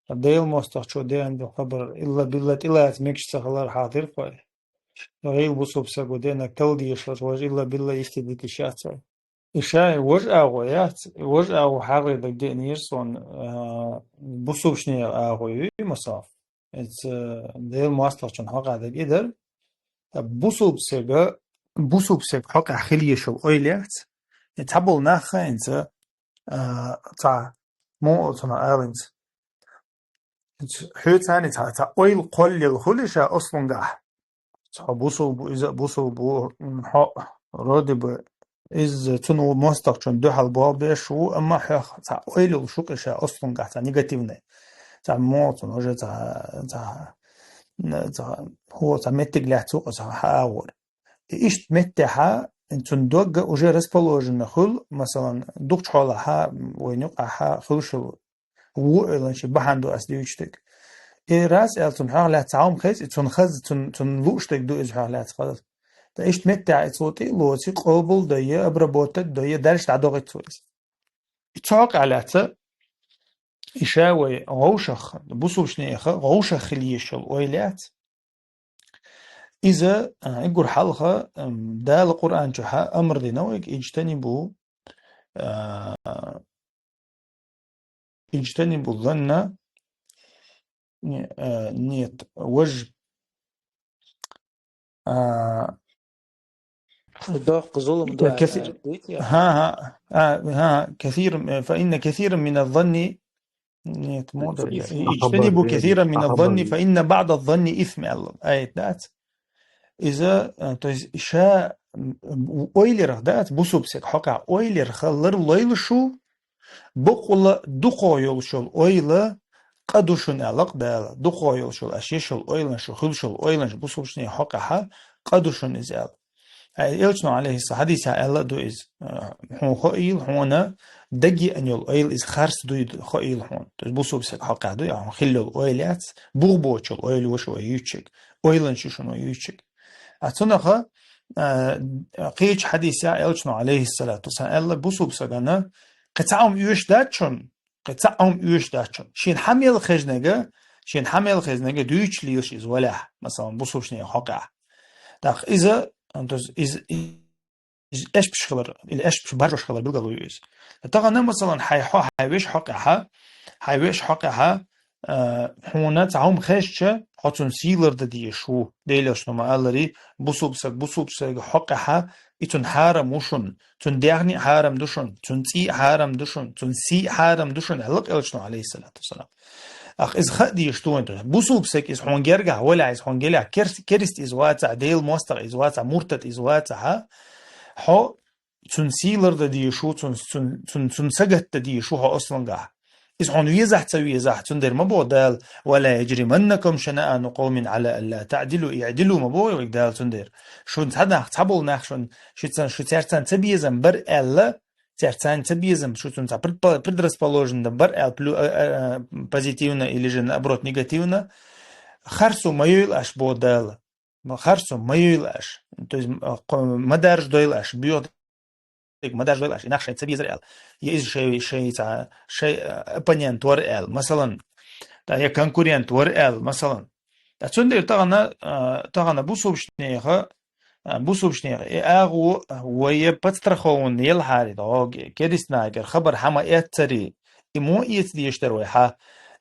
Ткъа Делан мостагӀчо деана долу хабар илла-билла тӀелаца мегаш ца хилар хьахдира-кх вай. ГӀийла бусалба саго деанарг талла дезаш хилча, важа илла-билла исти дитиш яц вай. И ша и важа агӀо яц, и важа агӀо хьагӀе дагадеанера суна, а, бусалбачу нехан агӀо ю, масала. Иза, а, Делан мостагӀчун хьокъехь дерг и дара. Ткъа бусалба сага, бусалба сага хьокъехь хила еш йолу ойла яц. И цхьаболу нах хӀинца, а, цхьа, муха цунах алинца. Хьоьца цхьаьна цхьа, цхьа ойла кхоллаелла хуьлу ша ослунгахь. Цхьа бусалба ву, иза а бусалба ву, м, хьо, вроде бы, иза цунна ву мостагӀчун дуьхьал болх беш ву, амма хьох цхьа ойла йолуш ву-кх ша ослунгахь, цхьа негативный. Цхьа муха цунна уже цхьа, цхьа, цхьа, хӀо, цхьа меттиг лаьцна ву-кх цхьа хьан агӀор. И иштта меттехьа, цунна догга уже расположенный хуьлу, масалан, дукхачу хьолахьа, вайна юкъахьа хуьлуш йолу Ву ойланаш бахьан ду ас дуьйцуш дерг. И раз аьлла цунна хьох лаьцна хьалха хеза, и цунна хаза, цунна, цунна лууш дерг ду иза хьох лаьцна хаза. Ткъа иштта меттехь и цо тӀе а лоций, къобал а дой, обработать а дой, дальше дӀадохуьйту цо иза. И цу хьокъехь лаьцна, и ша вай вовшах, бусулбанех вовшах хила езаш йолу ойла яц. Иза, а, и гур хьалха, ам, Дала Къуръан чохь амр дина вайга, иджтанибу, а, иджтанибу занна, не, а, нет, важ, а, Доккха зулам ду, э, аьлла, каси-, дуьйцу я? ХӀан-хӀа, а, хӀан-хӀа, касиран, э, фа инна касиран мина занни, нет, мо дар я. Исм. Иджтанибу касиран мина занни, фа инна баъда занни исм, аьлла аят дац. Иза, э, то есть, ша, м, ойларах дац, бусулбанех хьокъехь ойларах ларлойла шу, бакъволу дукхох йолуш йолу ойла къа ду шуна аьлла-кх Дала. Дукхох йолуш йолу, аш еш йолу ойланаш, шу хуьлуш йолу ойланаш бусулбанех хьокъехь къа ду шуна иза аьлла. Ай, Элчано, алейхиссалам, хьадисехь аьлла а ду иза. Э, хьуна хоийла, хьуна дагеана йолу ойла иза харц дуй, хоийла хьуна. То есть бусулбанех хьокъехь дуй, хьуна хилла йолу ойла яц, бух боцуш йолу ойла ю шу вай юьйцург, ойланаш ю шуна вай юьйцург. А цунах, э, кхечу хьадисехь Элчано, алейхиссалату вассалам, аьлла, бусулба стагана кхин цхьа хӀума оьшуш дац шуна, кхин цхьа хӀума оьшуш дац шуна. Шена хьан мел хезнарг, шена хьан мел хезнарг дуьйцуш лелаш иза валахь, масалан, бусулбанех хьокъехь. ТӀаккха иза, то есть иза, иза эшпаш хилар, или эшпаш баржош хилар билгало ю иза. Тахана, масалан, хьайн хьо, хьайн вешин хьокъехь, хьайн вешин хьокъехь, а, хьуна цхьа хӀума хезча, хьо цунна сий лардан дезаш ву. Делан Элчано ма-аллара, бусулба стаг, бусулба стеган хьокъехь, и цунна хьарам ву шуна, цуьнан даьхни а хьарам ду шуна, цуьнан цӀий а хьарам ду шуна, цуьнан сий а хьарам ду шуна, аьлла-кх Элчано, алейхиссалату вассалам. Ах, иза хаа дезаш ду вайн. Бусулба стаг иза хьуна гергахь валахь, иза хьуна гелахь, керс-, керста иза вацахь, Делан мостагӀа иза вацахь, муртад иза вацахь, хьо цуьнан сий лардан дезаш ву, цуьнан, цуьнан, цуьнан, цуьнан сагатдан дезаш ву хьо аслангахь. Иза хьуна везахь а, ца везахь а, цундела ма боху Дала: «Ва ла яжриманнакум шанаъану къавмин Ӏала алла таъдилу иъдилу», ма боху вайга Дала цундела. Шуна цхьа нах, цхьаболу нах шуна, шуьца, шу цаьрца ца безам бара аьлла, цаьрца ца безам, шу цуьнца предпо-, предрасположен дан бара аьлла, плю-, а, а, а, позитивно или же наоборот негативно, харцо ма йойла аша, боху Дала. Ма харцо ма йойла аша. То есть, м, а, кхо-, ма даржадойла аша, боьха дерг ма даржадойла аша, и нах шайн ца безара аьлла. Я иза шай, шай цхьа, шай, а, оппонент вара аьлла, масалан. Ткъа я конкурент вара аьлла, масалан. Ткъа цундела тахана, а, тахана бусулбанеха, а, бусулбанеха и агӀо вай подстрахованный елахьара, догӀу, керста нахагара хабар хьан ма эццара, и мо эца дезаш дара вай хьан,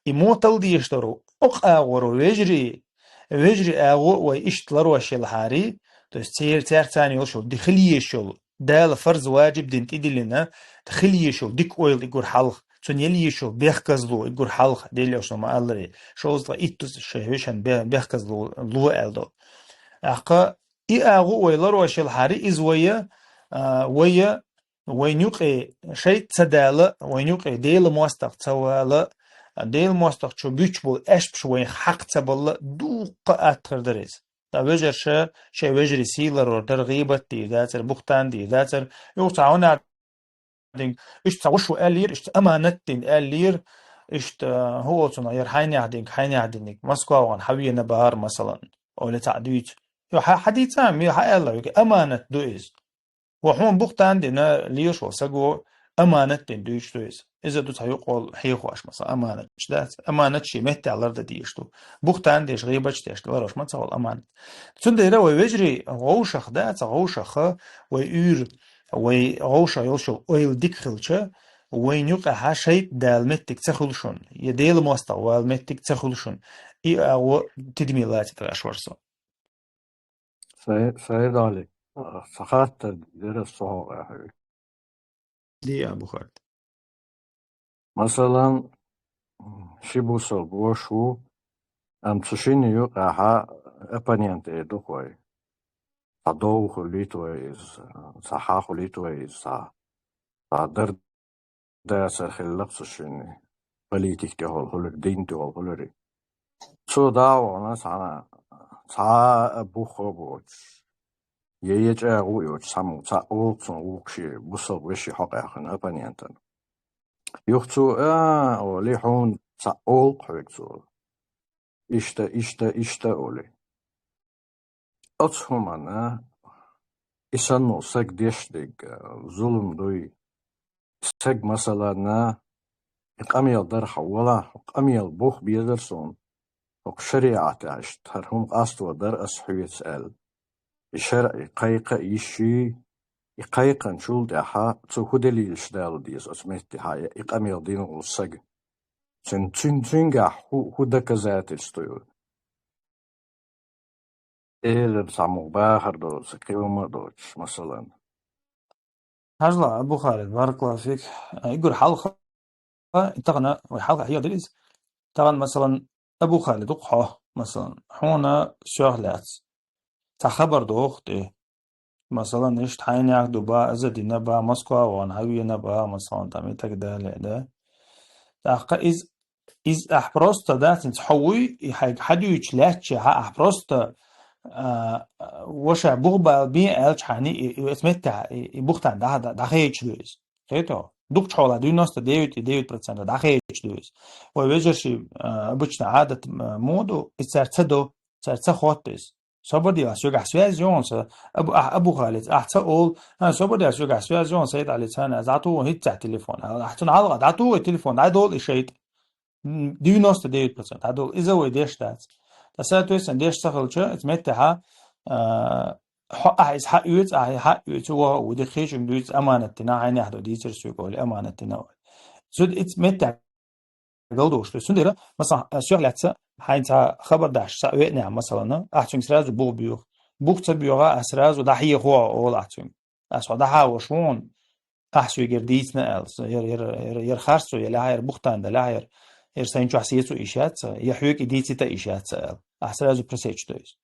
и мо талла дезаш дара, окху агӀора вежарий, вежарий агӀо а вай иштта ларош елахьара, то есть цер-, цаьрца йолуш йолу, ди-, хила езаш йолу, Дала фарз, важиб дина, тӀедиллина, хила езаш йолу дика ойла и гур хьалха, цунна яла езаш йолу бехказло и гур хьалха, Делан Элчано ма-аллара, шовзткъе итт шайн вешан бе-, бехказло ло аьлла долу. ТӀаккха и агӀо а вай ларош елахьара, иза вай, а, вай, вайна юкъе шайтӀа ца дала, вайна юкъе Делан мостагӀа ца вала, Делан мостагӀчо буьйцуш болу эшпаш вайх хьакха ца балла, дуккха атта хир дара иза. Ткъа вежарша шайн вежарий сий ларор дара, гӀийбат дийр дацара, бухтан дийр дацара. Юха цхьа хӀун аьлла динг, иштта цхьа вашас аьллера, иштта аманат дина аьллера, иштта, хӀун олу цунах, яра хьайнех динг, хьайнех диниг, Москва вахана хьан вена бахара, масалан, ойла цхьаъ дуьйцу. Йо, хьан, хьан дийца, ме хьан аьлла, вега аманат ду иза. Ва хьуна бухтан дина лелаш волу саго аманат дина дуьйцуш ду иза. Иза ду цхьа юкъа волу хьехош, масала, аманаташ дац. Аманат шен меттехь лардан дезаш ду. Бухтан деш, гӀийбаташ деш ларош ма ца волу аманат. Цундела вай вежарий гӀовшах дац, гӀовшаха вай уьйр, вай гӀовшах йолуш йолу ойла дика хилча, вайна юкъахь шайтӀа дала меттиг ца хуьлу шуна, я Делан мостагӀа вала меттиг ца хуьлу шуна. И агӀо тидаме лацийта гӀаш вара со. Сай-, Сайд-Ӏали, а, сан хаттар дара со хьокъехь хьоьга. Де, Абу Хард. Масалан, ши бусалба ваша ву, амма цу шинна юкъахь оппонент эр ду-кх вай. Цхьа дов хуьлийта вай иза, цхьа хьан хуьлийта вай иза, цхьа, цхьа дар дацар хилла-кх цу шинна, политика тӀехула хуьлура, дин тӀехула хуьлура. Цо дӀа а вахана, цхьана, цхьа а бух а боцуш, я, я чӀагӀо а йоцуш, цхьаммо цхьаъ волу цунна вукху шен бусалба вешин хьокъехь хин оппонентана. Юха цо, а, олий, хьуна цхьаъ олу-кх хьоьга цо. Иштта, иштта, иштта олий. Оцу хӀуманна и санна волу саг деш дерг, а, зулам дуй. И саг, масалан, и къамел дархьа валахь, хӀокху къамел бух безара суна, хӀокху шариӀатехь иштта хӀара хӀума къасто дара ас хьоьца аьлла. И шарӀи кхайкха а йиш юй, и кхайкханчул тӀаьхьа цо хӀун далилаш дала деза оцу меттехь, и къамел дина волу саг. Цуьнан, цуьнан, цуьнгахь хӀун, хӀун доказательство ю? Элира цхьа муха бахар доцу, кхин хӀума а доцуш, масалан. Хьажал, Абу Халид, баракаллаху фик. Игур хьалха, тахана, вай хьалха хьоьдира иза. Тахана, масалан, Абу Халид ву-кх хьо, масалан, хьуна соьх лаьцна цхьа хабар доху тӀе. Масалан, иштта хьайнех ду бах, иза дина бах, Москва вахана хьан вена бах, масалан, там и так далее, да? ТӀаккха иза, иза ахь просто, да, цуьнца хьо вуй, и хьайга хьан дуьйцуш лаьттачехь ахь просто, а, а, ваша бух бала бен аьлча хьайна, и, и, и, меттехь, и, и бух тахана дӀа-, дӀа-, дӀахедаш ду иза. Кхетий хьо? Дукхачу хьолахь девяносто девять и девять процента дӀахедаш ду иза. Вай вежарший, а, обычно Ӏадат, а, муха ду, и цара ца до, цара ца хотту иза. Собар де, ас соьгахь связь йогӀун сан, Абу-, ахь Абу Халид, ахь ца олу, а, собар де, ас соьгахь связь йогӀун Сайд Ӏали царна, ас дӀатугӀу хӀинцца телефон. Ахь цунна хьалха дӀатугӀу и телефон, дӀадолу и шайтӀа. М, девяносто девять процент дӀадолу. Иза вай деш дац. Ткъа, соответственно, деш ца хилча, иза меттехьа, а, хьо, ахь иза хьаоьцу, ахь и хьаоьцу, ваха а ву, дика хиъчуьнга дуьйцу, аманат дина, хьайнех ду дийцира соьга олий, аманат дина олий. Цуьнан иза меттехь галдуш. То есть цундела, масалан, соьх лаьцна хьайна цхьа хабар даш цхьаъ веанехь, масалан, ахь цуьнга сразу бух боьху. Бух ца боьххехь, ахь сразу дӀахьехо олу ахь цуьнга. Ас хьо дӀахьош ву хьуна, ахь соьга яра дийцина аьлла. Яра, яра, яра, яра харцо, я лаьхьа, яра бухтан далахь, яра, яра сайн чохь сецо йиш яц, я хьоьга и дийцита йиш яц аьлла. Ахь сразу пресечь до иза.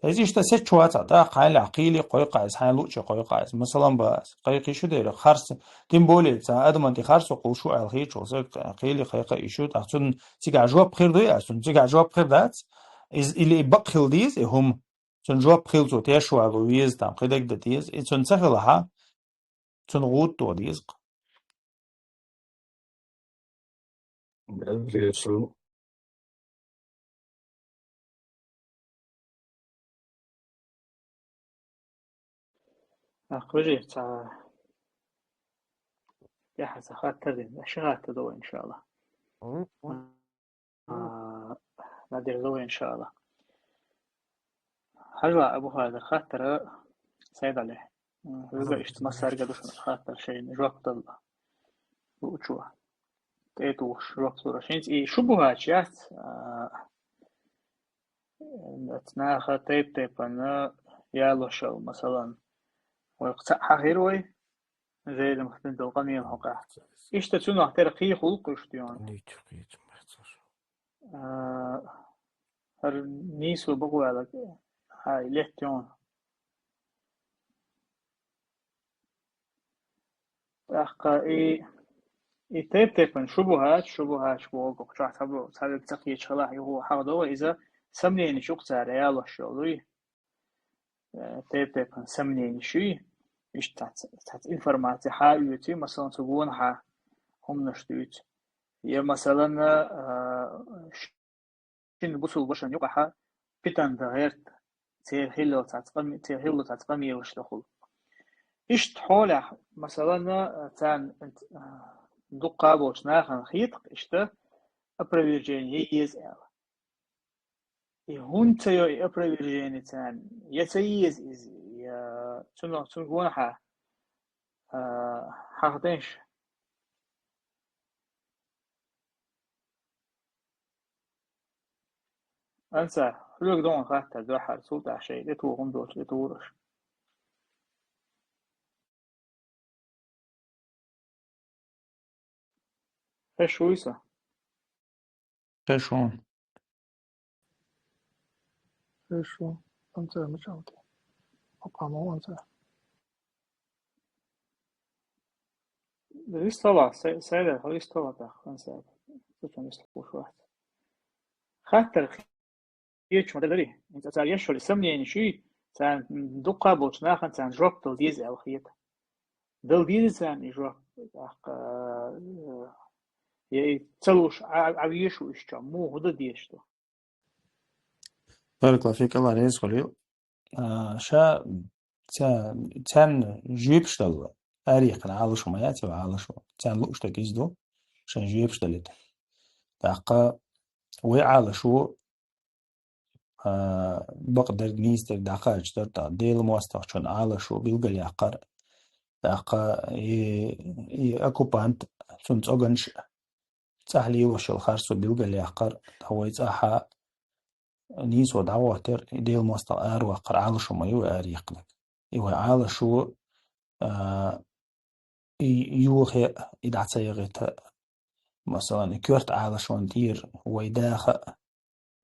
Иза иштта сецча вацахь, тӀаккха хьайна лаьхьа кхийли кхойкху иза, хьайна луъучу кхойкху иза. Масалан, бан ас, кхайкхийша дера, харц, тем более, цхьа адаман тӀе харцо кхуллуш ву аьлла хеташ волу саг кхийли кхайкха йиш ю, тӀаккха цунна цигахь жоп хир дуй ас, цунна цигахь жоп хир дац, иза или и бакъ хила деза, и хӀума, цунна жоп хила цо тешвала веза, там, кхидерг дан деза, и цунна ца хилахь, цунна гӀуда тоха деза-кх. Деза. Ах, вежарий, цхьа тӀаьхьа цхьа хаттар дина, ши хаттар ду вай, иншалла. Мгм. А, надежда вай, иншалла. Хьажал, Абу Халид, хаттар Сайд Ӏали. М, хьоьга иштта массаьрга ду шуна хаттар, шайна жоп дала луучо. ТӀе тухуш жоп лура. ХӀинца и шубухӀаташ яц, а, наха тайп-тайпана ялош йолу, масалан, вай кху цхьаъ хьахийра вай, Зайдамахтин долу къамел хьокъехь. Иштта цунах тера кхийха гӀуллакх иштта йогӀу. Нийса кхийца ма ца шо. А, хӀара нийсо бакъваьлларг хьан летта йогӀу. ТӀаккха и, и тайп-тайпана шубухӀаташ, шубухӀаташ боху, кху чохь цхьабо-, цхьаверг ца кхеташ хилахь, юха хьахдо вай, иза сомненеш ю-кх цара ялош йолуй. Э, тайп-тайпана сомненеш юй. Иштта цхьац-, цхьац информаци хьаоьцуй, масалан, цу гонахьа хӀуманаш дуьйцу. Я, масалан, а, шина бусул башан юкъахьа питана дан гӀерта, церан хиллал цхьац къами-, церан хиллал цхьац къамелаш дахула. Иштта хьолехь, масалан, царна, а, дуккха болчу нахана хетакх иштта опровержение е еза аьлла. И хӀунда ца йо и опровержение царна? Я ца еза иза, я цунах, цунна гонахьа, а, хьахдеш. Ансар, хьоьга догӀун хаттар дуьххьара, цул тӀаьхьа шайн тӀе туху хӀума долчу тӀе тухур аш. Хеш вуй со? Хеш ву. Хеш ву. Ансар ма чӀагӀди. Хьо кхамо ансар. Ристала, се-, Сайда, хьо ристала тах, ансар. Цу чу ристалуш вац. Хаттар хеташ ма дарий. ХӀинца цара еш йолу сомненеш юй, царна дуккха болчу нахана царна жоп дала деза аьлла хета. Дала деза царна и жоп, тӀаккха, э, Я и целуш, а, а вешуш чё, му худа дешто. Баракаллаху фик, Аллах реза хуьлда. А, ша, ца-, царна жоьпаш дала, арехкана Ӏалашо ма яц, Ӏалашо. Царна луъуш дерг из ду, шайн жоьпаш далийта. ТӀаккха вай Ӏалашо, а, бакъдерг, нийсдерг дӀакхача дар, тӀаккха Делан моастагӀчун Ӏалашо билгалъяккхар. ТӀаккха и, и оккупант, цун цӀоганаш цӀахь лелош йола харцо билгалъяккхар, тӀаккха вай цӀахьа нийсо дӀагӀоттар, и Делан моастагӀа араваккхар Ӏалашо ма ю вай арехканарг. И вай Ӏалашо, а, и юхе, и дӀа ца ягӀийта, масалан, и коьрта Ӏалашонна тӀера вай даха а,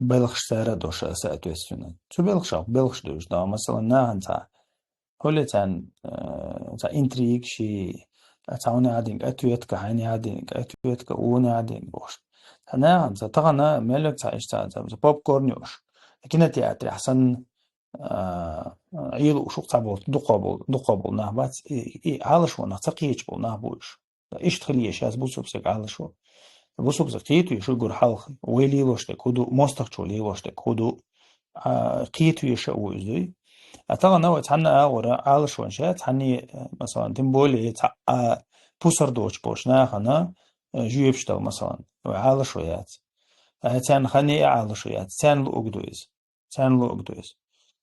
белхаш цара а дош а соответственно. Цу белхашах белхаш дуьйш да, масалан, нахана цхьа, хӀуле царна, э, цхьа интригаш, цхьа хьуна яхьа динг ответка, хьайна яхьа динг ответка, вона яхьа динг бохуш. Цхьа нахана, цхьа тахана, меллаг цхьа иштта цхьа, цхьа, цхьа попкорн йош. Кинотеатрехь санна, а, Ӏийла уш цхьа болу, дукха болу, дукха болу нах бац, и, и Ӏалашонах ца кхеташ болу нах бу уьш. Иштта хила езаш яц бусалба стаг Ӏалашо. Бусалба стаг кхетавеш уггар хьалха, вай лелош дерг хӀун ду, мостагӀчо лелош дерг хӀун ду, а, кхетавеш а ву иза дуй. А тахана вай цхьанна агӀора Ӏалашонаш яц, цхьанне, масалан, тем более, цхьа, а, пусар доцуш болчу нахана, а, жоьпаш дала, масалан, вай Ӏалашо яц. А царна хан а Ӏалашо яц, царна луъург ду иза. Царна луъург ду иза.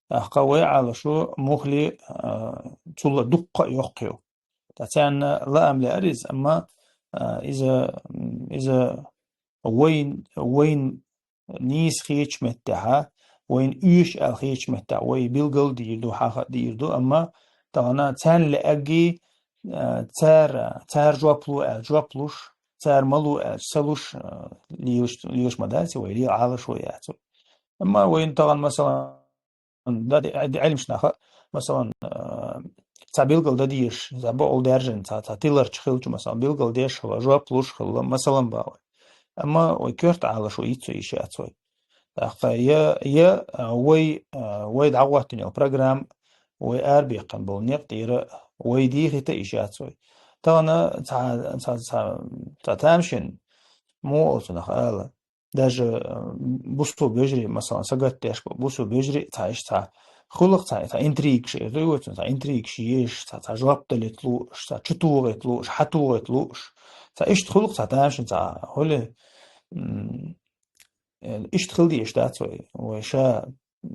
ТӀаккха вай Ӏалашо муххале, а, цул дуккха а йоккха ю. Ткъа царна лаам лаьара иза, амма, а, иза, м, иза вайн, вайн нийса хетачу меттехьа, вайн оьшу аьлла хетачу меттехь, вай билгал а дийр ду, хьаха а дийр ду, амма тахана царна лаьаргий, а, цара, цара жоп лу аьлла жоп луш, цара ма лу аьлла ца луш, а, лелаш, лелаш ма дац, вай лела Ӏалашо яц. Амма вайна тахана, масалан, да, де-, де-, Ӏилмаш наха, масалан, а, цхьа билгал дан дезаш, цхьа бакъ даьржина, цхьа, цхьа тиларча хилча, масалан, билгал деш хилла, жоп луш хилла, масалан, бан вай. Амма вай коьрта Ӏалашо йиццо йиш яц вай. ТӀаккха я, я, а, вай, а, вай дӀахӀоттийна йолу программа, вай арабаьккхина болу некъ тӀера вай дийхийта йиш яц вай. Тахана цхьа, цхьа, цхьа, цхьа тамашийна муха олу цунах ала. Даже, а, бусалба вежарий, масалан, сагатдеш бу, бусалба вежарий цхьа иштта цхьа хуьлу-кх цхьа, цхьа интригаш эр ду вай цунна, цхьа интригаш езаш, цхьа, цхьа жоп далийта лууш, цхьа чу тухийта лууш, хьа тухийта лууш. Цхьа иштта хуьлу-кх цхьа тамашийна цхьа хӀуле, м, э, иштта хила дезаш дац вай. Вай ша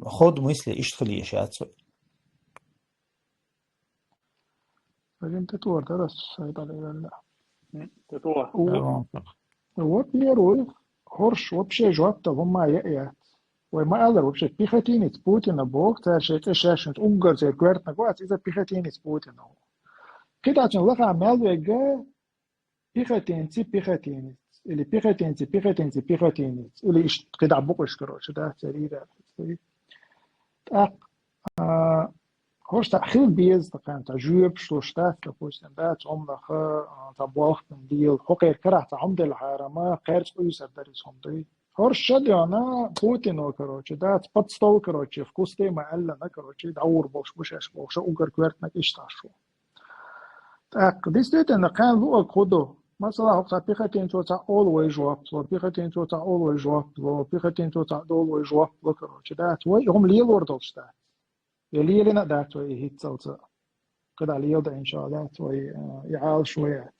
ход мысли иштта хила езаш яц вай. Блин, ты твордо раз сайдали валла. М, ты твордо. Вот первый. ХӀорш вообще жоп дала хӀумма яа яц. Вай ма аллара вообще пехотинец Путина боху, цара шайн тӀе шаьшшинца уггар церан коьртаниг вац, иза пехотинец Путина ву. КхидӀа цуьнан лаха мел вегга пехотинец, пехотинец, или пехотинец, пехотинец, пехотинец, или иштта кхидӀа букъуш, короче, да, церан ирар. ТӀаккха, а, хӀорш цхьа хила беза, тахана цхьа жоьпаш луш дац, допустим, да, цхьа хӀуманах, а, цхьа болх тан дела, хӀокхеран карахь цхьа хӀума делахьара, ма кхерца къуьйсур дара иза хӀума дуй. ХӀорш ша доьгӀна Путино, короче, да, цхьа под стол, короче, в кусты ма аьллана, короче, дӀагӀур болуш бу шаьш бохуш, уггар коьртаниг иштта аш ву. ТӀаккха, действительно, кхаьна луъург хӀун ду? Масала, хӀокху цхьа пехотинцо цхьаъ олу вай жоп ло, пехотинцо цхьаъ олу вай жоп ло, пехотинцо цхьаъ долу вай жоп ло, короче, дац. Вай и хӀума лелор долуш дац. Я лелина а дац вай и хӀинццалца. КхидӀа леладо, иншалла, дац вай, э, и Ӏалашо яц.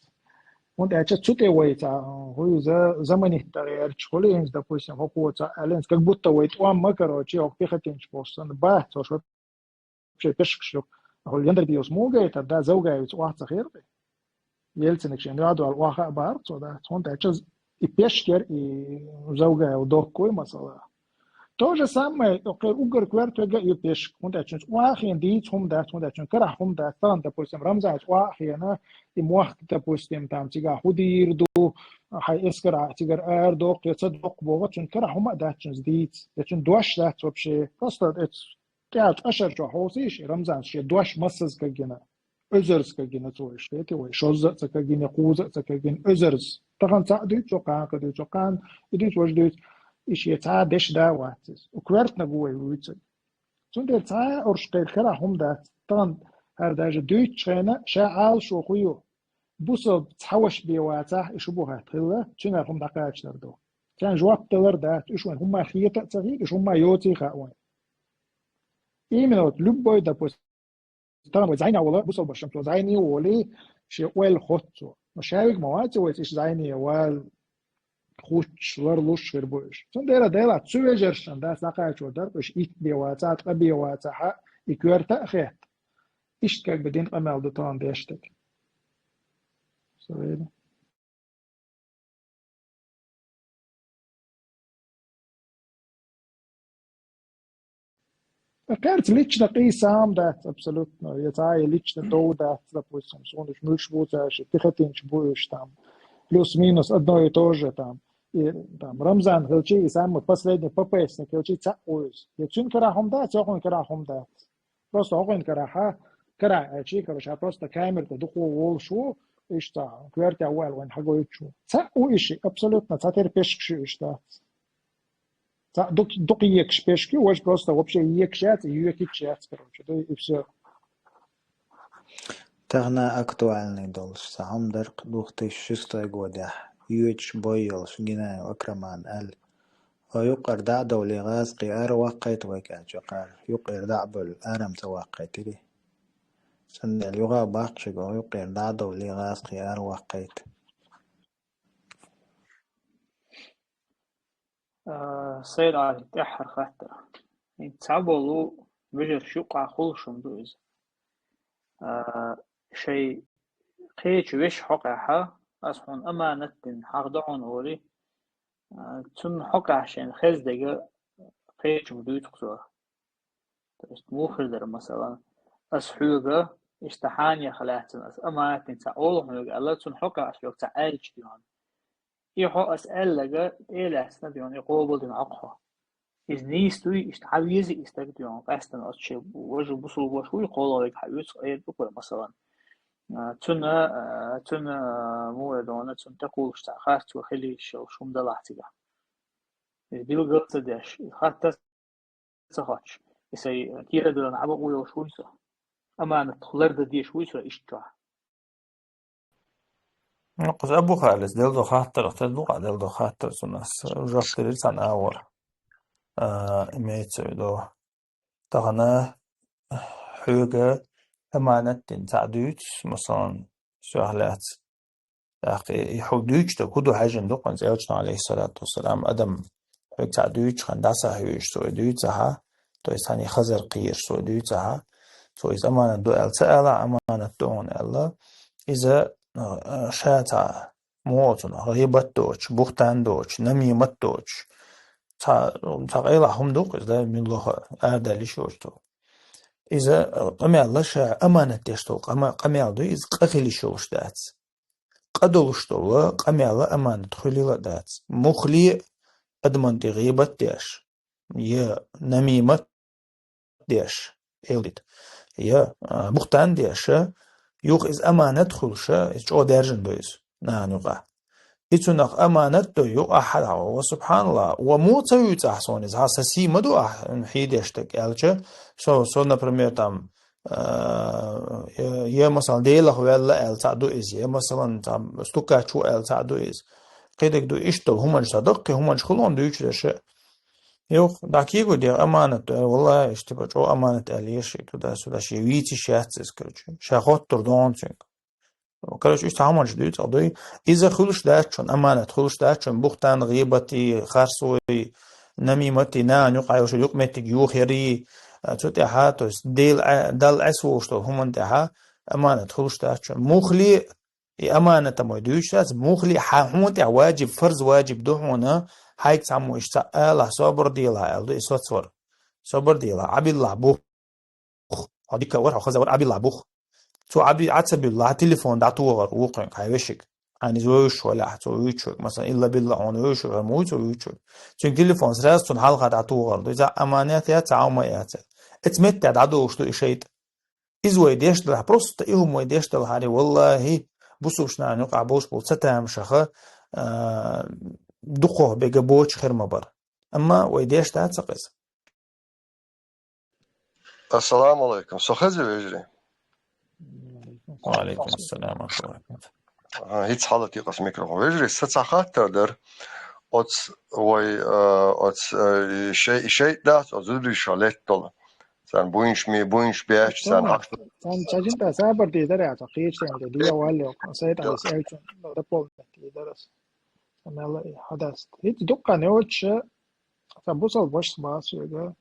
ХӀунда аьлча цу тӀе вай цхьа, э, хӀу иза заманитта гӀерташ хуьлу хӀинца, допустим, хӀокхо цхьаъ аьлла хӀинца, как будто вай тӀом ма, короче, хӀокху пехотинцаш болуш санна бац, хӀорш вообще пешкаш ю. ХӀула Яндарбиевс муха гайтар, да, Завгаевца охьа ца хир-кх? Ельцинга шен дуьхьа а долу охьа а бахара цо, да. ХӀунда аьлча и пешкара и Завгаев доккхуй, масала. То же самое, кхеран уггар коьртаниг а ю пешк. ХӀунда аьлча цуьнца охьа а хиъна дийца хӀума дац, хӀунда аьлча цуьнан карахь хӀума дац. Тахана, допустим, Рамзанца охьа а хиъна, и мохк, допустим, там цигахь хӀун дийр ду, хьайн эскар а цигара ара доккху я ца доккху боху, цуьнан карахь хӀума а дац цуьнца дийца. Я цуьнан дош дац вообще. Просто эц тӀаьхьа ашар чохь хьовсийша, и Рамзанца шен дош массаза кагина, эзарза кагина цо, иштта, вай шозза а ца кагина, кхузза а ца кагина, эзарза. Тахана цхьаъ дуьйцу, цо кхана кхин дуьйцу, цо кхана и дуьйцу, важа дуьйцу. И шен цхьа а деш да а вац иза. У коьртаниг ву вай вуьйцург. Цундела цхьа а орш кхеран карахь хӀума дац. Тахана хӀара даже дуьйцучу хенахь ша Ӏалашо хӀун ю? бусалба цхьа ваша бе вацахь, и шу бу хатта хилла, цуьнан хӀума дӀакхачар ду. Царна жоп далар дац, уьш вайн хӀумма хета а ца хета, уьш хӀумма йоций хаьа вайн. Именно вот любой, допустим, тахана вай зайна вола, бусалба ваша цо зайна волий, шен ойла хотту цо. Но шаверг ма вац вайца иштта зайна вала, хуччуш, ларлуш хир бу уьш. Цундела Дела цу вежаршна дац дӀакхачо дара, уьш итт бе вацахь, ткъа бе вацахь, и коьрта а хетта. Иштта как бы дина къамел ду тахана деш дерг. Со вера. Кхерца лично къийса хӀума дац абсолютно. Я цхьа а лично дов дац, допустим, суна уьш муьлш бу ца аьлча, тӀехетинчу бу уьш там. Плюс-минус одно и то же там. И там Рамзан хилчий, и самый последний ППСник хилчий цхьаъ ву иза. Я цуьнан карахь хӀума дац, я хьуна карахь хӀума дац. Просто хьуна карахь, карахь аьлчий, короче, просто камера тӀе дукха волуш ву, иштта коьрта ву аьлла вайна хьагойтуш ву. Цхьаъ ву и шиъ, абсолютно цхьатерра пешкаш ю иштта дац. Цхьаъ дукха, дукха екаш пешкаш ю, важа просто вообще екаш яц, йоькуьйтуш яц, короче, да, и всё. Тахана актуальный долуш цхьа хӀума дара-кх две тысячи шестой годехь, йоьдуш бой йолуш Генаев Акраман аьлла: «Хьо юккъера дӀа а довлий, гӀазкхий ара ваккхийта вай кӀел чаккхара, юккъера дӀа а бовлий, ара-м ца ваккхийтирий. Цундела юха а баккха шуьга, хьо юккъера дӀа а довлий, гӀазкхий ара ваккхийта». А, сайра Ӏарий тӀаьххьара хаттар. ХӀинца цхьаболу вежарш юккъахь хуьлуш хӀума ду иза. А, шайн кхечу вешин хьокъехь, ас хьуна аманат дина, хьагӀ ду хьуна олий, а, цунна хьокъехь шайна хезна дерг кхечунга дуьйцу-кх цо. То есть муха хир дара, масала, ас хьоьга, иштта хьанех лаьцна, ас аманат дина ца олу хьоьга аьлла, цунна хьокъехь ас хьоьга ца аьлча дуьйна. И хьо ас аьлларг тӀе а лаьцна дуьйна, и къобалдина Ӏа-кх хьо. Иза нийса дуй, иштта хьан везий и стаг дуьйна, къаьстина оцу шен важа бусулба ваша вуй, кхоалгӀа верг хьан оьцу, эр ду-кх вай, масала. А, цунна, а, цунна, а, муха дуьйна, цунна тӀекхуллуш цхьа харцо хилийта йолуш хӀума далахь цигахь. Иза билгал а ца деш, иза хатта ца хоттуш, и сайн кера а далла, Ӏа бакъо йолуш вуй со? Аманат лардан дезаш вуй со иштта чохь? Ну, кхуза Абу Халис делла долу хаттар, тера ду-кх делла долу хаттар цунна, ас жоп делира цхьана агӀор. А, имеется в виду. Тахана хьоьга аманат дина цхьаъ дуьйцу, масалан, соьх лаьцна. ТӀаккха и хьо дуьйцуш дерг хӀун ду хьаьжжина ду-кх, хӀинца элчано, алейхиссалату вассалам, адам хьоьга цхьаъ дуьйцучу хенахь, дӀасахьоьжуш цо и дуьйцахь, то есть хьан и хазар кхоьруш цо и дуьйцахь, цо иза аманат ду аьлла ца ала, аманат ду хьуна аьлла, иза, а, ша цхьа муха цунах гӀийбат доцуш, бухтан доцуш, намимат доцуш. Цхьа, цхьа къайлаха хӀума ду-кх иза, да, муьлхха а арадаьлла йиш йоцу. Иза, а, къамел ша аманат деш долу къама-, къамел ду, иза къа хила йиш йолуш дац. Къа долуш долу къамел аманат хуьлийла а дац. Муххале а адаман тӀе гӀийбат деш, я намимат деш, элита, я, а, бухтан деш, юха иза аманат хуьлуш, иза чӀогӀа даьржина ду иза нахана юкъахь. И цунах аманат ду юкъахь, хьан, ва субханаллахӀ, ва муха ца вуьйцу ахь суна иза, хьан сан сий ма ду ахь хьийдеш дерг аьлча, со, со, например, там, а, я, я, масалан, Делах ваьлла аьлла цхьаъ ду иза, я, масалан, там, стукач ву аьлла цхьаъ ду иза. Кхидерг ду иштта долу хӀуманаш, сан даккхий хӀуманаш хуьлу хьуна дуьйцуш дерш. Юха, дӀа кийгу дегӀ аманат, э, валлахӀи, иштта типа чӀогӀа аманат аьлла еш, и туда-сюда, шен вийца йиш яц иза, короче. Ша хоттур ду хьуна цуьнга. Короче, иштта хӀуманаш дуьйцу ахь дуй. Иза хуьлуш дац шуна, аманат хуьлуш дац шуна, бухтан, гӀийбатий, харцой, намиматий, нахана юкъахь йолуш йолу юкъаметтиг йохайорий, а, цу тӀаьхьа, то есть Дела Ӏе-, Далла Ӏеса волуш долу хӀуманна тӀаьхьа аманат хуьлуш дац шуна. Муххале и аманат ма дуьйцуш дац, муххале хьан хьуна тӀехь ваджиб, фарз ваджиб ду хьуна, хьайга цхьаммо иштта цхьаъ алахь, собар делахь аьлла ду и соцавар. Собар делахь, Ӏабиллахь бух. Хьо дика вара, хьо хаза вара, Ӏабиллахь бух. Цо Ӏаби-, Ӏа ца буьллахь, телефон дӀатохар вукхуьнга, хьайн вешига. Хьайна иза вевзаш валахь, цо вуьйцург. Масалан, илла-билла хьуна вевзаш вара, ма вуй цо вуьйцург. Цуьнга телефон сразу цунна хьалха дӀатохар ду. Иза аманат яц, цхьа хӀума яц. Эцу меттехь дӀадолуш ду и шайтӀа. Иза вай деш делахь, просто и хӀума вай деш делахьара, валлахӀи, бусулба нахана юкъахь болуш болу цатамашаха, а, дукхох бега боцуш хир ма бара. Амма вай деш дац-кх иза. Ассаламу алейкум. Со хезий, вежарий? Ва алейкум ассалам ва рахматуллахи ва баракатух. Ага, хӀинца хьалатикъас микрофон. Вежарий, са цхьа хаттар дара. Оц вай, э, оц, э, шей-, шей дац, оц зударий ша леттала. Царна буйнш ми-, буйнш беш, царна хакш. Царна чажин та сабар ди дара, ца кийч тем де, диа валли, сайтан эс элчун, дополнить ди дара. Самела и хадас. ХӀинца дуккха не оча, ца бусал баш ма сюга.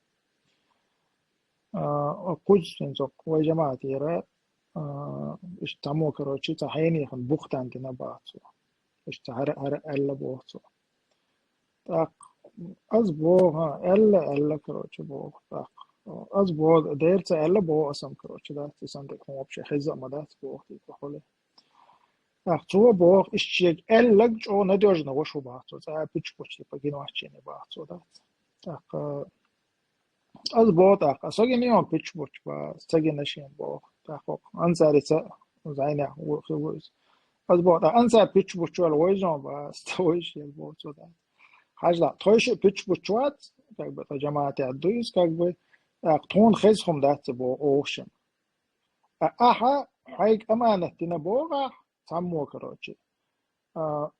А, куч сен сок, вай жамаат яра, а, иш тамо, короче, ца хайни хан бухтан дина бацу. Иш ца хара, хара элла бохцу. Так, аз бо, ха, элла, элла, короче, бо. Так, аз бо, дерца элла бо, асам, короче, да, ти сан дек вообще хеза ма да, бо, ти, похоле. Так, цо бо, иш чек элла, чо надёжно, вашу бацу, ца пич почти по гинвачене бацу, да. Так, э, аз бо, так, а саги не он пич боч ба, саги на шен бо, так, ок. Ансари ца, зайна, у, хилуз. Аз бо, так, анса пич боч вал вой зон ба, ста вой шен бо, цо да. Хажла, той ши пич боч ват, как бы, та жамаат я дуйс, как бы, так, тон хез хум дац бо, ошен. А, аха, хайк аманат дина бога, саммо, короче. А,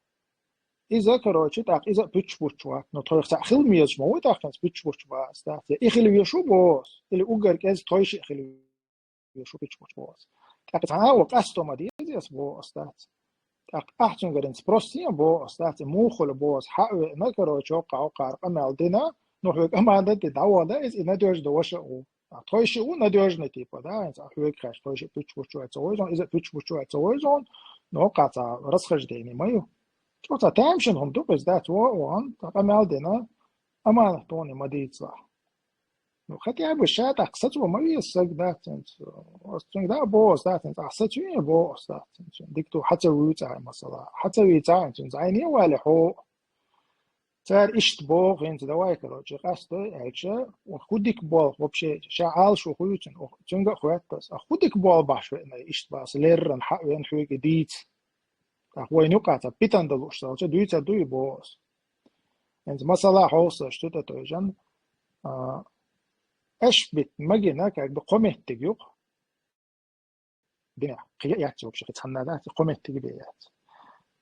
иза, короче, так, иза пич боч ват, но той ца хил миез мо, так, пич боч ба, ста. И хил вешу бос, или угар кез той ши хил вешу пич боч бос. Так, ца, о, касто ма диез бос, ста. Так, ахчун гарин спросим бос, ста, мухул бос, ха, на, короче, ока, ока, амал дина, но хек аманат ди давала, из и надёжно ваша у. А той ши у надёжный, типа, да, а хек хаш, той ши пич боч ват, цо вой зон, иза пич боч ват, цо вой зон, но каца расхождение мою. Цо ца тамшин хум дукъ из дац, о, он, так, амал дина, аманат тони ма дийца. Ну, хотя бы ша так, са цо ма вес саг дац, цен цо, ос цен да бо, ос дац, цен цо, а са цо не бо, ос дац, цен цо. Дик ту хаца вуца, масала. Хаца вица, цен цо, ай не вале хо. Цар ишт бо, хин цо, давай, короче, касто, элча, о, худик бол, вообще, ша ал шу хуюцин, о, цунга хуяттас. А худик бол баш ве, на ишт бас, лерран, ха, вен хуйки диц. Так, вой нюкаца, питан да луш, салча, дуйца дуй бос. Энц масала холса, что-то той жан, а, эш бит магина, как бы, кометти юк. Бина, кия яц вообще, хит ханна да, кометти бе яц.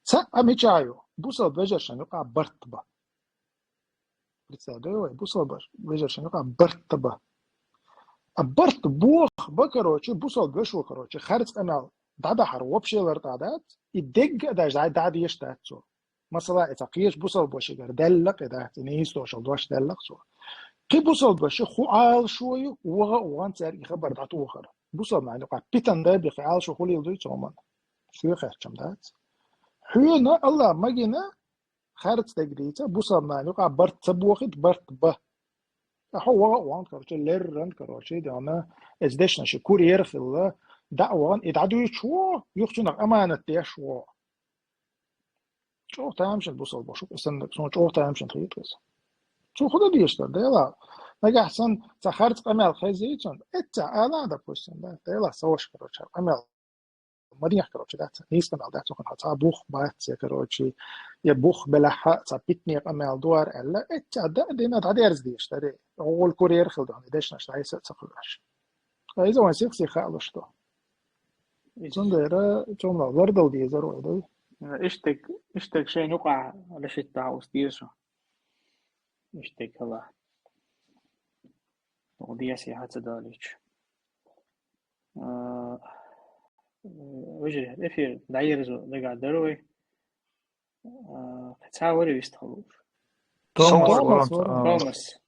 Ца, а мечаю, бусал бежершан юка барт ба. Представляю, вай, бусал баш, вежершан юка барт ба. А барт бох ба, короче, бусал бешо, короче, харц амал, да да хар вообще лар та да, и дег даже да да еш да цо. Масала, это кеш бусал боши гар, делла ке да, не исто шал дош делла цо. Ки бусал боши ху ал шою, уга уган цер и хабар да ту хар. Бусал на, ну, ка питан да би ху ал шо хулил дуй цо ман. Шуя хачам да. Хуя на, Аллах магина, харц дег дица, бусал на, ну, ка барт ца бохит, барт ба. А хо уга уган, короче, лерран, короче, да она, эздешна ши курьер хилла, да уган, и да дуй чо, юхчунак аманат деш во. Чо тамшин бусал бошук, эсен, сон чо тамшин хит эс. Цо худа деш да, дела. Нагахсан, ца харц амал хезицун, эца ала, допустим, да, дела сош, короче, амал. Мадиях, короче, да, ца, нис амал, да, цо хан, ца бух бац, короче, я бух белаха, ца питни амал дуар, эла, эца да, дина да дерз деш да, ре. Ол курьер хил да, деш наш, да, эса ца худаш. А иза ван сих сих хало что. Изон да эра, чон ла, лардал ди зарой, да. Иштек, иштек шей нюка лешит да ус диршо. Иштек хала. О диас я хаца далич. А, вежри, эфир, да ерзу, дега дарой. А, ца вари вистхалуш. Томас, Томас, Томас. Томас.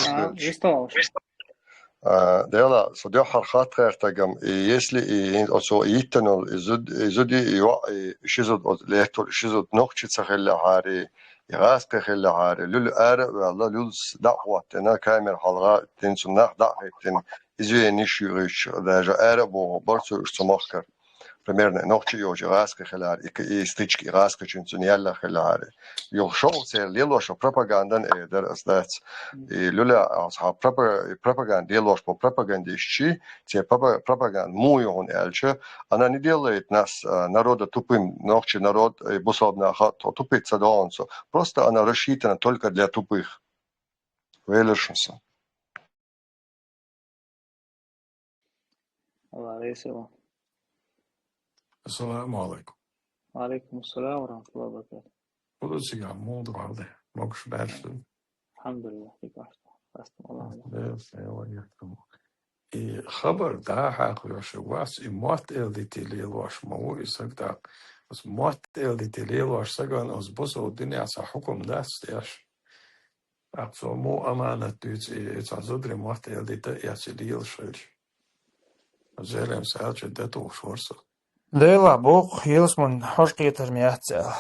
А, вистхалуш. А, дела, со дё хар хат хертагам, и если и ин-, оцо иттанул, и зуд-, и зуди, и ва-, и шизуд, от лехтур, шизуд нохчи ца хелла хари, и гас ке хелла хари, люл ара вала, люл с-, да хваттена, камер халга, тин сунах да хеттен, извини, шугыч, даже ара бо, барцу, что махкар. Примерно, нохчи ёжи, гас ке хелар, и к-, и стычки, гас ке чин сун ялла хелар. Юл шоу сер лело, шо пропагандан эдер, ас дац. И люля, ас ха пропа-, пропаганда лело, шо пропагандищи, те пропа-, пропаганда муй он элча, она не делает нас, а, народа тупым, нохчи народ, и бусалбна ха, то тупица донцо. Просто она рассчитана только для тупых. Велешнса. Алла рейсела. Ассаламу алейкум. وعليكم السلام ورحمة الله وبركاته. Хулусига мудрали, могуш баьрса. الحمد لله، فيك أحسن. أستم الله. Алхамдулиллах, я ва, я ва. И хабар дӀа-хьа хьоьхуш вац, и мотт элдийта лелош ма ву и саг тӀаккха. Оцу мотт элдийта лелош сагана оцу бусалба динехь цхьа хьукам дац деш. ТӀаккха цо муха аманат дуьйцу и, и цхьа зударий мотт элдийта эццахь лелаш хилча? Зелем саьлча де тухуш вара со. Делахь боху, ялсаман хьожа кхетар ма яц аьлла.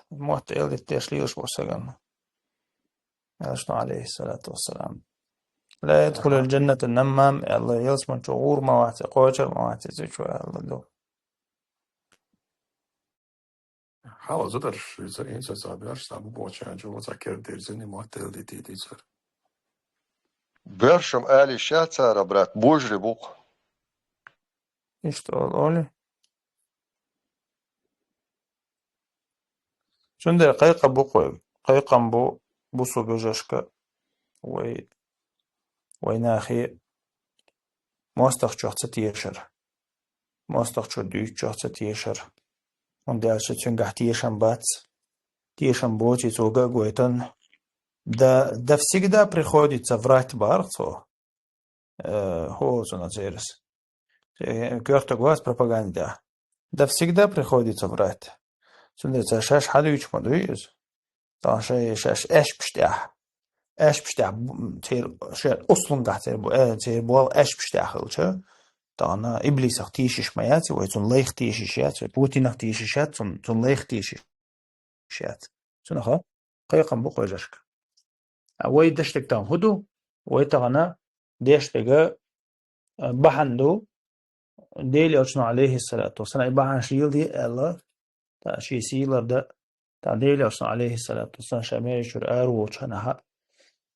Мотт элдийта деш лелаш бу сагана. Аьлла шуна, алейхиссалату вассалам. «لا يدخل الجنة النمام», аьлла, ялсаман чу гӀур ма вац, кхочур ма вац, иза чу аьлла ду. Хьала зударш, иза инса цхьа беш, цхьа бу бохучу хенчу, цхьа кер дирзина, мотт элдийта дийцар. Бершам али ша цара, брат, божаре бу-кх. Иштта олу, олий? Цундела кхайкхам бу-кх вай, кхайкхам бу бусу бежашка вай, вай нахе мостагӀчух ца тешар. МостагӀчо дуьйцучух ца тешар. ХӀунда аьлча цуьнгахь тешам бац. Тешам боций цо ган а гойтан. Да, да всегда приходится врать бара цо. Э, хӀу цунах церас. Э, коьртаг вац пропаганда. Да всегда приходится врать. Цундела ца шаьш хьадуьйцуш ма дуй иза. Тахана шайн шаьш аьшпаш тӀехь. Аьшпаш тӀехь бу-, церан, шен услунгахь церан бу-, э, церан болу аьшпаш тӀехь хилча, тахана иблисах тешаш ма яц, вай цунна лайх тешаш яц, вай Путинах тешаш яц, цунна, цунна лайх тешаш яц. Цунах кхайкхам бу кхойжашка. А вай деш дерг тахана хӀун ду? Вай тахана деш дерг, а, бахьана ду, Делан Элчано, алейхиссалату вассалам, и бахьанаш леладе аьлла, тӀаккха шен сий лардан, тӀаккха Делан Элчано, алейхиссалату вассалам, ша маьждиг чуьра ара волчу хенахь,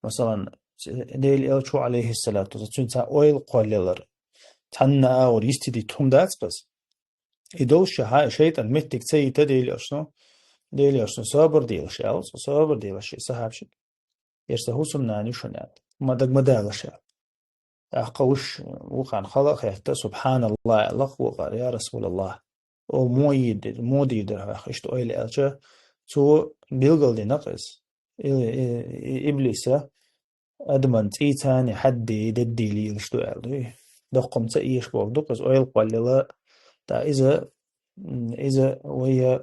масалан, Делан Элча ву, алейхиссалату вассалам, цуьнан цхьа ойла кхоллаялар, цхьанна а агӀор йисте дитта хӀума дац-кх иза. И долуш шаьш, шайтӀан меттиг ца йита Делан Элчано, Делан Элчано собар делаш аьлла, собар делаш шен сахьабашка. Яра сан хӀусамнана ю шуна аьлла. Ма дага ма далаш аьлла. ТӀаккха уьш вукхарна хала а хетта, субханаллахӀ аьлла-кх вукхара, я Расулаллах, о, мо йийр дара, мо дийр дара хьох, иштта ойла аьлча, цо билгалдина-кх иза. И, и, и иблиса адаман цӀийцани хьадди, дедди лелаш ду аьлла дуй. Доккхамца эшаш болу ду-кх иза, ойла кхоллаялар, тӀаккха иза, м, иза вай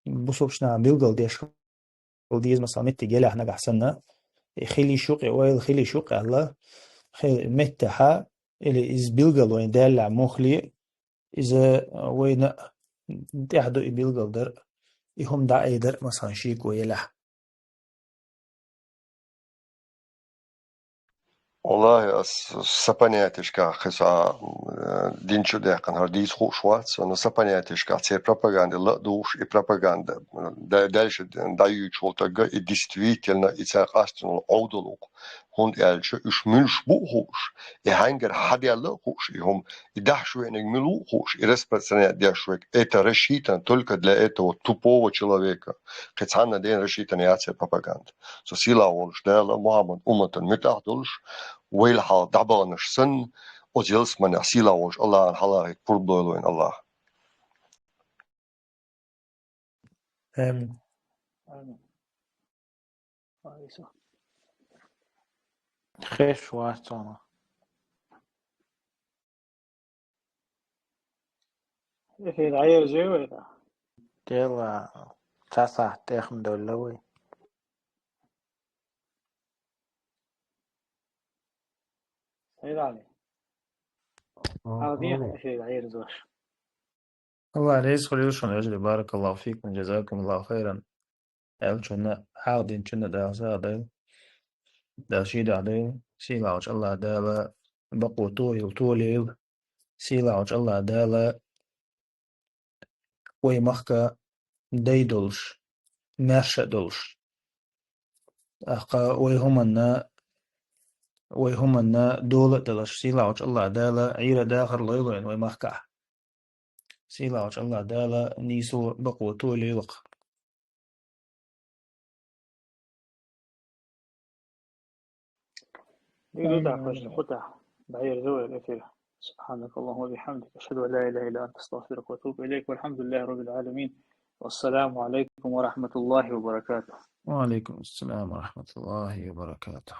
бусулбачу наха билгалдеш хила деза, масала, меттиг елахь нагахь санна, и хила йиш ю-кх, и ойла хила йиш ю-кх аьлла, хи-, меттехь, или иза билгал вайна даьллехь муххале, иза вайна тӀехь ду и билгал дар, и хӀума дӀа а айдар, масала, шеко елахь. Валлахи, ас сан понятешкахь кхин схьа, э, дин чу даьккхина хӀара дийца хууш вац, но сан понятешкахь церан пропаганда ла а дугӀуш, и пропаганда, э, да-, дальше дӀаюьйцуш волу тагга, и действительно, и цара къастина волу Ӏовдал ву-кх. ХӀунда аьлча уьш муьлш бу а хууш, и хьаьнгара хьадаьлла а хууш, и хӀума, и дахьаш веаниг мила ву а хууш, и распространять деш верг, это рассчитано только для этого тупого человека. Кхин цхьанна дена рассчитано яц церан пропаганда. Со сийлахь волуш Дала Мухьаммад умматан муьтӀахь долуш, вайл хьалха дӀабаханарш санна, оцу ялсаманехь сийлахь волуш Аллахьан хьалхе пурба лойла вайна Аллахь. Амин. Амин. Хеш вац хьуна. Эфир дӀаерзаве вай тӀаккха? Дела, цхьа сахьт тӀехь ма довлла вай. Сайд Ӏали. Хьала дехьа эфир дӀаерзош. Аллах реза хуьлийла шуна, вежарий, баракаллаху фикум, жазакумуллаху хайран. Аьллачунна, хьахдинчунна Дала сагӀа дойла. Дала шийдахь дойла. Сийлахьчу Аллах Дала бакъо тойла, толийла. Сийлахьчу Аллах Дала вай махка дай долуш, маьрша а долуш. ТӀаккха вай хӀуманна, вай хӀуманна дола а далаш, сийлахьчу Аллах Дала Ӏийра дахар лойла вайна вай махкахь. Сийлахьчу Аллах Дала нийсо бакъо толийла-кх. Дика ду тӀаккха, вежарий, кху тӀехь дӀаерзо вай эфир. سبحانك اللهم وبحمدك، أشهد أن لا إله إلا أنت، أستغفرك وأتوب إليك، والحمد لله رب العالمين. والسلام عليكم ورحمة الله وبركاته. وعليكم السلام ورحمة الله وبركاته.